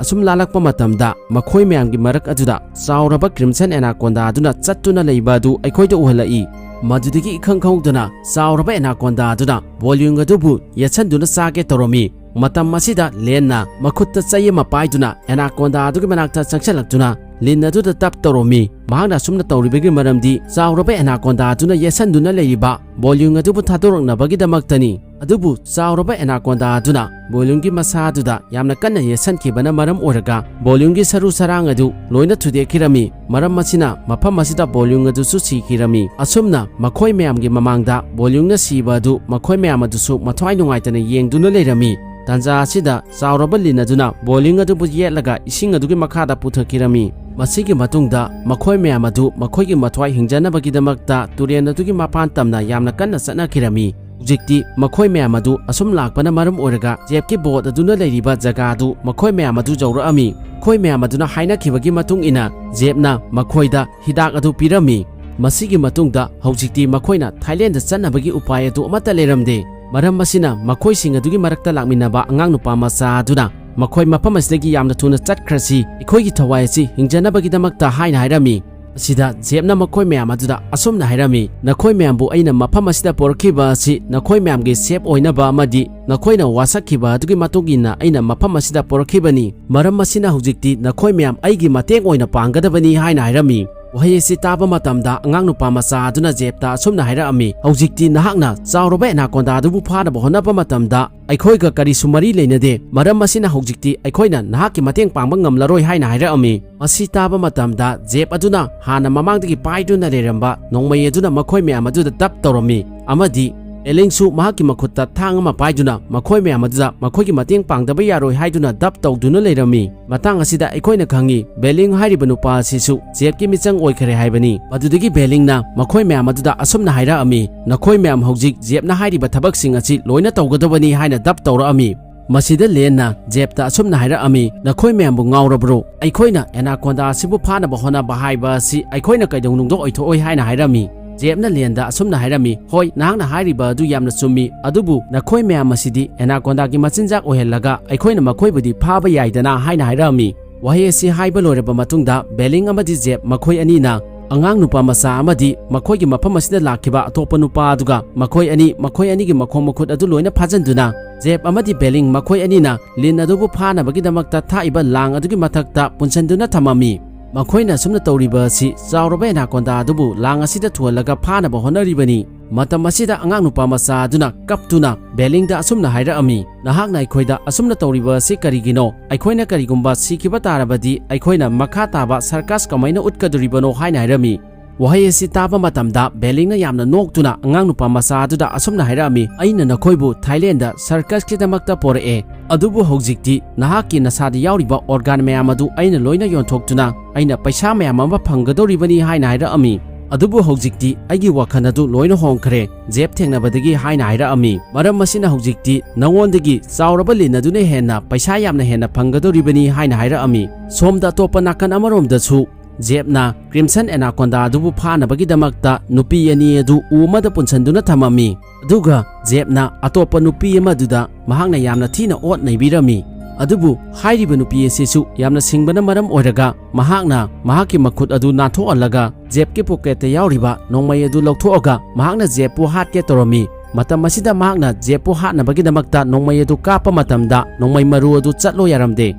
ꯑꯁꯨꯝ ꯂꯥꯜꯂꯛꯄ ꯃꯇꯝꯗ ꯃꯈꯣꯏ ꯃꯌꯥꯝꯒꯤ ꯃꯔꯛ ꯑꯗꯨꯗ ꯆꯥꯎꯔꯕ ꯀ꯭ꯔꯤꯝꯁꯟ ꯑꯦꯅꯥꯀꯣꯟꯗꯥ ꯑꯗꯨꯅ ꯆꯠꯇꯨꯅ ꯂꯩꯕ ꯑꯗꯨ ꯑꯩꯈꯣꯏꯗ ꯎꯍꯜꯂꯛꯏ꯫ ꯃꯗꯨꯗꯒꯤ ꯏꯈꯪ ꯈꯪꯍꯧꯗꯅ ꯆꯥꯎꯔꯕ ꯑꯦꯅꯥꯀꯣꯟꯗꯥ ꯑꯗꯨꯅ ꯕꯣꯜꯌꯨꯡ ꯑꯗꯨꯕꯨ ꯌꯦꯠꯁꯟꯗꯨꯅ ꯆꯥꯒꯦ ꯇꯧꯔꯝꯃꯤ꯫ ꯃꯇꯝ ꯑꯁꯤꯗ ꯂꯦꯟꯅ ꯃꯈꯨꯠꯇ ꯆꯩ ꯑꯃ ꯄꯥꯏꯗꯨꯅ ꯑꯦꯅꯥꯀꯣꯟꯗꯥ ꯑꯗꯨꯒꯤ ꯃꯅꯥꯛꯇ ꯆꯪꯁꯤꯜꯂꯛꯇꯨꯅ ꯂꯤꯟ ꯑꯗꯨꯗ ꯇꯞ ꯇꯧꯔꯝꯃꯤ꯫ ꯃꯍꯥꯛꯅ ꯑꯁꯨꯝꯅ ꯇꯧꯔꯤꯕꯒꯤ ꯃꯔꯝꯗꯤ ꯆꯥꯎꯔꯕ ꯑꯦꯅꯥꯀꯣꯟꯗꯥ ꯑꯗꯨꯅ ꯌꯦꯠꯁꯟꯗꯨꯅ ꯂꯩꯔꯤꯕ ꯕꯣꯂꯤꯌꯨꯡ ꯑꯗꯨꯕꯨ ꯊꯥꯗꯣꯔꯛꯅꯕꯒꯤꯗꯃꯛꯇꯅꯤ꯫ ꯑꯗꯨꯕꯨ ꯆꯥꯎꯔꯕ ꯑꯦꯅꯥꯀꯣꯟꯗꯥ ꯑꯗꯨꯅ ꯕꯣꯂꯤꯌꯨꯡꯒꯤ ꯃꯁꯥ ꯑꯗꯨꯗ ꯌꯥꯝꯅ ꯀꯟꯅ ꯌꯦꯠꯁꯟꯈꯤꯕꯅ ꯃꯔꯝ ꯑꯣꯏꯔꯒ ꯕꯣꯂꯤꯌꯨꯡꯒꯤ ꯁꯔꯨ ꯁꯔꯥꯡ ꯑꯗꯨ ꯂꯣꯏꯅ ꯊꯨꯗꯦꯛꯈꯤꯔꯝꯃꯤ꯫ ꯃꯔꯝ ꯑꯁꯤꯅ ꯃꯐꯝ ꯑꯁꯤꯗ ꯕꯣꯂꯤꯌꯨꯡ ꯑꯗꯨꯁꯨ ꯁꯤꯈꯤꯔꯝꯃꯤ꯫ ꯑꯁꯨꯝꯅ ꯃꯈꯣꯏ ꯃꯌꯥꯝꯒꯤ ꯃꯃꯥꯡꯗ ꯕꯣꯂꯤꯌꯨꯡꯅ ꯁꯤꯕ ꯑꯗꯨ ꯃꯈꯣꯏ ꯃꯌꯥꯝ ꯑꯗꯨꯁꯨ ꯃꯊ꯭ꯋꯥꯏ ꯅꯨꯡꯉꯥꯏꯇꯅ ꯌꯦꯡꯗꯨꯅ ꯂꯩꯔꯝꯃꯤ꯫ ꯇꯥꯟꯖꯥ ꯑꯁꯤꯗ ꯆꯥꯎꯔꯕ ꯂꯤꯟ ꯑꯗꯨꯅ ꯕꯣꯂꯤꯌꯨꯡ ꯑꯗꯨꯕꯨ ꯌꯦꯠꯂꯒ ꯏꯁꯤꯡ ꯑꯗꯨꯒꯤ ꯃꯈꯥꯗ ꯄꯨꯊꯈꯤꯔꯝꯃꯤ꯫ ꯃꯁꯤꯒꯤ ꯃꯇꯨꯡꯗ ꯃꯈꯣꯏ ꯃꯌꯥꯝ ꯑꯗꯨ ꯃꯈꯣꯏꯒꯤ ꯃꯊ꯭ꯋꯥꯏ ꯍꯤꯡꯖꯅꯕꯒꯤꯗꯃꯛꯇ ꯇꯨꯔꯦꯜ ꯑꯗꯨꯒꯤ ꯃꯄꯥꯟ ꯇꯝꯅ ꯌꯥꯝꯅ ꯀꯟꯅ ꯆꯠꯅꯈꯤꯔꯝꯃꯤ꯫ ꯍꯧꯖꯤꯛꯇꯤ ꯃꯈꯣꯏ ꯃꯌꯥꯝ ꯑꯗꯨ ꯑꯁꯨꯝ ꯂꯥꯛꯄꯅ ꯃꯔꯝ ꯑꯣꯏꯔꯒ ꯖꯦꯞꯀꯤ ꯕꯣꯠ ꯑꯗꯨꯅ ꯂꯩꯔꯤꯕ ꯖꯒꯥ ꯑꯗꯨ ꯃꯈꯣꯏ ꯃꯌꯥꯝ ꯑꯗꯨ ꯌꯧꯔꯛꯑꯝꯃꯤ꯫ ꯃꯈꯣꯏ ꯃꯌꯥꯝ ꯑꯗꯨꯅ ꯍꯥꯏꯅꯈꯤꯕꯒꯤ ꯃꯇꯨꯡ ꯏꯟꯅ ꯖꯦꯞꯅ ꯃꯈꯣꯏꯗ ꯍꯤꯗꯥꯛ ꯑꯗꯨ ꯄꯤꯔꯝꯃꯤ꯫ ꯃꯁꯤꯒꯤ ꯃꯇꯨꯡꯗ ꯍꯧꯖꯤꯛꯇꯤ ꯃꯈꯣꯏꯅ ꯊꯥꯏꯂꯦꯟꯗ ꯆꯠꯅꯕꯒꯤ ꯎꯄꯥꯏ ꯑꯗꯨ ꯑꯃꯠꯇ ꯂꯩꯔꯝꯗꯦ꯫ ꯃꯔꯝ ꯑꯁꯤꯅ ꯃꯈꯣꯏꯁꯤꯡ ꯑꯗꯨꯒꯤ ꯃꯔꯛꯇ ꯂꯥꯛꯃꯤꯟꯅꯕ ꯑꯉꯥꯡ ꯅꯨꯄꯥ ꯃꯆꯥ ꯑꯗꯨꯅ ꯃꯈꯣꯏ ꯃꯐꯝ ꯑꯁꯤꯗꯒꯤ ꯌꯥꯝꯅ ꯊꯨꯅ ꯆꯠꯈ꯭ꯔꯁꯤ, ꯑꯩꯈꯣꯏꯒꯤ ꯊꯋꯥꯏ ꯑꯁꯤ ꯍꯤꯡꯖꯅꯕꯒꯤꯗꯃꯛꯇ ꯍꯥꯏꯅ ꯍꯥꯏꯔꯝꯃꯤ꯫ ꯑꯁꯤꯗ ꯖꯦꯞꯅ ꯃꯈꯣꯏ ꯃꯌꯥꯝ ꯑꯗꯨꯗ ꯑꯁꯨꯝꯅ ꯍꯥꯏꯔꯝꯃꯤ, "ꯅꯈꯣꯏ ꯃꯌꯥꯝꯕꯨ ꯑꯩꯅ ꯃꯐꯝ ꯑꯁꯤꯗ ꯄꯨꯔꯛꯈꯤꯕ ꯑꯁꯤ ꯅꯈꯣꯏ ꯃꯌꯥꯝꯒꯤ ꯁꯦꯞ ꯑꯣꯏꯅꯕ ꯑꯃꯗꯤ ꯅꯈꯣꯏꯅ ꯋꯥꯁꯛꯈꯤꯕ ꯑꯗꯨꯒꯤ ꯃꯇꯨꯡ ꯏꯟꯅ ꯑꯩꯅ ꯃꯐꯝ ꯑꯁꯤꯗ ꯄꯨꯔꯛꯈꯤꯕꯅꯤ꯫ ꯃꯔꯝ ꯑꯁꯤꯅ ꯍꯧꯖꯤꯛꯇꯤ ꯅꯈꯣꯏ ꯃꯌꯥꯝ ꯑꯩꯒꯤ ꯃꯇꯦꯡ ꯑꯣꯏꯅ ꯄꯥꯡꯒꯗꯕꯅꯤ" ꯍꯥꯏꯅ ꯍꯥꯏꯔꯝꯃꯤ꯫ ꯋꯥꯍꯩ ꯑꯁꯤ ꯇꯥꯕ ꯃꯇꯝꯗ ꯑꯉꯥꯡ ꯅꯨꯄꯥ ꯃꯆꯥ ꯑꯗꯨꯅ ꯖꯦꯞꯇ ꯑꯁꯨꯝꯅ ꯍꯥꯏꯔꯛꯑꯝꯃꯤ, "ꯍꯧꯖꯤꯛꯇꯤ ꯅꯍꯥꯛꯅ ꯆꯥꯎꯔꯕ ꯑꯦꯅꯥꯀꯣꯟꯗꯥ ꯑꯗꯨꯕꯨ ꯐꯥꯅꯕ ꯍꯣꯠꯅꯕ ꯃꯇꯝꯗ ꯑꯩꯈꯣꯏꯒ ꯀꯔꯤꯁꯨ ꯃꯔꯤ ꯂꯩꯅꯗꯦ꯫ ꯃꯔꯝ ꯑꯁꯤꯅ ꯍꯧꯖꯤꯛꯇꯤ ꯑꯩꯈꯣꯏꯅ ꯅꯍꯥꯛꯀꯤ ꯃꯇꯦꯡ ꯄꯥꯡꯕ ꯉꯝꯂꯔꯣꯏ" ꯍꯥꯏꯅ ꯍꯥꯏꯔꯛꯑꯝꯃꯤ꯫ ꯃꯁꯤ ꯇꯥꯕ ꯃꯇꯝꯗ ꯖꯦꯞ ꯑꯗꯨꯅ ꯍꯥꯟꯅ ꯃꯃꯥꯡꯗꯒꯤ ꯄꯥꯏꯗꯨꯅ ꯂꯩꯔꯝꯕ ꯅꯣꯡꯃꯩ ꯑꯗꯨꯅ ꯃꯈꯣꯏ ꯃꯌꯥꯝ ꯑꯗꯨꯗ ꯗꯞ ꯇꯧꯔꯝꯃꯤ, ꯑꯃꯗꯤ ꯕꯦꯂꯤꯡꯁꯨ ꯃꯍꯥꯛꯀꯤ ꯃꯈꯨꯠꯇ ꯊꯥꯡ ꯑꯃ ꯄꯥꯏꯗꯨꯅ ꯃꯈꯣꯏ ꯃꯌꯥꯝ ꯑꯗꯨꯗ ꯃꯈꯣꯏꯒꯤ ꯃꯇꯦꯡ ꯄꯥꯡꯗꯕ ꯌꯥꯔꯣꯏ ꯍꯥꯏꯗꯨꯅ ꯗꯞ ꯇꯧꯗꯨꯅ ꯂꯩꯔꯝꯃꯤ꯫ ꯃꯇꯥꯡ ꯑꯁꯤꯗ ꯑꯩꯈꯣꯏꯅ ꯈꯪꯉꯤ, ꯕꯦꯂꯤꯡ ꯍꯥꯏꯔꯤꯕ ꯅꯨꯄꯥ ꯑꯁꯤꯁꯨ ꯖꯦꯞꯀꯤ ꯃꯤꯆꯪ ꯑꯣꯏꯈꯔꯦ ꯍꯥꯏꯕꯅꯤ꯫ ꯃꯗꯨꯗꯒꯤ ꯕꯦꯂꯤꯡꯅ ꯃꯈꯣꯏ ꯃꯌꯥꯝ ꯑꯗꯨꯗ ꯑꯁꯨꯝꯅ ꯍꯥꯏꯔꯛꯑꯝꯃꯤ, "ꯅꯈꯣꯏ ꯃꯌꯥꯝ ꯍꯧꯖꯤꯛ ꯖꯦꯞꯅ ꯍꯥꯏꯔꯤꯕ ꯊꯕꯛꯁꯤꯡ ꯑꯁꯤ ꯂꯣꯏꯅ ꯇꯧꯒꯗꯕꯅꯤ" ꯍꯥꯏꯅ ꯗꯞ ꯇꯧꯔꯛꯑꯝꯃꯤ꯫ ꯃꯁꯤꯗ ꯂꯦꯟꯅ ꯖꯦꯞꯇ ꯑꯁꯨꯝꯅ ꯍꯥꯏꯔꯛꯑꯝꯃꯤ, "ꯅꯈꯣꯏ ꯃꯌꯥꯝꯕꯨ ꯉꯥꯎꯔꯕ꯭ꯔꯣ? ꯑꯩꯈꯣꯏꯅ ꯑꯦꯅꯥꯀꯣꯟꯗꯥ ꯑꯁꯤꯕꯨ ꯐꯥꯅꯕ ꯍꯣꯠꯅꯕ ꯍꯥꯏꯕ ꯑꯁꯤ ꯑꯩꯈꯣꯏꯅ ꯀꯩꯗꯧꯅꯨꯡꯗ ꯑꯣꯏꯊꯣꯛꯑꯣꯏ" ꯍꯥꯏꯅ ꯍꯥꯏꯔꯝꯃꯤ꯫ ꯖꯦꯞꯅ ꯂꯦꯟꯗ ꯑꯁꯨꯝꯅ ꯍꯥꯏꯔꯝꯃꯤ, "ꯍꯣꯏ, ꯅꯍꯥꯛꯅ ꯍꯥꯏꯔꯤꯕ ꯑꯗꯨ ꯌꯥꯝꯅ ꯆꯨꯝꯃꯤ, ꯑꯗꯨꯕꯨ ꯅꯈꯣꯏ ꯃꯌꯥꯝ ꯑꯁꯤꯗꯤ ꯑꯦꯅꯥꯀꯣꯟꯗꯥꯒꯤ ꯃꯆꯤꯟꯖꯥꯛ ꯑꯣꯏꯍꯜꯂꯒ ꯑꯩꯈꯣꯏꯅ ꯃꯈꯣꯏꯕꯨꯗꯤ ꯐꯥꯕ ꯌꯥꯏꯗꯅ" ꯍꯥꯏꯅ ꯍꯥꯏꯔꯛꯑꯝꯃꯤ꯫ ꯋꯥꯍꯩ ꯑꯁꯤ ꯍꯥꯏꯕ ꯂꯣꯏꯔꯕ ꯃꯇꯨꯡꯗ ꯕꯦꯂꯤꯡ ꯑꯃꯗꯤ ꯖꯦꯞ ꯃꯈꯣꯏ ꯑꯅꯤꯅ ꯑꯉꯥꯡ ꯅꯨꯄꯥ ꯃꯆꯥ ꯑꯃꯗꯤ ꯃꯈꯣꯏꯒꯤ ꯃꯐꯝ ꯑꯁꯤꯗ ꯂꯥꯛꯈꯤꯕ ꯑꯇꯣꯞꯄ ꯅꯨꯄꯥ ꯑꯗꯨꯒ ꯃꯈꯣꯏ ꯑꯅꯤ ꯃꯈꯣꯏ ꯑꯅꯤꯒꯤ ꯃꯈꯣꯡ ꯃꯈꯨꯠ ꯑꯗꯨ ꯂꯣꯏꯅ ꯐꯥꯖꯤꯟꯗꯨꯅ ꯖꯦꯞ ꯑꯃꯗꯤ ꯕꯦꯂꯤꯡ ꯃꯈꯣꯏ ꯑꯅꯤꯅ ꯂꯤꯟ ꯑꯗꯨꯕꯨ ꯐꯥꯅꯕꯒꯤꯗꯃꯛꯇ ꯊꯥꯛꯏꯕ ꯂꯥꯡ ꯑꯗꯨꯒꯤ ꯃꯊꯛꯇ ꯄꯨꯟꯁꯤꯟꯗꯨꯅ ꯊꯝꯃꯝꯃꯤ꯫ ꯃꯈꯣꯏꯅ ꯑꯁꯨꯝꯅ ꯇꯧꯔꯤꯕ ꯑꯁꯤ ꯆꯥꯎꯔꯕ ꯑꯦꯅꯥꯀꯣꯟꯗꯥ ꯑꯗꯨꯕꯨ ꯂꯥꯡ ꯑꯁꯤꯗ ꯊꯨꯍꯜꯂꯒ ꯐꯥꯅꯕ ꯍꯣꯠꯅꯔꯤꯕꯅꯤ꯫ ꯃꯇꯝ ꯑꯁꯤꯗ ꯑꯉꯥꯡ ꯅꯨꯄꯥ ꯃꯆꯥ ꯑꯗꯨꯅ ꯀꯞꯇꯨꯅ ꯕꯦꯂꯤꯡꯗ ꯑꯁꯨꯝꯅ ꯍꯥꯏꯔꯛꯑꯝꯃꯤ, "ꯅꯍꯥꯛꯅ ꯑꯩꯈꯣꯏꯗ ꯑꯁꯨꯝꯅ ꯇꯧꯔꯤꯕ ꯑꯁꯤ ꯀꯔꯤꯒꯤꯅꯣ? ꯑꯩꯈꯣꯏꯅ ꯀꯔꯤꯒꯨꯝꯕ ꯁꯤꯈꯤꯕ ꯇꯥꯔꯕꯗꯤ ꯑꯩꯈꯣꯏꯅ ꯃꯈꯥ ꯇꯥꯕ ꯁꯔꯀꯁ ꯀꯃꯥꯏꯅ ꯎꯠꯀꯗꯣꯔꯤꯕꯅꯣ?" ꯍꯥꯏꯅ ꯍꯥꯏꯔꯝꯃꯤ꯫ ꯋꯥꯍꯩ ꯑꯁꯤ ꯇꯥꯕ ꯃꯇꯝꯗ ꯕꯦꯂꯤꯡꯅ ꯌꯥꯝꯅ ꯅꯣꯛꯇꯨꯅ ꯑꯉꯥꯡ ꯅꯨꯄꯥ ꯃꯆꯥ ꯑꯗꯨꯗ ꯑꯁꯨꯝꯅ ꯍꯥꯏꯔꯛꯑꯝꯃꯤ, "ꯑꯩꯅ ꯅꯈꯣꯏꯕꯨ ꯊꯥꯏꯂꯦꯟꯗ ꯁꯔꯀꯁꯀꯤꯗꯃꯛꯇ ꯄꯣꯔꯛꯑꯦ, ꯑꯗꯨꯕꯨ ꯍꯧꯖꯤꯛꯇꯤ ꯅꯍꯥꯛꯀꯤ ꯅꯁꯥꯗ ꯌꯥꯎꯔꯤꯕ ꯑꯣꯔꯒꯥꯟ ꯃꯌꯥꯝ ꯑꯗꯨ ꯑꯩꯅ ꯂꯣꯏꯅ ꯌꯣꯟꯊꯣꯛꯇꯨꯅ ꯑꯩꯅ ꯄꯩꯁꯥ ꯃꯌꯥꯝ ꯑꯃ ꯐꯪꯒꯗꯧꯔꯤꯕꯅꯤ" ꯍꯥꯏꯅ ꯍꯥꯏꯔꯛꯑꯝꯃꯤ꯫ "ꯑꯗꯨꯕꯨ ꯍꯧꯖꯤꯛꯇꯤ ꯑꯩꯒꯤ ꯋꯥꯈꯜ ꯑꯗꯨ ꯂꯣꯏꯅ ꯍꯣꯡꯈ꯭ꯔꯦ ꯖꯦꯞ ꯊꯦꯡꯅꯕꯗꯒꯤ" ꯍꯥꯏꯅ ꯍꯥꯏꯔꯛꯑꯝꯃꯤ꯫ "ꯃꯔꯝ ꯑꯁꯤꯅ ꯍꯧꯖꯤꯛꯇꯤ ꯅꯉꯣꯟꯗꯒꯤ ꯆꯥꯎꯔꯕ ꯂꯤꯟ ꯑꯗꯨꯅ ꯍꯦꯟꯅ ꯄꯩꯁꯥ ꯌꯥꯝꯅ ꯍꯦꯟꯅ ꯐꯪꯒꯗꯧꯔꯤꯕꯅꯤ" ꯍꯥꯏꯅ ꯍꯥꯏꯔꯛꯑꯝꯃꯤ꯫ ꯁꯣꯝꯗ ꯑꯇꯣꯞꯄ ꯅꯥꯀꯟ ꯑꯃꯔꯣꯝꯗꯁꯨ ꯖꯦꯞꯅ ꯀ꯭ꯔꯤꯝꯁꯟ ꯑꯦꯅꯥꯀꯣꯟꯗꯥ ꯑꯗꯨꯕꯨ ꯐꯥꯅꯕꯒꯤꯗꯃꯛꯇ ꯅꯨꯄꯤ ꯑꯅꯤ ꯑꯗꯨ ꯎ ꯑꯃꯗ ꯄꯨꯟꯁꯤꯟꯗꯨꯅ ꯊꯝꯃꯝꯃꯤ꯫ ꯑꯗꯨꯒ ꯖꯦꯞꯅ ꯑꯇꯣꯞꯄ ꯅꯨꯄꯤ ꯑꯃꯗꯨꯗ ꯃꯍꯥꯛꯅ ꯌꯥꯝꯅ ꯊꯤꯅ ꯑꯣꯠ ꯅꯩꯕꯤꯔꯝꯃꯤ꯫ ꯑꯗꯨꯕꯨ ꯍꯥꯏꯔꯤꯕ ꯅꯨꯄꯤ ꯑꯁꯤꯁꯨ ꯌꯥꯝꯅ ꯁꯤꯡꯕꯅ ꯃꯔꯝ ꯑꯣꯏꯔꯒ ꯃꯍꯥꯛꯅ ꯃꯍꯥꯛꯀꯤ ꯃꯈꯨꯠ ꯑꯗꯨ ꯅꯥꯟꯊꯣꯛꯍꯜꯂꯒ ꯖꯦꯞꯀꯤ ꯄꯣꯀꯦꯠꯇ ꯌꯥꯎꯔꯤꯕ ꯅꯣꯡꯃꯩ ꯑꯗꯨ ꯂꯧꯊꯣꯛꯑꯒ ꯃꯍꯥꯛꯅ ꯖꯦꯞꯄꯨ ꯍꯥꯠꯀꯦ ꯇꯧꯔꯝꯃꯤ꯫ ꯃꯇꯝ ꯑꯁꯤꯗ ꯃꯍꯥꯛꯅ ꯖꯦꯞꯄꯨ ꯍꯥꯠꯅꯕꯒꯤꯗꯃꯛꯇ ꯅꯣꯡꯃꯩ ꯑꯗꯨ ꯀꯥꯞꯄ ꯃꯇꯝꯗ ꯅꯣꯡꯃꯩ ꯃꯔꯨ ꯑꯗꯨ ꯆꯠꯂꯣ ꯌꯥꯔꯝꯗꯦ꯫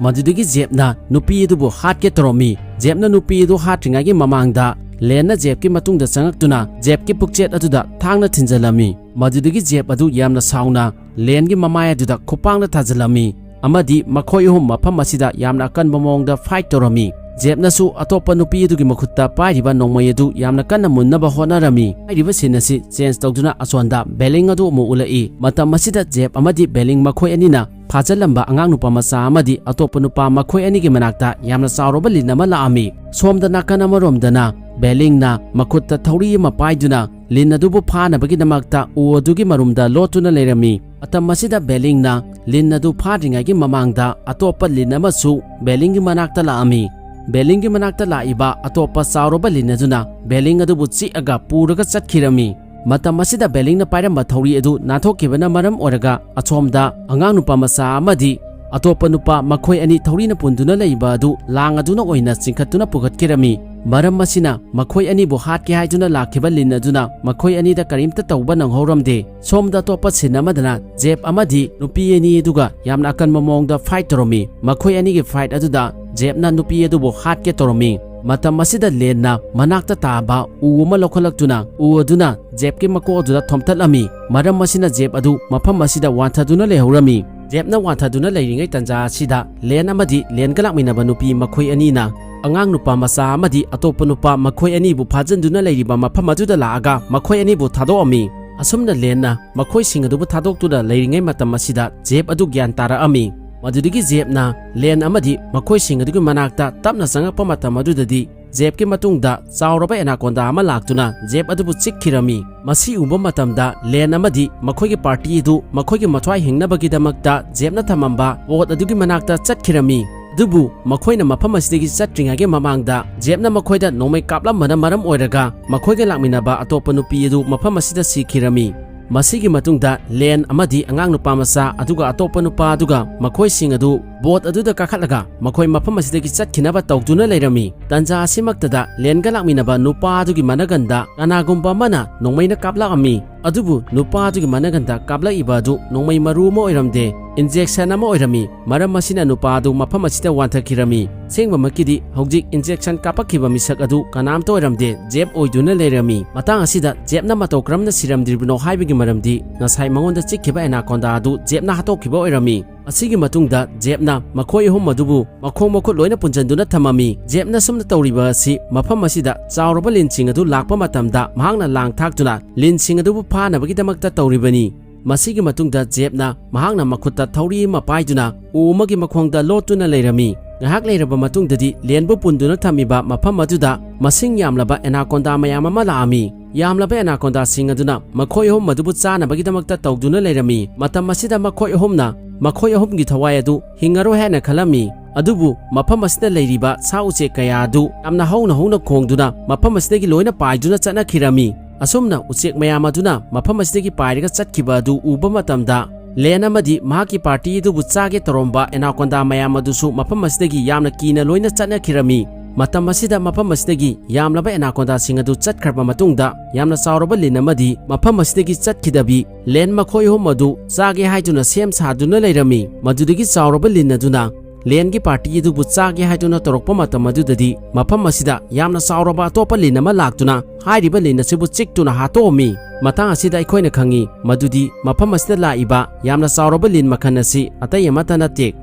ꯃꯗꯨꯗꯒꯤ ꯖꯦꯞꯅ ꯅꯨꯄꯤ ꯑꯗꯨꯕꯨ ꯍꯥꯠꯀꯦ ꯇꯧꯔꯝꯃꯤ꯫ ꯖꯦꯞꯅ ꯅꯨꯄꯤ ꯑꯗꯨ ꯍꯥꯠꯇ꯭ꯔꯤꯉꯩꯒꯤ ꯃꯃꯥꯡꯗ ꯂꯦꯟꯅ ꯖꯦꯞꯀꯤ ꯃꯇꯨꯡꯗ ꯆꯪꯉꯛꯇꯨꯅ ꯖꯦꯞꯀꯤ ꯄꯨꯛꯆꯦꯠ ꯑꯗꯨꯗ ꯊꯥꯡꯅ ꯊꯤꯟꯖꯜꯂꯝꯃꯤ꯫ ꯃꯗꯨꯗꯒꯤ ꯖꯦꯞ ꯑꯗꯨ ꯌꯥꯝꯅ ꯁꯥꯎꯅ ꯂꯦꯟꯒꯤ ꯃꯃꯥꯏ ꯑꯗꯨꯗ ꯈꯨꯄꯥꯡꯅ ꯊꯥꯖꯤꯜꯂꯝꯃꯤ ꯑꯃꯗꯤ ꯃꯈꯣꯏ ꯑꯍꯨꯝ ꯃꯐꯝ ꯑꯁꯤꯗ ꯌꯥꯝꯅ ꯑꯀꯟꯕ ꯃꯑꯣꯡꯗ ꯐꯥꯏꯠ ꯇꯧꯔꯝꯃꯤ꯫ ꯖꯦꯞꯅꯁꯨ ꯑꯇꯣꯞꯄ ꯅꯨꯄꯤ ꯑꯗꯨꯒꯤ ꯃꯈꯨꯠꯇ ꯄꯥꯏꯔꯤꯕ ꯅꯣꯡꯃꯩ ꯑꯗꯨ ꯌꯥꯝꯅ ꯀꯟꯅ ꯃꯨꯟꯅꯕ ꯍꯣꯠꯅꯔꯝꯃꯤ꯫ ꯍꯥꯏꯔꯤꯕ ꯁꯤꯟ ꯑꯁꯤ ꯆꯦꯟꯖ ꯇꯧꯗꯨꯅ ꯑꯁꯣꯟꯗ ꯕꯦꯂꯤꯡ ꯑꯗꯨ ꯑꯃꯨꯛ ꯎꯠꯂꯛꯏ꯫ ꯃꯇꯝ ꯑꯁꯤꯗ ꯖꯦꯞ ꯑꯃꯗꯤ ꯕꯦꯂꯤꯡ ꯃꯈꯣꯏ ꯑꯅꯤꯅ ꯐꯥꯖꯤꯜꯂꯝꯕ ꯑꯉꯥꯡ ꯅꯨꯄꯥ ꯃꯆꯥ ꯑꯃꯗꯤ ꯑꯇꯣꯞꯄ ꯅꯨꯄꯥ ꯃꯈꯣꯏ ꯑꯅꯤꯒꯤ ꯃꯅꯥꯛꯇ ꯌꯥꯝꯅ ꯆꯥꯎꯔꯕ ꯂꯤꯟ ꯑꯃ ꯂꯥꯛꯑꯝꯃꯤ꯫ ꯁꯣꯝꯗ ꯅꯥꯀꯟ ꯑꯃꯔꯣꯝꯗꯅ ꯕꯦꯂꯤꯡꯅ ꯃꯈꯨꯠꯇ ꯊꯧꯔꯤ ꯑꯃ ꯄꯥꯏꯗꯨꯅ ꯂꯤꯟ ꯑꯗꯨꯕꯨ ꯐꯥꯅꯕꯒꯤꯗꯃꯛꯇ ꯎ ꯑꯗꯨꯒꯤ ꯃꯔꯨꯝꯗ ꯂꯣꯠꯇꯨꯅ ꯂꯩꯔꯝꯃꯤ꯫ ꯃꯇꯝ ꯑꯁꯤꯗ ꯕꯦꯂꯤꯡꯅ ꯂꯤꯟ ꯑꯗꯨ ꯐꯥꯗ꯭ꯔꯤꯉꯩꯒꯤ ꯃꯃꯥꯡꯗ ꯑꯇꯣꯞꯄ ꯂꯤꯟ ꯑꯃꯁꯨ ꯕꯦꯂꯤꯡꯒꯤ ꯃꯅꯥꯛꯇ ꯂꯥꯛꯑꯝꯃꯤ꯫ ꯕꯦꯂꯤꯡꯒꯤ ꯃꯅꯥꯛꯇ ꯂꯥꯛꯏꯕ ꯑꯇꯣꯞꯄ ꯆꯥꯎꯔꯕ ꯂꯤꯟ ꯑꯗꯨꯅ ꯕꯦꯂꯤꯡ ꯑꯗꯨꯕꯨ ꯆꯤꯛꯑꯒ ꯄꯨꯔꯒ ꯆꯠꯈꯤꯔꯝꯃꯤ꯫ ꯃꯇꯝ ꯑꯁꯤꯗ ꯕꯦꯂꯤꯡꯅ ꯄꯥꯏꯔꯝꯕ ꯊꯧꯔꯤ ꯑꯗꯨ ꯅꯥꯟꯊꯣꯛꯈꯤꯕꯅ ꯃꯔꯝ ꯑꯣꯏꯔꯒ ꯑꯁꯣꯝꯗ ꯑꯉꯥꯡ ꯅꯨꯄꯥ ꯃꯆꯥ ꯑꯃꯗꯤ ꯑꯇꯣꯞꯄ ꯅꯨꯄꯥ ꯃꯈꯣꯏ ꯑꯅꯤ ꯊꯧꯔꯤꯅ ꯄꯨꯟꯗꯨꯅ ꯂꯩꯕ ꯑꯗꯨ ꯂꯥꯡ ꯑꯗꯨꯅ ꯑꯣꯏꯅ ꯆꯤꯡꯈꯠꯇꯨꯅ ꯄꯨꯈꯠꯈꯤꯔꯝꯃꯤ꯫ ꯃꯔꯝ ꯑꯁꯤꯅ ꯃꯈꯣꯏ ꯑꯅꯤꯕꯨ ꯍꯥꯠꯀꯦ ꯍꯥꯏꯗꯨꯅ ꯂꯥꯛꯈꯤꯕ ꯂꯤꯟ ꯑꯗꯨꯅ ꯃꯈꯣꯏ ꯑꯅꯤꯗ ꯀꯔꯤꯝꯇ ꯇꯧꯕ ꯅꯪꯍꯧꯔꯝꯗꯦ꯫ ꯁꯣꯝꯗ ꯑꯇꯣꯞꯄ ꯁꯤꯟ ꯑꯃꯗꯅ ꯖꯦꯞ ꯑꯃꯗꯤ ꯅꯨꯄꯤ ꯑꯅꯤ ꯑꯗꯨꯒ ꯌꯥꯝꯅ ꯑꯀꯟꯕ ꯃꯑꯣꯡꯗ ꯐꯥꯏꯠ ꯇꯧꯔꯝꯃꯤ꯫ ꯃꯈꯣꯏ ꯑꯅꯤꯒꯤ ꯐꯥꯏꯠ ꯑꯗꯨꯗ ꯖꯦꯞꯅ ꯅꯨꯄꯤ ꯑꯗꯨꯕꯨ ꯍꯥꯠꯀꯦ ꯇꯧꯔꯝꯃꯤ꯫ ꯃꯇꯝ ꯑꯁꯤꯗ ꯂꯦꯟꯅ ꯃꯅꯥꯛꯇ ꯇꯥꯕ ꯎ ꯑꯃ ꯂꯧꯈꯠꯂꯛꯇꯨꯅ ꯎ ꯑꯗꯨꯅ ꯖꯦꯞꯀꯤ ꯃꯀꯣꯛ ꯑꯗꯨꯗ ꯊꯣꯝꯇꯠꯂꯝꯃꯤ꯫ ꯃꯔꯝ ꯑꯁꯤꯅ ꯖꯦꯞ ꯑꯗꯨ ꯃꯐꯝ ꯑꯁꯤꯗ ꯋꯥꯟꯊꯗꯨꯅ ꯂꯩꯍꯧꯔꯝꯃꯤ꯫ ꯖꯦꯞꯅ ꯋꯥꯟꯊꯗꯨꯅ ꯂꯩꯔꯤꯉꯩ ꯇꯟꯖꯥ ꯑꯁꯤꯗ ꯂꯦꯟ ꯑꯃꯗꯤ ꯂꯦꯟꯒ ꯂꯥꯛꯃꯤꯟꯅꯕ ꯅꯨꯄꯤ ꯃꯈꯣꯏ ꯑꯅꯤꯅ ꯑꯉꯥꯡ ꯅꯨꯄꯥ ꯃꯆꯥ ꯑꯃꯗꯤ ꯑꯇꯣꯞꯄ ꯅꯨꯄꯥ ꯃꯈꯣꯏ ꯑꯅꯤꯕꯨ ꯐꯥꯖꯤꯟꯗꯨꯅ ꯂꯩꯔꯤꯕ ꯃꯐꯝ ꯑꯗꯨꯗ ꯂꯥꯛꯑꯒ ꯃꯈꯣꯏ ꯑꯅꯤꯕꯨ ꯊꯥꯗꯣꯛꯑꯝꯃꯤ꯫ ꯑꯁꯨꯝꯅ ꯂꯦꯟꯅ ꯃꯈꯣꯏꯁꯤꯡ ꯑꯗꯨꯕꯨ ꯊꯥꯗꯣꯛꯇꯨꯅ ꯂꯩꯔꯤꯉꯩ ꯃꯇꯝ ꯑꯁꯤꯗ ꯖꯦꯞ ꯑꯗꯨ ꯒ꯭ꯌꯥꯟ ꯇꯥꯔꯛꯑꯝꯃꯤ꯫ ꯃꯗꯨꯗꯒꯤ ꯖꯦꯞꯅ ꯂꯦꯟ ꯑꯃꯗꯤ ꯃꯈꯣꯏꯁꯤꯡ ꯑꯗꯨꯒꯤ ꯃꯅꯥꯛꯇ ꯇꯞꯅ ꯆꯪꯉꯛꯄ ꯃꯇꯝ ꯑꯗꯨꯗꯗꯤ ꯖꯦꯞꯀꯤ ꯃꯇꯨꯡꯗ ꯆꯥꯎꯔꯕ ꯑꯦꯅꯥꯀꯣꯟꯗꯥ ꯑꯃ ꯂꯥꯛꯇꯨꯅ ꯖꯦꯞ ꯑꯗꯨꯕꯨ ꯆꯤꯛꯈꯤꯔꯝꯃꯤ꯫ ꯃꯁꯤ ꯎꯕ ꯃꯇꯝꯗ ꯂꯦꯟ ꯑꯃꯗꯤ ꯃꯈꯣꯏꯒꯤ ꯄꯥꯔꯇꯤ ꯑꯗꯨ ꯃꯈꯣꯏꯒꯤ ꯃꯊ꯭ꯋꯥꯏ ꯍꯤꯡꯅꯕꯒꯤꯗꯃꯛꯇ ꯖꯦꯞꯅ ꯊꯝꯃꯝꯕ ꯕꯣꯠ ꯑꯗꯨꯒꯤ ꯃꯅꯥꯛꯇ ꯆꯠꯈꯤꯔꯝꯃꯤ꯫ ꯑꯗꯨꯕꯨ ꯃꯈꯣꯏꯅ ꯃꯐꯝ ꯑꯁꯤꯗꯒꯤ ꯆꯠꯇ꯭ꯔꯤꯉꯩꯒꯤ ꯃꯃꯥꯡꯗ ꯖꯦꯞꯅ ꯃꯈꯣꯏꯗ ꯅꯣꯡꯃꯩ ꯀꯥꯞꯂꯝꯕꯅ ꯃꯔꯝ ꯑꯣꯏꯔꯒ ꯃꯈꯣꯏꯒ ꯂꯥꯛꯃꯤꯟꯅꯕ ꯑꯇꯣꯞꯄ ꯅꯨꯄꯤ ꯑꯗꯨ ꯃꯐꯝ ꯑꯁꯤꯗ ꯁꯤꯈꯤꯔꯝꯃꯤ꯫ ꯃꯁꯤꯒꯤ ꯃꯇꯨꯡꯗ ꯂꯦꯟ ꯑꯃꯗꯤ ꯑꯉꯥꯡ ꯅꯨꯄꯥ ꯃꯆꯥ ꯑꯗꯨꯒ ꯑꯇꯣꯞꯄ ꯅꯨꯄꯥ ꯑꯗꯨꯒ ꯃꯈꯣꯏꯁꯤꯡ ꯑꯗꯨ ꯕꯣꯠ ꯑꯗꯨꯗ ꯀꯥꯈꯠꯂꯒ ꯃꯈꯣꯏ ꯃꯐꯝ ꯑꯁꯤꯗꯒꯤ ꯆꯠꯈꯤꯅꯕ ꯇꯧꯗꯨꯅ ꯂꯩꯔꯝꯃꯤ꯫ ꯇꯟꯖꯥ ꯑꯁꯤꯃꯛꯇꯗ ꯂꯦꯟꯒ ꯂꯥꯛꯃꯤꯟꯅꯕ ꯅꯨꯄꯥ ꯑꯗꯨꯒꯤ ꯃꯅꯒꯟꯗ ꯀꯅꯥꯒꯨꯝꯕ ꯑꯃꯅ ꯅꯣꯡꯃꯩꯅ ꯀꯥꯞꯂꯛꯑꯝꯃꯤ꯫ ꯑꯗꯨꯕꯨ ꯅꯨꯄꯥ ꯑꯗꯨꯒꯤ ꯃꯅꯒꯟꯗ ꯀꯥꯞꯂꯛꯏꯕ ꯑꯗꯨ ꯅꯣꯡꯃꯩ ꯃꯔꯨ ꯑꯃ ꯑꯣꯏꯔꯝꯗꯦ, ꯏꯟꯖꯦꯛꯁꯟ ꯑꯃ ꯑꯣꯏꯔꯝꯃꯤ꯫ ꯃꯔꯝ ꯑꯁꯤꯅ ꯅꯨꯄꯥ ꯑꯗꯨ ꯃꯐꯝ ꯑꯁꯤꯗ ꯋꯥꯟꯊꯈꯤꯔꯝꯃꯤ꯫ ꯑꯁꯦꯡꯕꯃꯛꯀꯤꯗꯤ ꯍꯧꯖꯤꯛ ꯏꯟꯖꯦꯛꯁꯟ ꯀꯥꯞꯄꯛꯈꯤꯕ ꯃꯤꯁꯛ ꯑꯗꯨ ꯀꯅꯥꯝꯇ ꯑꯣꯏꯔꯝꯗꯦ, ꯖꯦꯞ ꯑꯣꯏꯗꯨꯅ ꯂꯩꯔꯝꯃꯤ꯫ ꯃꯇꯥꯡ ꯑꯁꯤꯗ ꯖꯦꯞꯅ ꯃꯇꯧ ꯀꯔꯝꯅ ꯁꯤꯔꯝꯗ꯭ꯔꯤꯕꯅꯣ ꯍꯥꯏꯕꯒꯤ ꯃꯔꯝꯗꯤ ꯉꯁꯥꯏ ꯃꯉꯣꯟꯗ ꯆꯤꯛꯈꯤꯕ ꯑꯦꯅꯥꯀꯣꯟꯗꯥ ꯑꯗꯨ ꯖꯦꯞꯅ ꯍꯥꯠꯇꯣꯛꯈꯤꯕ ꯑꯣꯏꯔꯝꯃꯤ꯫ ꯑꯁꯤꯒꯤ ꯃꯇꯨꯡꯗ ꯖꯦꯞꯅ ꯃꯈꯣꯏ ꯑꯍꯨꯝ ꯑꯗꯨꯕꯨ ꯃꯈꯣꯡ ꯃꯈꯨꯠ ꯂꯣꯏꯅ ꯄꯨꯟꯖꯟꯗꯨꯅ ꯊꯝꯃꯝꯃꯤ꯫ ꯖꯦꯞꯅ ꯁꯨꯝꯅ ꯇꯧꯔꯤꯕ ꯑꯁꯤ ꯃꯐꯝ ꯑꯁꯤꯗ ꯆꯥꯎꯔꯕ ꯂꯤꯟꯁꯤꯡ ꯑꯗꯨ ꯂꯥꯛꯄ ꯃꯇꯝꯗ ꯃꯍꯥꯛꯅ ꯂꯥꯡ ꯊꯥꯛꯇꯨꯅ ꯂꯤꯟꯁꯤꯡ ꯑꯗꯨꯕꯨ ꯐꯥꯅꯕꯒꯤꯗꯃꯛꯇ ꯇꯧꯔꯤꯕꯅꯤ꯫ ꯃꯁꯤꯒꯤ ꯃꯇꯨꯡꯗ ꯖꯦꯞꯅ ꯃꯍꯥꯛꯅ ꯃꯈꯨꯠꯇ ꯊꯧꯔꯤ ꯑꯃ ꯄꯥꯏꯗꯨꯅ ꯎ ꯑꯃꯒꯤ ꯃꯈꯣꯡꯗ ꯂꯣꯠꯇꯨꯅ ꯂꯩꯔꯝꯃꯤ꯫ ꯉꯥꯏꯍꯥꯛ ꯂꯩꯔꯕ ꯃꯇꯨꯡꯗꯗꯤ ꯂꯦꯟꯕꯨ ꯄꯨꯟꯗꯨꯅ ꯊꯝꯃꯤꯕ ꯃꯐꯝ ꯑꯗꯨꯗ ꯃꯁꯤꯡ ꯌꯥꯝꯂꯕ ꯑꯦꯅꯥꯀꯣꯟꯗꯥ ꯃꯌꯥꯝ ꯑꯃ ꯂꯥꯛꯑꯝꯃꯤ꯫ ꯌꯥꯝꯂꯕ ꯑꯦꯅꯥꯀꯣꯟꯗꯥꯁꯤꯡ ꯑꯗꯨꯅ ꯃꯈꯣꯏ ꯑꯍꯨꯝ ꯑꯗꯨꯕꯨ ꯆꯥꯅꯕꯒꯤꯗꯃꯛꯇ ꯇꯧꯗꯨꯅ ꯂꯩꯔꯝꯃꯤ꯫ ꯃꯇꯝ ꯑꯁꯤꯗ ꯃꯈꯣꯏ ꯑꯍꯨꯝꯅ ꯃꯈꯣꯏ ꯑꯍꯨꯝꯒꯤ ꯊꯋꯥꯏ ꯑꯗꯨ ꯍꯤꯡꯉꯔꯣꯏ ꯍꯥꯏꯅ ꯈꯜꯂꯝꯃꯤ꯫ ꯑꯗꯨꯕꯨ ꯃꯐꯝ ꯑꯁꯤꯗ ꯂꯩꯔꯤꯕ ꯁꯥ ꯎꯆꯦꯛ ꯀꯌꯥ ꯑꯗꯨ ꯌꯥꯝꯅ ꯍꯧꯅ ꯍꯧꯅ ꯈꯣꯡꯗꯨꯅ ꯃꯐꯝ ꯑꯁꯤꯗꯒꯤ ꯂꯣꯏꯅ ꯄꯥꯏꯗꯨꯅ ꯆꯠꯅꯈꯤꯔꯝꯃꯤ꯫ ꯑꯁꯨꯝꯅ ꯎꯆꯦꯛ ꯃꯌꯥꯝ ꯑꯗꯨꯅ ꯃꯐꯝ ꯑꯁꯤꯗꯒꯤ ꯄꯥꯏꯔꯒ ꯆꯠꯈꯤꯕ ꯑꯗꯨ ꯎꯕ ꯃꯇꯝꯗ ꯂꯦꯟ ꯑꯃꯗꯤ ꯃꯍꯥꯛꯀꯤ ꯄꯥꯔꯇꯤ ꯑꯗꯨꯕꯨ ꯆꯥꯒꯦ ꯇꯧꯔꯝꯕ ꯑꯦꯅꯥꯀꯣꯟꯗꯥ ꯃꯌꯥꯝ ꯑꯗꯨꯁꯨ ꯃꯐꯝ ꯑꯁꯤꯗꯒꯤ ꯌꯥꯝꯅ ꯀꯤꯅ ꯂꯣꯏꯅ ꯆꯠꯅꯈꯤꯔꯝꯃꯤ꯫ ꯃꯇꯝ ꯑꯁꯤꯗ ꯃꯐꯝ ꯑꯁꯤꯗꯒꯤ ꯌꯥꯝꯂꯕ anacondaꯁꯤꯡ ꯑꯗꯨ ꯆꯠꯈ꯭ꯔꯕ ꯃꯇꯨꯡꯗ, ꯌꯥꯝꯅ ꯆꯥꯎꯔꯕ ꯂꯤꯟ ꯑꯃꯗꯤ ꯃꯐꯝ ꯑꯁꯤꯗꯒꯤ ꯆꯠꯈꯤꯗꯕꯤ ꯂꯦꯟ ꯃꯈꯣꯏ ꯑꯍꯨꯝ ꯑꯗꯨ ꯆꯥꯒꯦ ꯍꯥꯏꯗꯨꯅ ꯁꯦꯝ ꯁꯥꯗꯨꯅ ꯂꯩꯔꯝꯃꯤ꯫ ꯃꯗꯨꯗꯒꯤ ꯆꯥꯎꯔꯕ ꯂꯤꯟ ꯑꯗꯨꯅ ꯂꯦꯟꯒꯤ party ꯑꯗꯨꯕꯨ ꯆꯥꯒꯦ ꯍꯥꯏꯗꯨꯅ ꯇꯧꯔꯛꯄ ꯃꯇꯝ ꯑꯗꯨꯗꯗꯤ, ꯃꯐꯝ ꯑꯁꯤꯗ ꯌꯥꯝꯅ ꯆꯥꯎꯔꯕ ꯑꯇꯣꯞꯄ ꯂꯤꯟ ꯑꯃ ꯂꯥꯛꯇꯨꯅ ꯍꯥꯏꯔꯤꯕ ꯂꯤꯟ ꯑꯁꯤꯕꯨ ꯆꯤꯛꯇꯨꯅ ꯍꯥꯠꯇꯣꯛꯑꯝꯃꯤ꯫ ꯃꯇꯥꯡ ꯑꯁꯤꯗ ꯑꯩꯈꯣꯏꯅ ꯈꯪꯉꯤ ꯃꯗꯨꯗꯤ ꯃꯐꯝ ꯑꯁꯤꯗ ꯂꯥꯛꯏꯕ ꯌꯥꯝꯅ ꯆꯥꯎꯔꯕ ꯂꯤꯟ ꯃꯈꯜ ꯑꯁꯤ ꯑꯇꯩ ꯑꯃꯠꯇ ꯅꯠꯇꯦ,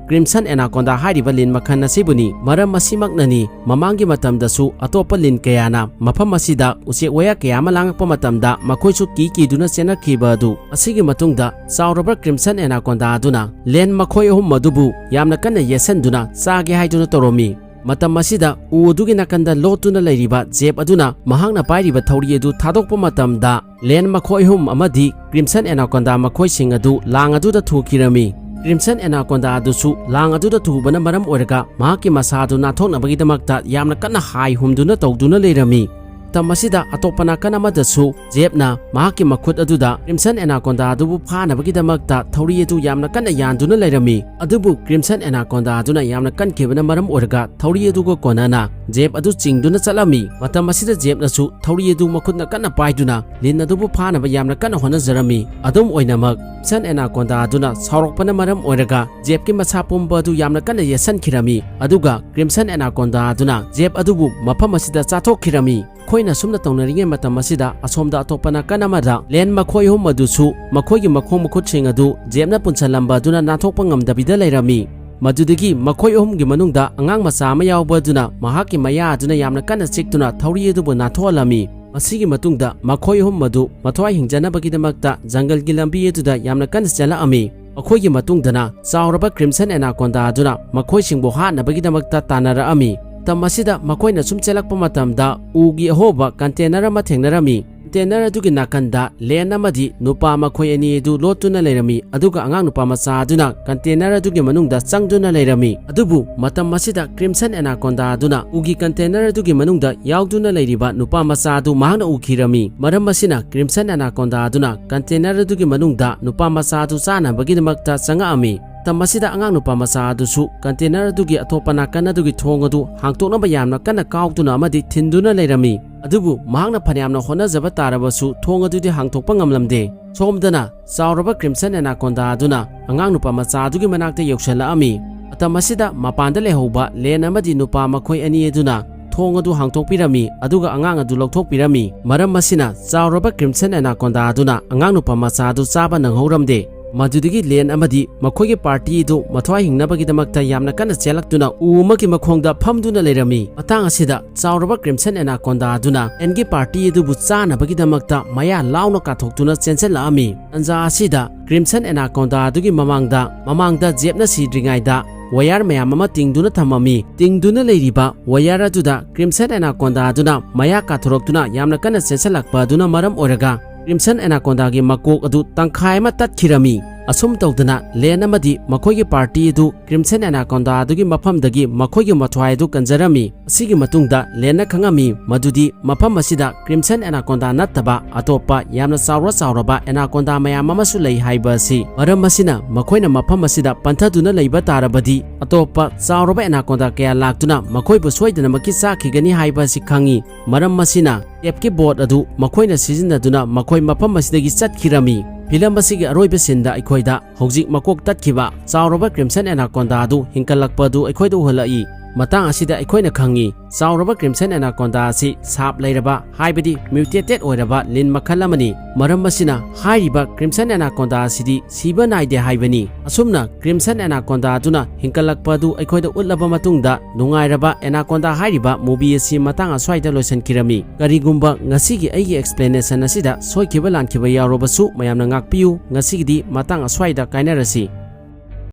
Crimson Anaconda ꯍꯥꯏꯔꯤꯕ ꯂꯤꯟ ꯃꯈꯜ ꯑꯁꯤꯕꯨꯅꯤ꯫ ꯃꯔꯝ ꯑꯁꯤꯃꯛꯅꯅꯤ ꯃꯃꯥꯡꯒꯤ ꯃꯇꯝꯗꯁꯨ ꯑꯇꯣꯞꯄ ꯂꯤꯟ ꯀꯌꯥꯅ ꯃꯐꯝ ꯑꯁꯤꯗ ꯎꯆꯦꯛ ꯋꯥꯌꯥ ꯀꯌꯥ ꯑꯃ ꯂꯥꯡꯉꯛꯄ ꯃꯇꯝꯗ ꯃꯈꯣꯏꯁꯨ ꯀꯤ ꯀꯤꯗꯨꯅ ꯆꯦꯟꯅꯈꯤꯕ ꯑꯗꯨ꯫ ꯑꯁꯤꯒꯤ ꯃꯇꯨꯡꯗ ꯆꯥꯎꯔꯕ Crimson Anaconda ꯑꯗꯨꯅ ꯂꯦꯟ ꯃꯈꯣꯏ ꯑꯍꯨꯝ ꯑꯗꯨꯕꯨ ꯌꯥꯝꯅ ꯀꯟꯅ ꯌꯦꯠꯁꯟꯗꯨꯅ ꯆꯥꯒꯦ ꯍꯥꯏꯗꯨꯅ ꯇꯧꯔꯝꯃꯤ꯫ ꯃꯇꯝ ꯑꯁꯤꯗ ꯎ ꯑꯗꯨꯒꯤ ꯅꯥꯀꯟꯗ ꯂꯣꯠꯇꯨꯅ ꯂꯩꯔꯤꯕ ꯖꯦꯞ ꯑꯗꯨꯅ ꯃꯍꯥꯛꯅ ꯄꯥꯏꯔꯤꯕ ꯊꯧꯔꯤ ꯑꯗꯨ ꯊꯥꯗꯣꯛꯄ ꯃꯇꯝꯗ, ꯂꯦꯟ ꯃꯈꯣꯏ ꯑꯍꯨꯝ ꯑꯃꯗꯤ Crimson Anaconda ꯃꯈꯣꯏꯁꯤꯡ ꯑꯗꯨ ꯂꯥꯡ ꯑꯗꯨꯗ ꯊꯨꯈꯤꯔꯝꯃꯤ꯫ Crimson Anaconda ꯑꯗꯨꯁꯨ ꯂꯥꯡ ꯑꯗꯨꯗ ꯊꯨꯕꯅ ꯃꯔꯝ ꯑꯣꯏꯔꯒ ꯃꯍꯥꯛꯀꯤ ꯃꯁꯥ ꯑꯗꯨ ꯅꯥꯟꯊꯣꯛꯅꯕꯒꯤꯗꯃꯛꯇ ꯌꯥꯝꯅ ꯀꯟꯅ ꯍꯥꯏ ꯍꯨꯝꯗꯨꯅ ꯇꯧꯗꯨꯅ ꯂꯩꯔꯝꯃꯤ꯫ ꯃꯇꯝ ꯑꯁꯤꯗ ꯑꯇꯣꯞꯄ ꯅꯥꯀꯟ ꯑꯃꯗꯁꯨ ꯖꯦꯞꯅ ꯃꯍꯥꯛꯀꯤ ꯃꯈꯨꯠ ꯑꯗꯨꯗ Crimson Anaconda ꯑꯗꯨꯕꯨ ꯐꯥꯅꯕꯒꯤꯗꯃꯛꯇ ꯊꯧꯔꯤ ꯑꯗꯨ ꯌꯥꯝꯅ ꯀꯟꯅ ꯌꯥꯟꯗꯨꯅ ꯂꯩꯔꯝꯃꯤ꯫ ꯑꯗꯨꯕꯨ Crimson Anaconda ꯑꯗꯨꯅ ꯌꯥꯝꯅ ꯀꯟꯈꯤꯕꯅ ꯃꯔꯝ ꯑꯣꯏꯔꯒ ꯊꯧꯔꯤ ꯑꯗꯨꯒ ꯀꯣꯟꯅꯅ ꯖꯦꯞ ꯑꯗꯨ ꯆꯤꯡꯗꯨꯅ ꯆꯠꯂꯝꯃꯤ꯫ ꯃꯇꯝ ꯑꯁꯤꯗ ꯖꯦꯞꯅꯁꯨ ꯊꯧꯔꯤ ꯑꯗꯨ ꯃꯈꯨꯠꯅ ꯀꯟꯅ ꯄꯥꯏꯗꯨꯅ ꯂꯤꯟ ꯑꯗꯨꯕꯨ ꯐꯥꯅꯕ ꯌꯥꯝꯅ ꯀꯟꯅ ꯍꯣꯠꯅꯖꯔꯝꯃꯤ꯫ ꯑꯗꯨꯝ ꯑꯣꯏꯅꯃꯛ, Crimson Anaconda ꯑꯗꯨꯅ ꯁꯥꯎꯔꯛꯄꯅ ꯃꯔꯝ ꯑꯣꯏꯔꯒ ꯖꯦꯞꯀꯤ ꯃꯁꯥ ꯄꯨꯝꯕ ꯑꯗꯨ ꯌꯥꯝꯅ ꯀꯟꯅ ꯌꯦꯠꯁꯟꯈꯤꯔꯝꯃꯤ꯫ ꯑꯗꯨꯒ Crimson Anaconda ꯑꯗꯨꯅ ꯖꯦꯞ ꯑꯗꯨꯕꯨ ꯃꯐꯝ ꯑꯁꯤꯗ ꯆꯥꯊꯣꯛꯈꯤꯔꯝꯃꯤ꯫ ꯃꯈꯣꯏꯅ ꯑꯁꯨꯝꯅ ꯇꯧꯅꯔꯤꯉꯩ ꯃꯇꯝ ꯑꯁꯤꯗ, ꯑꯁꯣꯝꯗ ꯑꯇꯣꯞꯄ ꯅꯥꯀꯟ ꯑꯃꯗ ꯂꯦꯟ ꯃꯈꯣꯏ ꯑꯍꯨꯝ ꯑꯗꯨꯁꯨ ꯃꯈꯣꯏꯒꯤ ꯃꯈꯣꯡ ꯃꯈꯨꯠꯁꯤꯡ ꯑꯗꯨ ꯖꯦꯞꯅ ꯄꯨꯟꯁꯤꯜꯂꯝꯕ ꯑꯗꯨꯅ ꯅꯥꯟꯊꯣꯛꯄ ꯉꯝꯗꯕꯤꯗ ꯂꯩꯔꯝꯃꯤ꯫ ꯃꯗꯨꯗꯒꯤ ꯃꯈꯣꯏ ꯑꯍꯨꯝꯒꯤ ꯃꯅꯨꯡꯗ ꯑꯉꯥꯡ ꯃꯆꯥ ꯑꯃ ꯌꯥꯎꯕ ꯑꯗꯨꯅ ꯃꯍꯥꯛꯀꯤ ꯃꯌꯥ ꯑꯗꯨꯅ ꯌꯥꯝꯅ ꯀꯟꯅ ꯆꯤꯛꯇꯨꯅ ꯊꯧꯔꯤ ꯑꯗꯨꯕꯨ ꯅꯥꯟꯊꯣꯛꯍꯜꯂꯝꯃꯤ꯫ ꯃꯁꯤꯒꯤ ꯃꯇꯨꯡꯗ ꯃꯈꯣꯏ ꯑꯍꯨꯝ ꯑꯗꯨ ꯃꯊ꯭ꯋꯥꯏ ꯍꯤꯡꯖꯅꯕꯒꯤꯗꯃꯛꯇ ꯖꯪꯒꯜꯒꯤ ꯂꯝꯕꯤ ꯑꯗꯨꯗ ꯌꯥꯝꯅ ꯀꯟꯅ ꯆꯦꯜꯂꯛꯑꯝꯃꯤ꯫ ꯃꯈꯣꯏꯒꯤ ꯃꯇꯨꯡꯗꯅ ꯆꯥꯎꯔꯕ Crimson Anaconda ꯑꯗꯨꯅ ꯃꯈꯣꯏꯁꯤꯡꯕꯨ ꯍꯥꯠꯅꯕꯒꯤꯗꯃꯛꯇ ꯇꯥꯟꯅꯔꯛꯑꯝꯃꯤ꯫ ꯃꯇꯝ ꯑꯁꯤꯗ ꯃꯈꯣꯏꯅ ꯁꯨꯝ ꯆꯦꯜꯂꯛꯄ ꯃꯇꯝꯗ ꯎꯒꯤ ꯑꯍꯣꯕ container ꯑꯃ ꯊꯦꯡꯅꯔꯝꯃꯤ꯫ Container ꯑꯗꯨꯒꯤ ꯅꯥꯀꯟꯗ ꯂꯦꯟ ꯑꯃꯗꯤ ꯅꯨꯄꯥ ꯃꯈꯣꯏ ꯑꯅꯤ ꯑꯗꯨ ꯂꯣꯠꯇꯨꯅ ꯂꯩꯔꯝꯃꯤ, ꯑꯗꯨꯒ ꯑꯉꯥꯡ ꯅꯨꯄꯥ ꯃꯆꯥ ꯑꯗꯨꯅ container ꯑꯗꯨꯒꯤ ꯃꯅꯨꯡꯗ ꯆꯪꯗꯨꯅ ꯂꯩꯔꯝꯃꯤ꯫ ꯑꯗꯨꯕꯨ ꯃꯇꯝ ꯑꯁꯤꯗ Crimson Anaconda ꯑꯗꯨꯅ ꯎꯒꯤ container ꯑꯗꯨꯒꯤ ꯃꯅꯨꯡꯗ ꯌꯥꯎꯗꯨꯅ ꯂꯩꯔꯤꯕ ꯅꯨꯄꯥ ꯃꯆꯥ ꯑꯗꯨ ꯃꯍꯥꯛꯅ ꯎꯈꯤꯔꯝꯃꯤ꯫ ꯃꯔꯝ ꯑꯁꯤꯅ Crimson Anaconda ꯑꯗꯨꯅ container ꯑꯗꯨꯒꯤ ꯃꯅꯨꯡꯗ ꯅꯨꯄꯥ ꯃꯆꯥ ꯑꯗꯨ ꯆꯥꯅꯕꯒꯤꯗꯃꯛꯇ ꯆꯪꯉꯛꯑꯝꯃꯤ꯫ ꯃꯇꯝ ꯑꯁꯤꯗ ꯑꯉꯥꯡ ꯅꯨꯄꯥ ꯃꯆꯥ ꯑꯗꯨꯁꯨ container ꯑꯗꯨꯒꯤ ꯑꯇꯣꯞꯄ ꯅꯥꯀꯟ ꯑꯗꯨꯒꯤ ꯊꯣꯡ ꯑꯗꯨ ꯍꯥꯡꯇꯣꯛꯅꯕ ꯌꯥꯝꯅ ꯀꯟꯅ ꯀꯥꯎꯗꯨꯅ ꯑꯃꯗꯤ ꯊꯤꯟꯗꯨꯅ ꯂꯩꯔꯝꯃꯤ꯫ ꯑꯗꯨꯕꯨ ꯃꯍꯥꯛꯅ ꯐꯅꯌꯥꯝꯅ ꯍꯣꯠꯅꯖꯕ ꯇꯥꯔꯕꯁꯨ ꯊꯣꯡ ꯑꯗꯨꯗꯤ ꯍꯥꯡꯇꯣꯛꯄ ꯉꯝꯂꯝꯗꯦ꯫ ꯁꯣꯝꯗꯅ ꯆꯥꯎꯔꯕ Crimson Anaconda ꯑꯗꯨꯅ ꯑꯉꯥꯡ ꯅꯨꯄꯥ ꯃꯆꯥ ꯑꯗꯨꯒꯤ ꯃꯅꯥꯛꯇ ꯌꯧꯁꯤꯜꯂꯛꯑꯝꯃꯤ꯫ ꯃꯇꯝ ꯑꯁꯤꯗ ꯃꯄꯥꯟꯗ ꯂꯩꯍꯧꯕ Len ꯑꯃꯗꯤ ꯅꯨꯄꯥ ꯃꯈꯣꯏ ꯑꯅꯤ ꯑꯗꯨꯅ ꯊꯣꯡ ꯑꯗꯨ ꯍꯥꯡꯇꯣꯛꯄꯤꯔꯝꯃꯤ, ꯑꯗꯨꯒ ꯑꯉꯥꯡ ꯑꯗꯨ ꯂꯧꯊꯣꯛꯄꯤꯔꯝꯃꯤ꯫ ꯃꯔꯝ ꯑꯁꯤꯅ ꯆꯥꯎꯔꯕ Crimson Anaconda ꯑꯗꯨꯅ ꯑꯉꯥꯡ ꯅꯨꯄꯥ ꯃꯆꯥ ꯑꯗꯨ ꯆꯥꯕ ꯅꯪꯍꯧꯔꯝꯗꯦ꯫ ꯃꯗꯨꯗꯒꯤ Len ꯑꯃꯗꯤ ꯃꯈꯣꯏꯒꯤ party ꯑꯗꯨ ꯃꯊ꯭ꯋꯥꯏ ꯍꯤꯡꯅꯕꯒꯤꯗꯃꯛꯇ ꯌꯥꯝꯅ ꯀꯟꯅ ꯆꯦꯜꯂꯛꯇꯨꯅ ꯎ ꯑꯃꯒꯤ ꯃꯈꯣꯡꯗ ꯐꯝꯗꯨꯅ ꯂꯩꯔꯝꯃꯤ꯫ ꯃꯇꯥꯡ ꯑꯁꯤꯗ ꯆꯥꯎꯔꯕ Crimson Anaconda ꯑꯗꯨꯅ Lenꯒꯤ party ꯑꯗꯨꯕꯨ ꯆꯥꯅꯕꯒꯤꯗꯃꯛꯇ ꯃꯌꯥ ꯂꯥꯎꯅ ꯀꯥꯊꯣꯛꯇꯨꯅ ꯆꯦꯟꯁꯤꯜꯂꯛꯑꯝꯃꯤ꯫ ꯇꯟꯖꯥ ꯑꯁꯤꯗ Crimson Anaconda ꯑꯗꯨꯒꯤ ꯃꯃꯥꯡꯗ, ꯃꯃꯥꯡꯗ ꯖꯦꯞꯅ ꯁꯤꯗ꯭ꯔꯤꯉꯩꯗ wire ꯃꯌꯥꯝ ꯑꯃ ꯇꯤꯡꯗꯨꯅ ꯊꯝꯃꯝꯃꯤ꯫ ꯇꯤꯡꯗꯨꯅ ꯂꯩꯔꯤꯕ wire ꯑꯗꯨꯗ Crimson Anaconda ꯑꯗꯨꯅ ꯃꯌꯥ ꯀꯥꯊꯣꯔꯛꯇꯨꯅ ꯌꯥꯝꯅ ꯀꯟꯅ ꯆꯦꯟꯁꯤꯜꯂꯛꯄ ꯑꯗꯨꯅ ꯃꯔꯝ ꯑꯣꯏꯔꯒ Crimson Anacondaꯒꯤ ꯃꯀꯣꯛ ꯑꯗꯨ ꯇꯪꯈꯥꯏ ꯑꯃ ꯇꯠꯈꯤꯔꯝꯃꯤ꯫ ꯑꯁꯨꯝ ꯇꯧꯗꯅ Len ꯑꯃꯗꯤ ꯃꯈꯣꯏꯒꯤ party ꯑꯗꯨ Crimson Anaconda ꯑꯗꯨꯒꯤ ꯃꯐꯝꯗꯒꯤ ꯃꯈꯣꯏꯒꯤ ꯃꯊ꯭ꯋꯥꯏ ꯑꯗꯨ ꯀꯟꯖꯔꯝꯃꯤ꯫ ꯑꯁꯤꯒꯤ ꯃꯇꯨꯡꯗ Lenꯅ ꯈꯪꯉꯝꯃꯤ ꯃꯗꯨꯗꯤ ꯃꯐꯝ ꯑꯁꯤꯗ Crimson Anaconda ꯅꯠꯇꯕ ꯑꯇꯣꯞꯄ ꯌꯥꯝꯅ ꯆꯥꯎꯔ ꯆꯥꯎꯔꯕ Anaconda ꯃꯌꯥꯝ ꯑꯃꯁꯨ ꯂꯩ ꯍꯥꯏꯕ ꯑꯁꯤ꯫ ꯃꯔꯝ ꯑꯁꯤꯅ ꯃꯈꯣꯏꯅ ꯃꯐꯝ ꯑꯁꯤꯗ ꯄꯟꯊꯗꯨꯅ ꯂꯩꯕ ꯇꯥꯔꯕꯗꯤ ꯑꯇꯣꯞꯄ ꯆꯥꯎꯔꯕ Anaconda ꯀꯌꯥ ꯂꯥꯛꯇꯨꯅ ꯃꯈꯣꯏꯕꯨ ꯁꯣꯏꯗꯅꯃꯛꯀꯤ ꯆꯥꯈꯤꯒꯅꯤ ꯍꯥꯏꯕ ꯑꯁꯤ ꯈꯪꯉꯤ꯫ ꯃꯔꯝ ꯑꯁꯤꯅ tapeꯀꯤ board ꯑꯗꯨ ꯃꯈꯣꯏꯅ ꯁꯤꯖꯤꯟꯅꯗꯨꯅ ꯃꯈꯣꯏ ꯃꯐꯝ ꯑꯁꯤꯗꯒꯤ ꯆꯠꯈꯤꯔꯝꯃꯤ꯫ Film ꯑꯁꯤꯒꯤ ꯑꯔꯣꯏꯕ sceneꯗ ꯑꯩꯈꯣꯏꯗ ꯍꯧꯖꯤꯛ ꯃꯀꯣꯛ ꯇꯠꯈꯤꯕ ꯆꯥꯎꯔꯕ Crimson Anaconda ꯑꯗꯨ ꯍꯤꯡꯒꯠꯂꯛꯄ ꯑꯗꯨ ꯑꯩꯈꯣꯏꯗ ꯎꯍꯜꯂꯛꯏ꯫ ꯃꯇꯥꯡ ꯑꯁꯤꯗ ꯑꯩꯈꯣꯏꯅ ꯈꯪꯉꯤ, ꯆꯥꯎꯔꯕ Crimson Anaconda ꯑꯁꯤ ꯁꯥꯞ ꯂꯩꯔꯕ, ꯍꯥꯏꯕꯗꯤ mutated ꯑꯣꯏꯔꯕ ꯂꯤꯟ ꯃꯈꯜ ꯑꯃꯅꯤ꯫ ꯃꯔꯝ ꯑꯁꯤꯅ ꯍꯥꯏꯔꯤꯕ Crimson Anaconda ꯑꯁꯤꯗꯤ ꯁꯤꯕ ꯅꯥꯏꯗꯦ ꯍꯥꯏꯕꯅꯤ꯫ ꯑꯁꯨꯝꯅ Crimson Anaconda ꯑꯗꯨꯅ ꯍꯤꯡꯒꯠꯂꯛꯄ ꯑꯗꯨ ꯑꯩꯈꯣꯏꯗ ꯎꯠꯂꯕ ꯃꯇꯨꯡꯗ, ꯅꯨꯡꯉꯥꯏꯔꯕ Anaconda ꯍꯥꯏꯔꯤꯕ movie ꯑꯁꯤ ꯃꯇꯥꯡ ꯑꯁ꯭ꯋꯥꯏꯗ ꯂꯣꯏꯁꯤꯟꯈꯤꯔꯝꯃꯤ꯫ ꯀꯔꯤꯒꯨꯝꯕ ꯉꯁꯤꯒꯤ ꯑꯩꯒꯤ explanation ꯑꯁꯤꯗ ꯁꯣꯏꯈꯤꯕ ꯂꯥꯟꯈꯤꯕ ꯌꯥꯎꯔꯕꯁꯨ ꯃꯌꯥꯝꯅ ꯉꯥꯛꯄꯤꯌꯨ꯫ ꯉꯁꯤꯒꯤꯗꯤ ꯃꯇꯥꯡ ꯑꯁ꯭ꯋꯥꯏꯗ ꯀꯥꯏꯅꯔꯁꯤ꯫